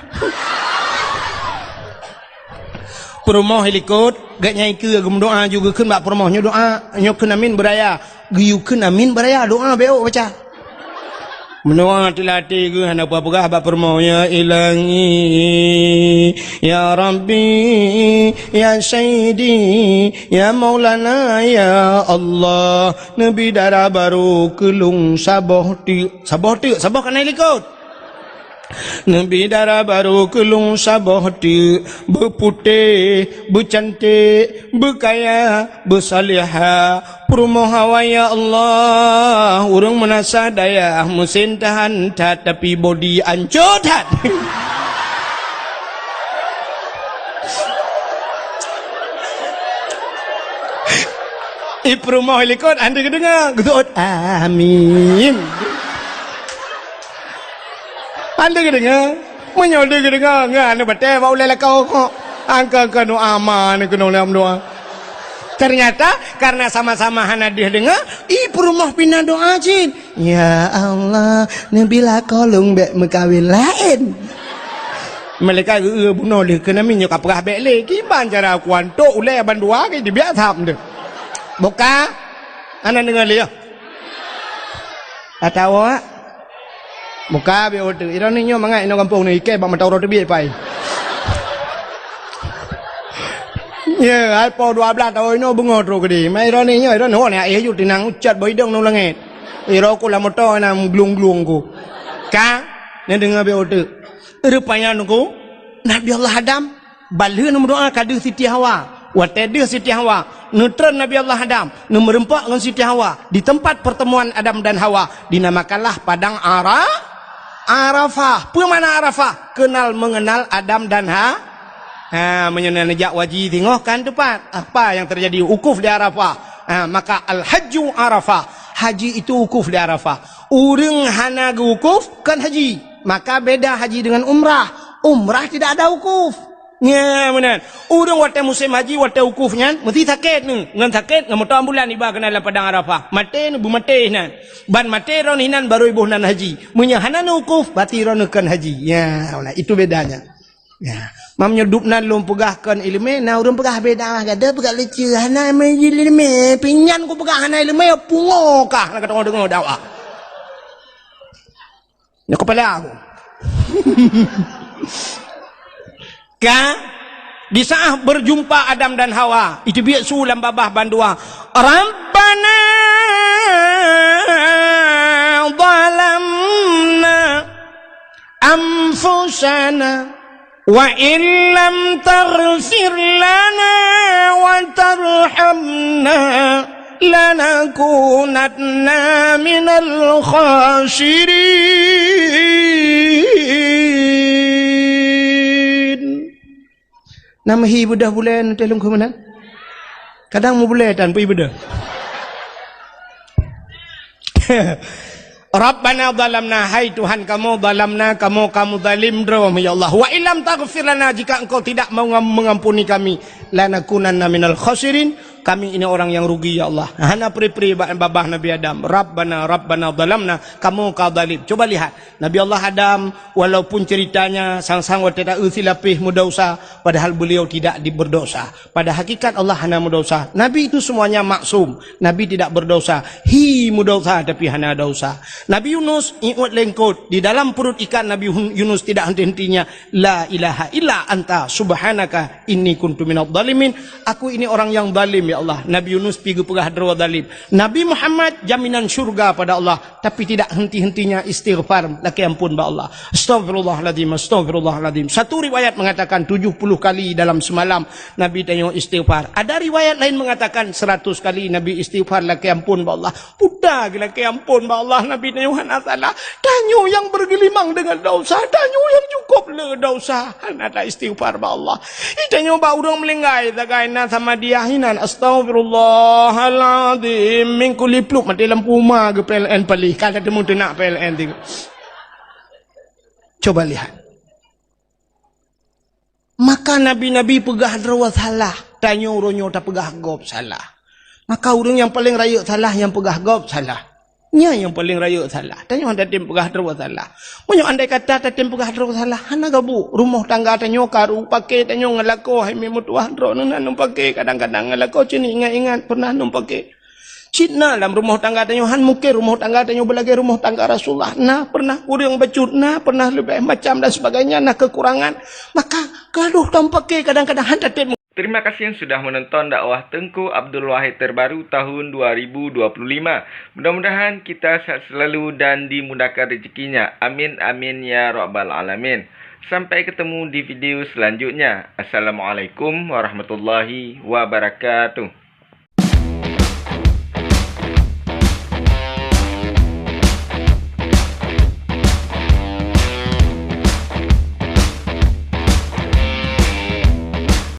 Peurumoh i likot, gét nyang ikeue geumeudoa ju geukheun bak peurumoh nyoe doa, nyoe kheun amin beuraya. Geuyue kheun amin beuraya, doa bék baca. Meunoe teulatih geuh hana peugah bak peurumoh, "Ya Ilahi, ya Rabbi, ya Sayyidi, ya Maulana, ya Allah, neubi dara barô keu lôn saboh teuk." Saboh teuk, saboh kana i likot. Neubi dara barô keu lôn saboh teuk, beuputéh, beucanték, beukaya, beusalihah, peurumoh awai, ya Allah, ureuëng meunasah dayah, meusén tahan that, tapi bodi ancô that. I peurumoh i likot, hana geudeungoe, geuseuôt, "Amin." Hana geudeungoe. Meunyoe lé geudeungoe, ngon aneuk batée bak ulée lakoe kok. Angka-angka doa ma aneuk keunoe lam doa. Ternyata, karena sama-sama hana deuh deungoe, i peurumoh pih na doa cit. "Ya Allah, neubi lakoe lôn bék meukawen laén." Malaikat geu-, geu-, bunoe lé keunan, nyoe ka peugah bék lé. Kiban cara kuantok ulée bandua ke dibiak thap deuh. Buka. Hana deungoe lé, ya. Atawa Buka biôh teuk. Ironi nyoe mangat inoe gampông nyoe ikée bak mata uroe teubiet pai. Ye, hai po dua blaih taun inoe beungoh trok keudeh. Ma ironi nyoe, ironi nyoe, nyoe ayah ju tinang ucat bak idong ngon langét. Iroe ku lam moto na glung-glung ku. Ka, neudeungoe biôh teuk. Rupanya nungku, Nabi Allah Adam Ban lheueh neumeudoa ka deuh Siti Hawa. Watée deuh Siti Hawa, neutreun Nabi Allah Adam, neumeureumpok ngon Siti Hawa di teumpat pertemuan Adam dan Hawa, dinamakanlah Padang Ara-, Arafah. Peue makna Arafah? Kenal mengenal Adam dan Ha-, ha, meunyoe na neujak haji singoh kan teumpat. Apa yang terjadi? Wukuf di Arafah. Ha, maka al-hajju Arafah. Haji itu wukuf di Arafah. Ureuëng hana geuwukuf, kon haji. Maka beda haji dengan umrah. Umrah tidak ada wukuf. Nya meunan. Ureuëng watée musém haji, watée wukuf nyan, meusti sakét neu. Ngon sakét, ngon moto ambulan iba keunan lam Padang Arafah. Maté neu, beumaté nan. Ban maté droeneuh inan barô iboh nan haji. Meunyoe hana neu wukuf, berarti droeneuh kon haji. Ya, nah, itu bedanya. Ya. Mam nyoe dub nan lôn peugah kon iéleumé, na ureuëng peugah beda, gata peugah leucue, hana iéleumé, pinyan ku peugah hana iéleumé, pungo kah, na ka deungoe dakwah. Nyoe kepala aku. Ka, di saat berjumpa Adam dan Hawa, itu biak su lam babah bandua. Rabbana zalamna anfusana wa illam taghfir lana wa tarhamna lanakunanna minal khasirin. Nama hi beudôh bulan teuh lungkhu meunan? Kadang mubulée tan pih beudôh. Rabbana zalamna, hai Tuhan kamoe, zalamna, kamoe ka meuzalim droe, ya Allah. Wa illam taghfir lana, jika Engkau tidak mau ngam-, mengampuni kami, lanakunanna minal khasirin, kami ini orang yang rugi, ya Allah. Hana pri-pri ba-, babah Nabi Adam. Rabbana, Rabbana zalamna, kamoe ka zalim. Coba lihat, Nabi Allah Adam, walaupun ceritanya sang-sang watée ta-eu silapéh meudausa, padahal beliau tidak di-, berdosa. Pada hakikat Allah hana meudausa. Nabi itu semuanya maksum. Nabi tidak berdosa. Hi meudausa tapi hana dausa. Nabi Yunus iôt lengkot. Di dalam perut ikan Nabi Hun-, Yunus tidak henti-hentinya, "La ilaha illa anta subhanaka inni kuntu minadh dhalimin." Aku ini orang yang zalim, ya Allah. Nabi Yunus pi geupeugah droe zalim. Nabi Muhammad jaminan syurga pada Allah. Tapi tidak henti-hentinya istighfar, lakée ampôn bak Allah. Astaghfirullahaladzim, astaghfirullahaladzim. Satu riwayat mengatakan tujuh puluh kali dalam semalam Nabi tanyoe istighfar. Ada riwayat lain mengatakan seratus kali Nabi istighfar lakée ampôn bak Allah. Peue ta geulakée ampôn bak Allah, Nabi tanyoe hana salah. Tanyoe nyang bergelimang dengan dosa, tanyoe nyang cukup le dosa. Hana ta istighfar bak Allah. Ita nyoe bak ureuëng meulinggai sagai na sama dia hinan, "Astaghfirullahaladzim," minggu lipluk maté lampu ma geu P L N paléh, ka teumu teunak P L N tiga. Coba lihat. Maka nabi-nabi peugah droe salah, tanyoe uroe nyoe tapeugah gob salah. Maka ureuëng nyang paleng rayeuk salah, nyang peugah gob salah. Nyan nyang paleng rayeuk salah. Tanyoe hana tatem peugah droe salah. Meunyoe andai kata tatem peugah droe salah, hana gabuek. Rumoh tangga tanyoe karu, paké tanyoe ngon lakoe, hai meutuah droeneuh na num paké, kadang-kadang ngon lakoe cit ingat-ingat pernah num paké. Cit na lam rumoh tangga tanyoe, han mungken rumoh tangga tanyoe beulagée rumoh tangga Rasulullah. Na pernah kureueng bacut, na pernah leubeh macam dan sebagainya, na kekurangan. Maka gadoh tam paké kadang-kadang han tatem. Terima kasih sudah menonton dakwah Teungku Abdul Wahid terbaru tahun dua ribu dua puluh lima. Mudah-mudahan kita sehat selalu dan dimudahkan rezekinya. Amin, amin, ya rabbal alamin. Sampai ketemu di video selanjutnya. Assalamualaikum warahmatullahi wabarakatuh.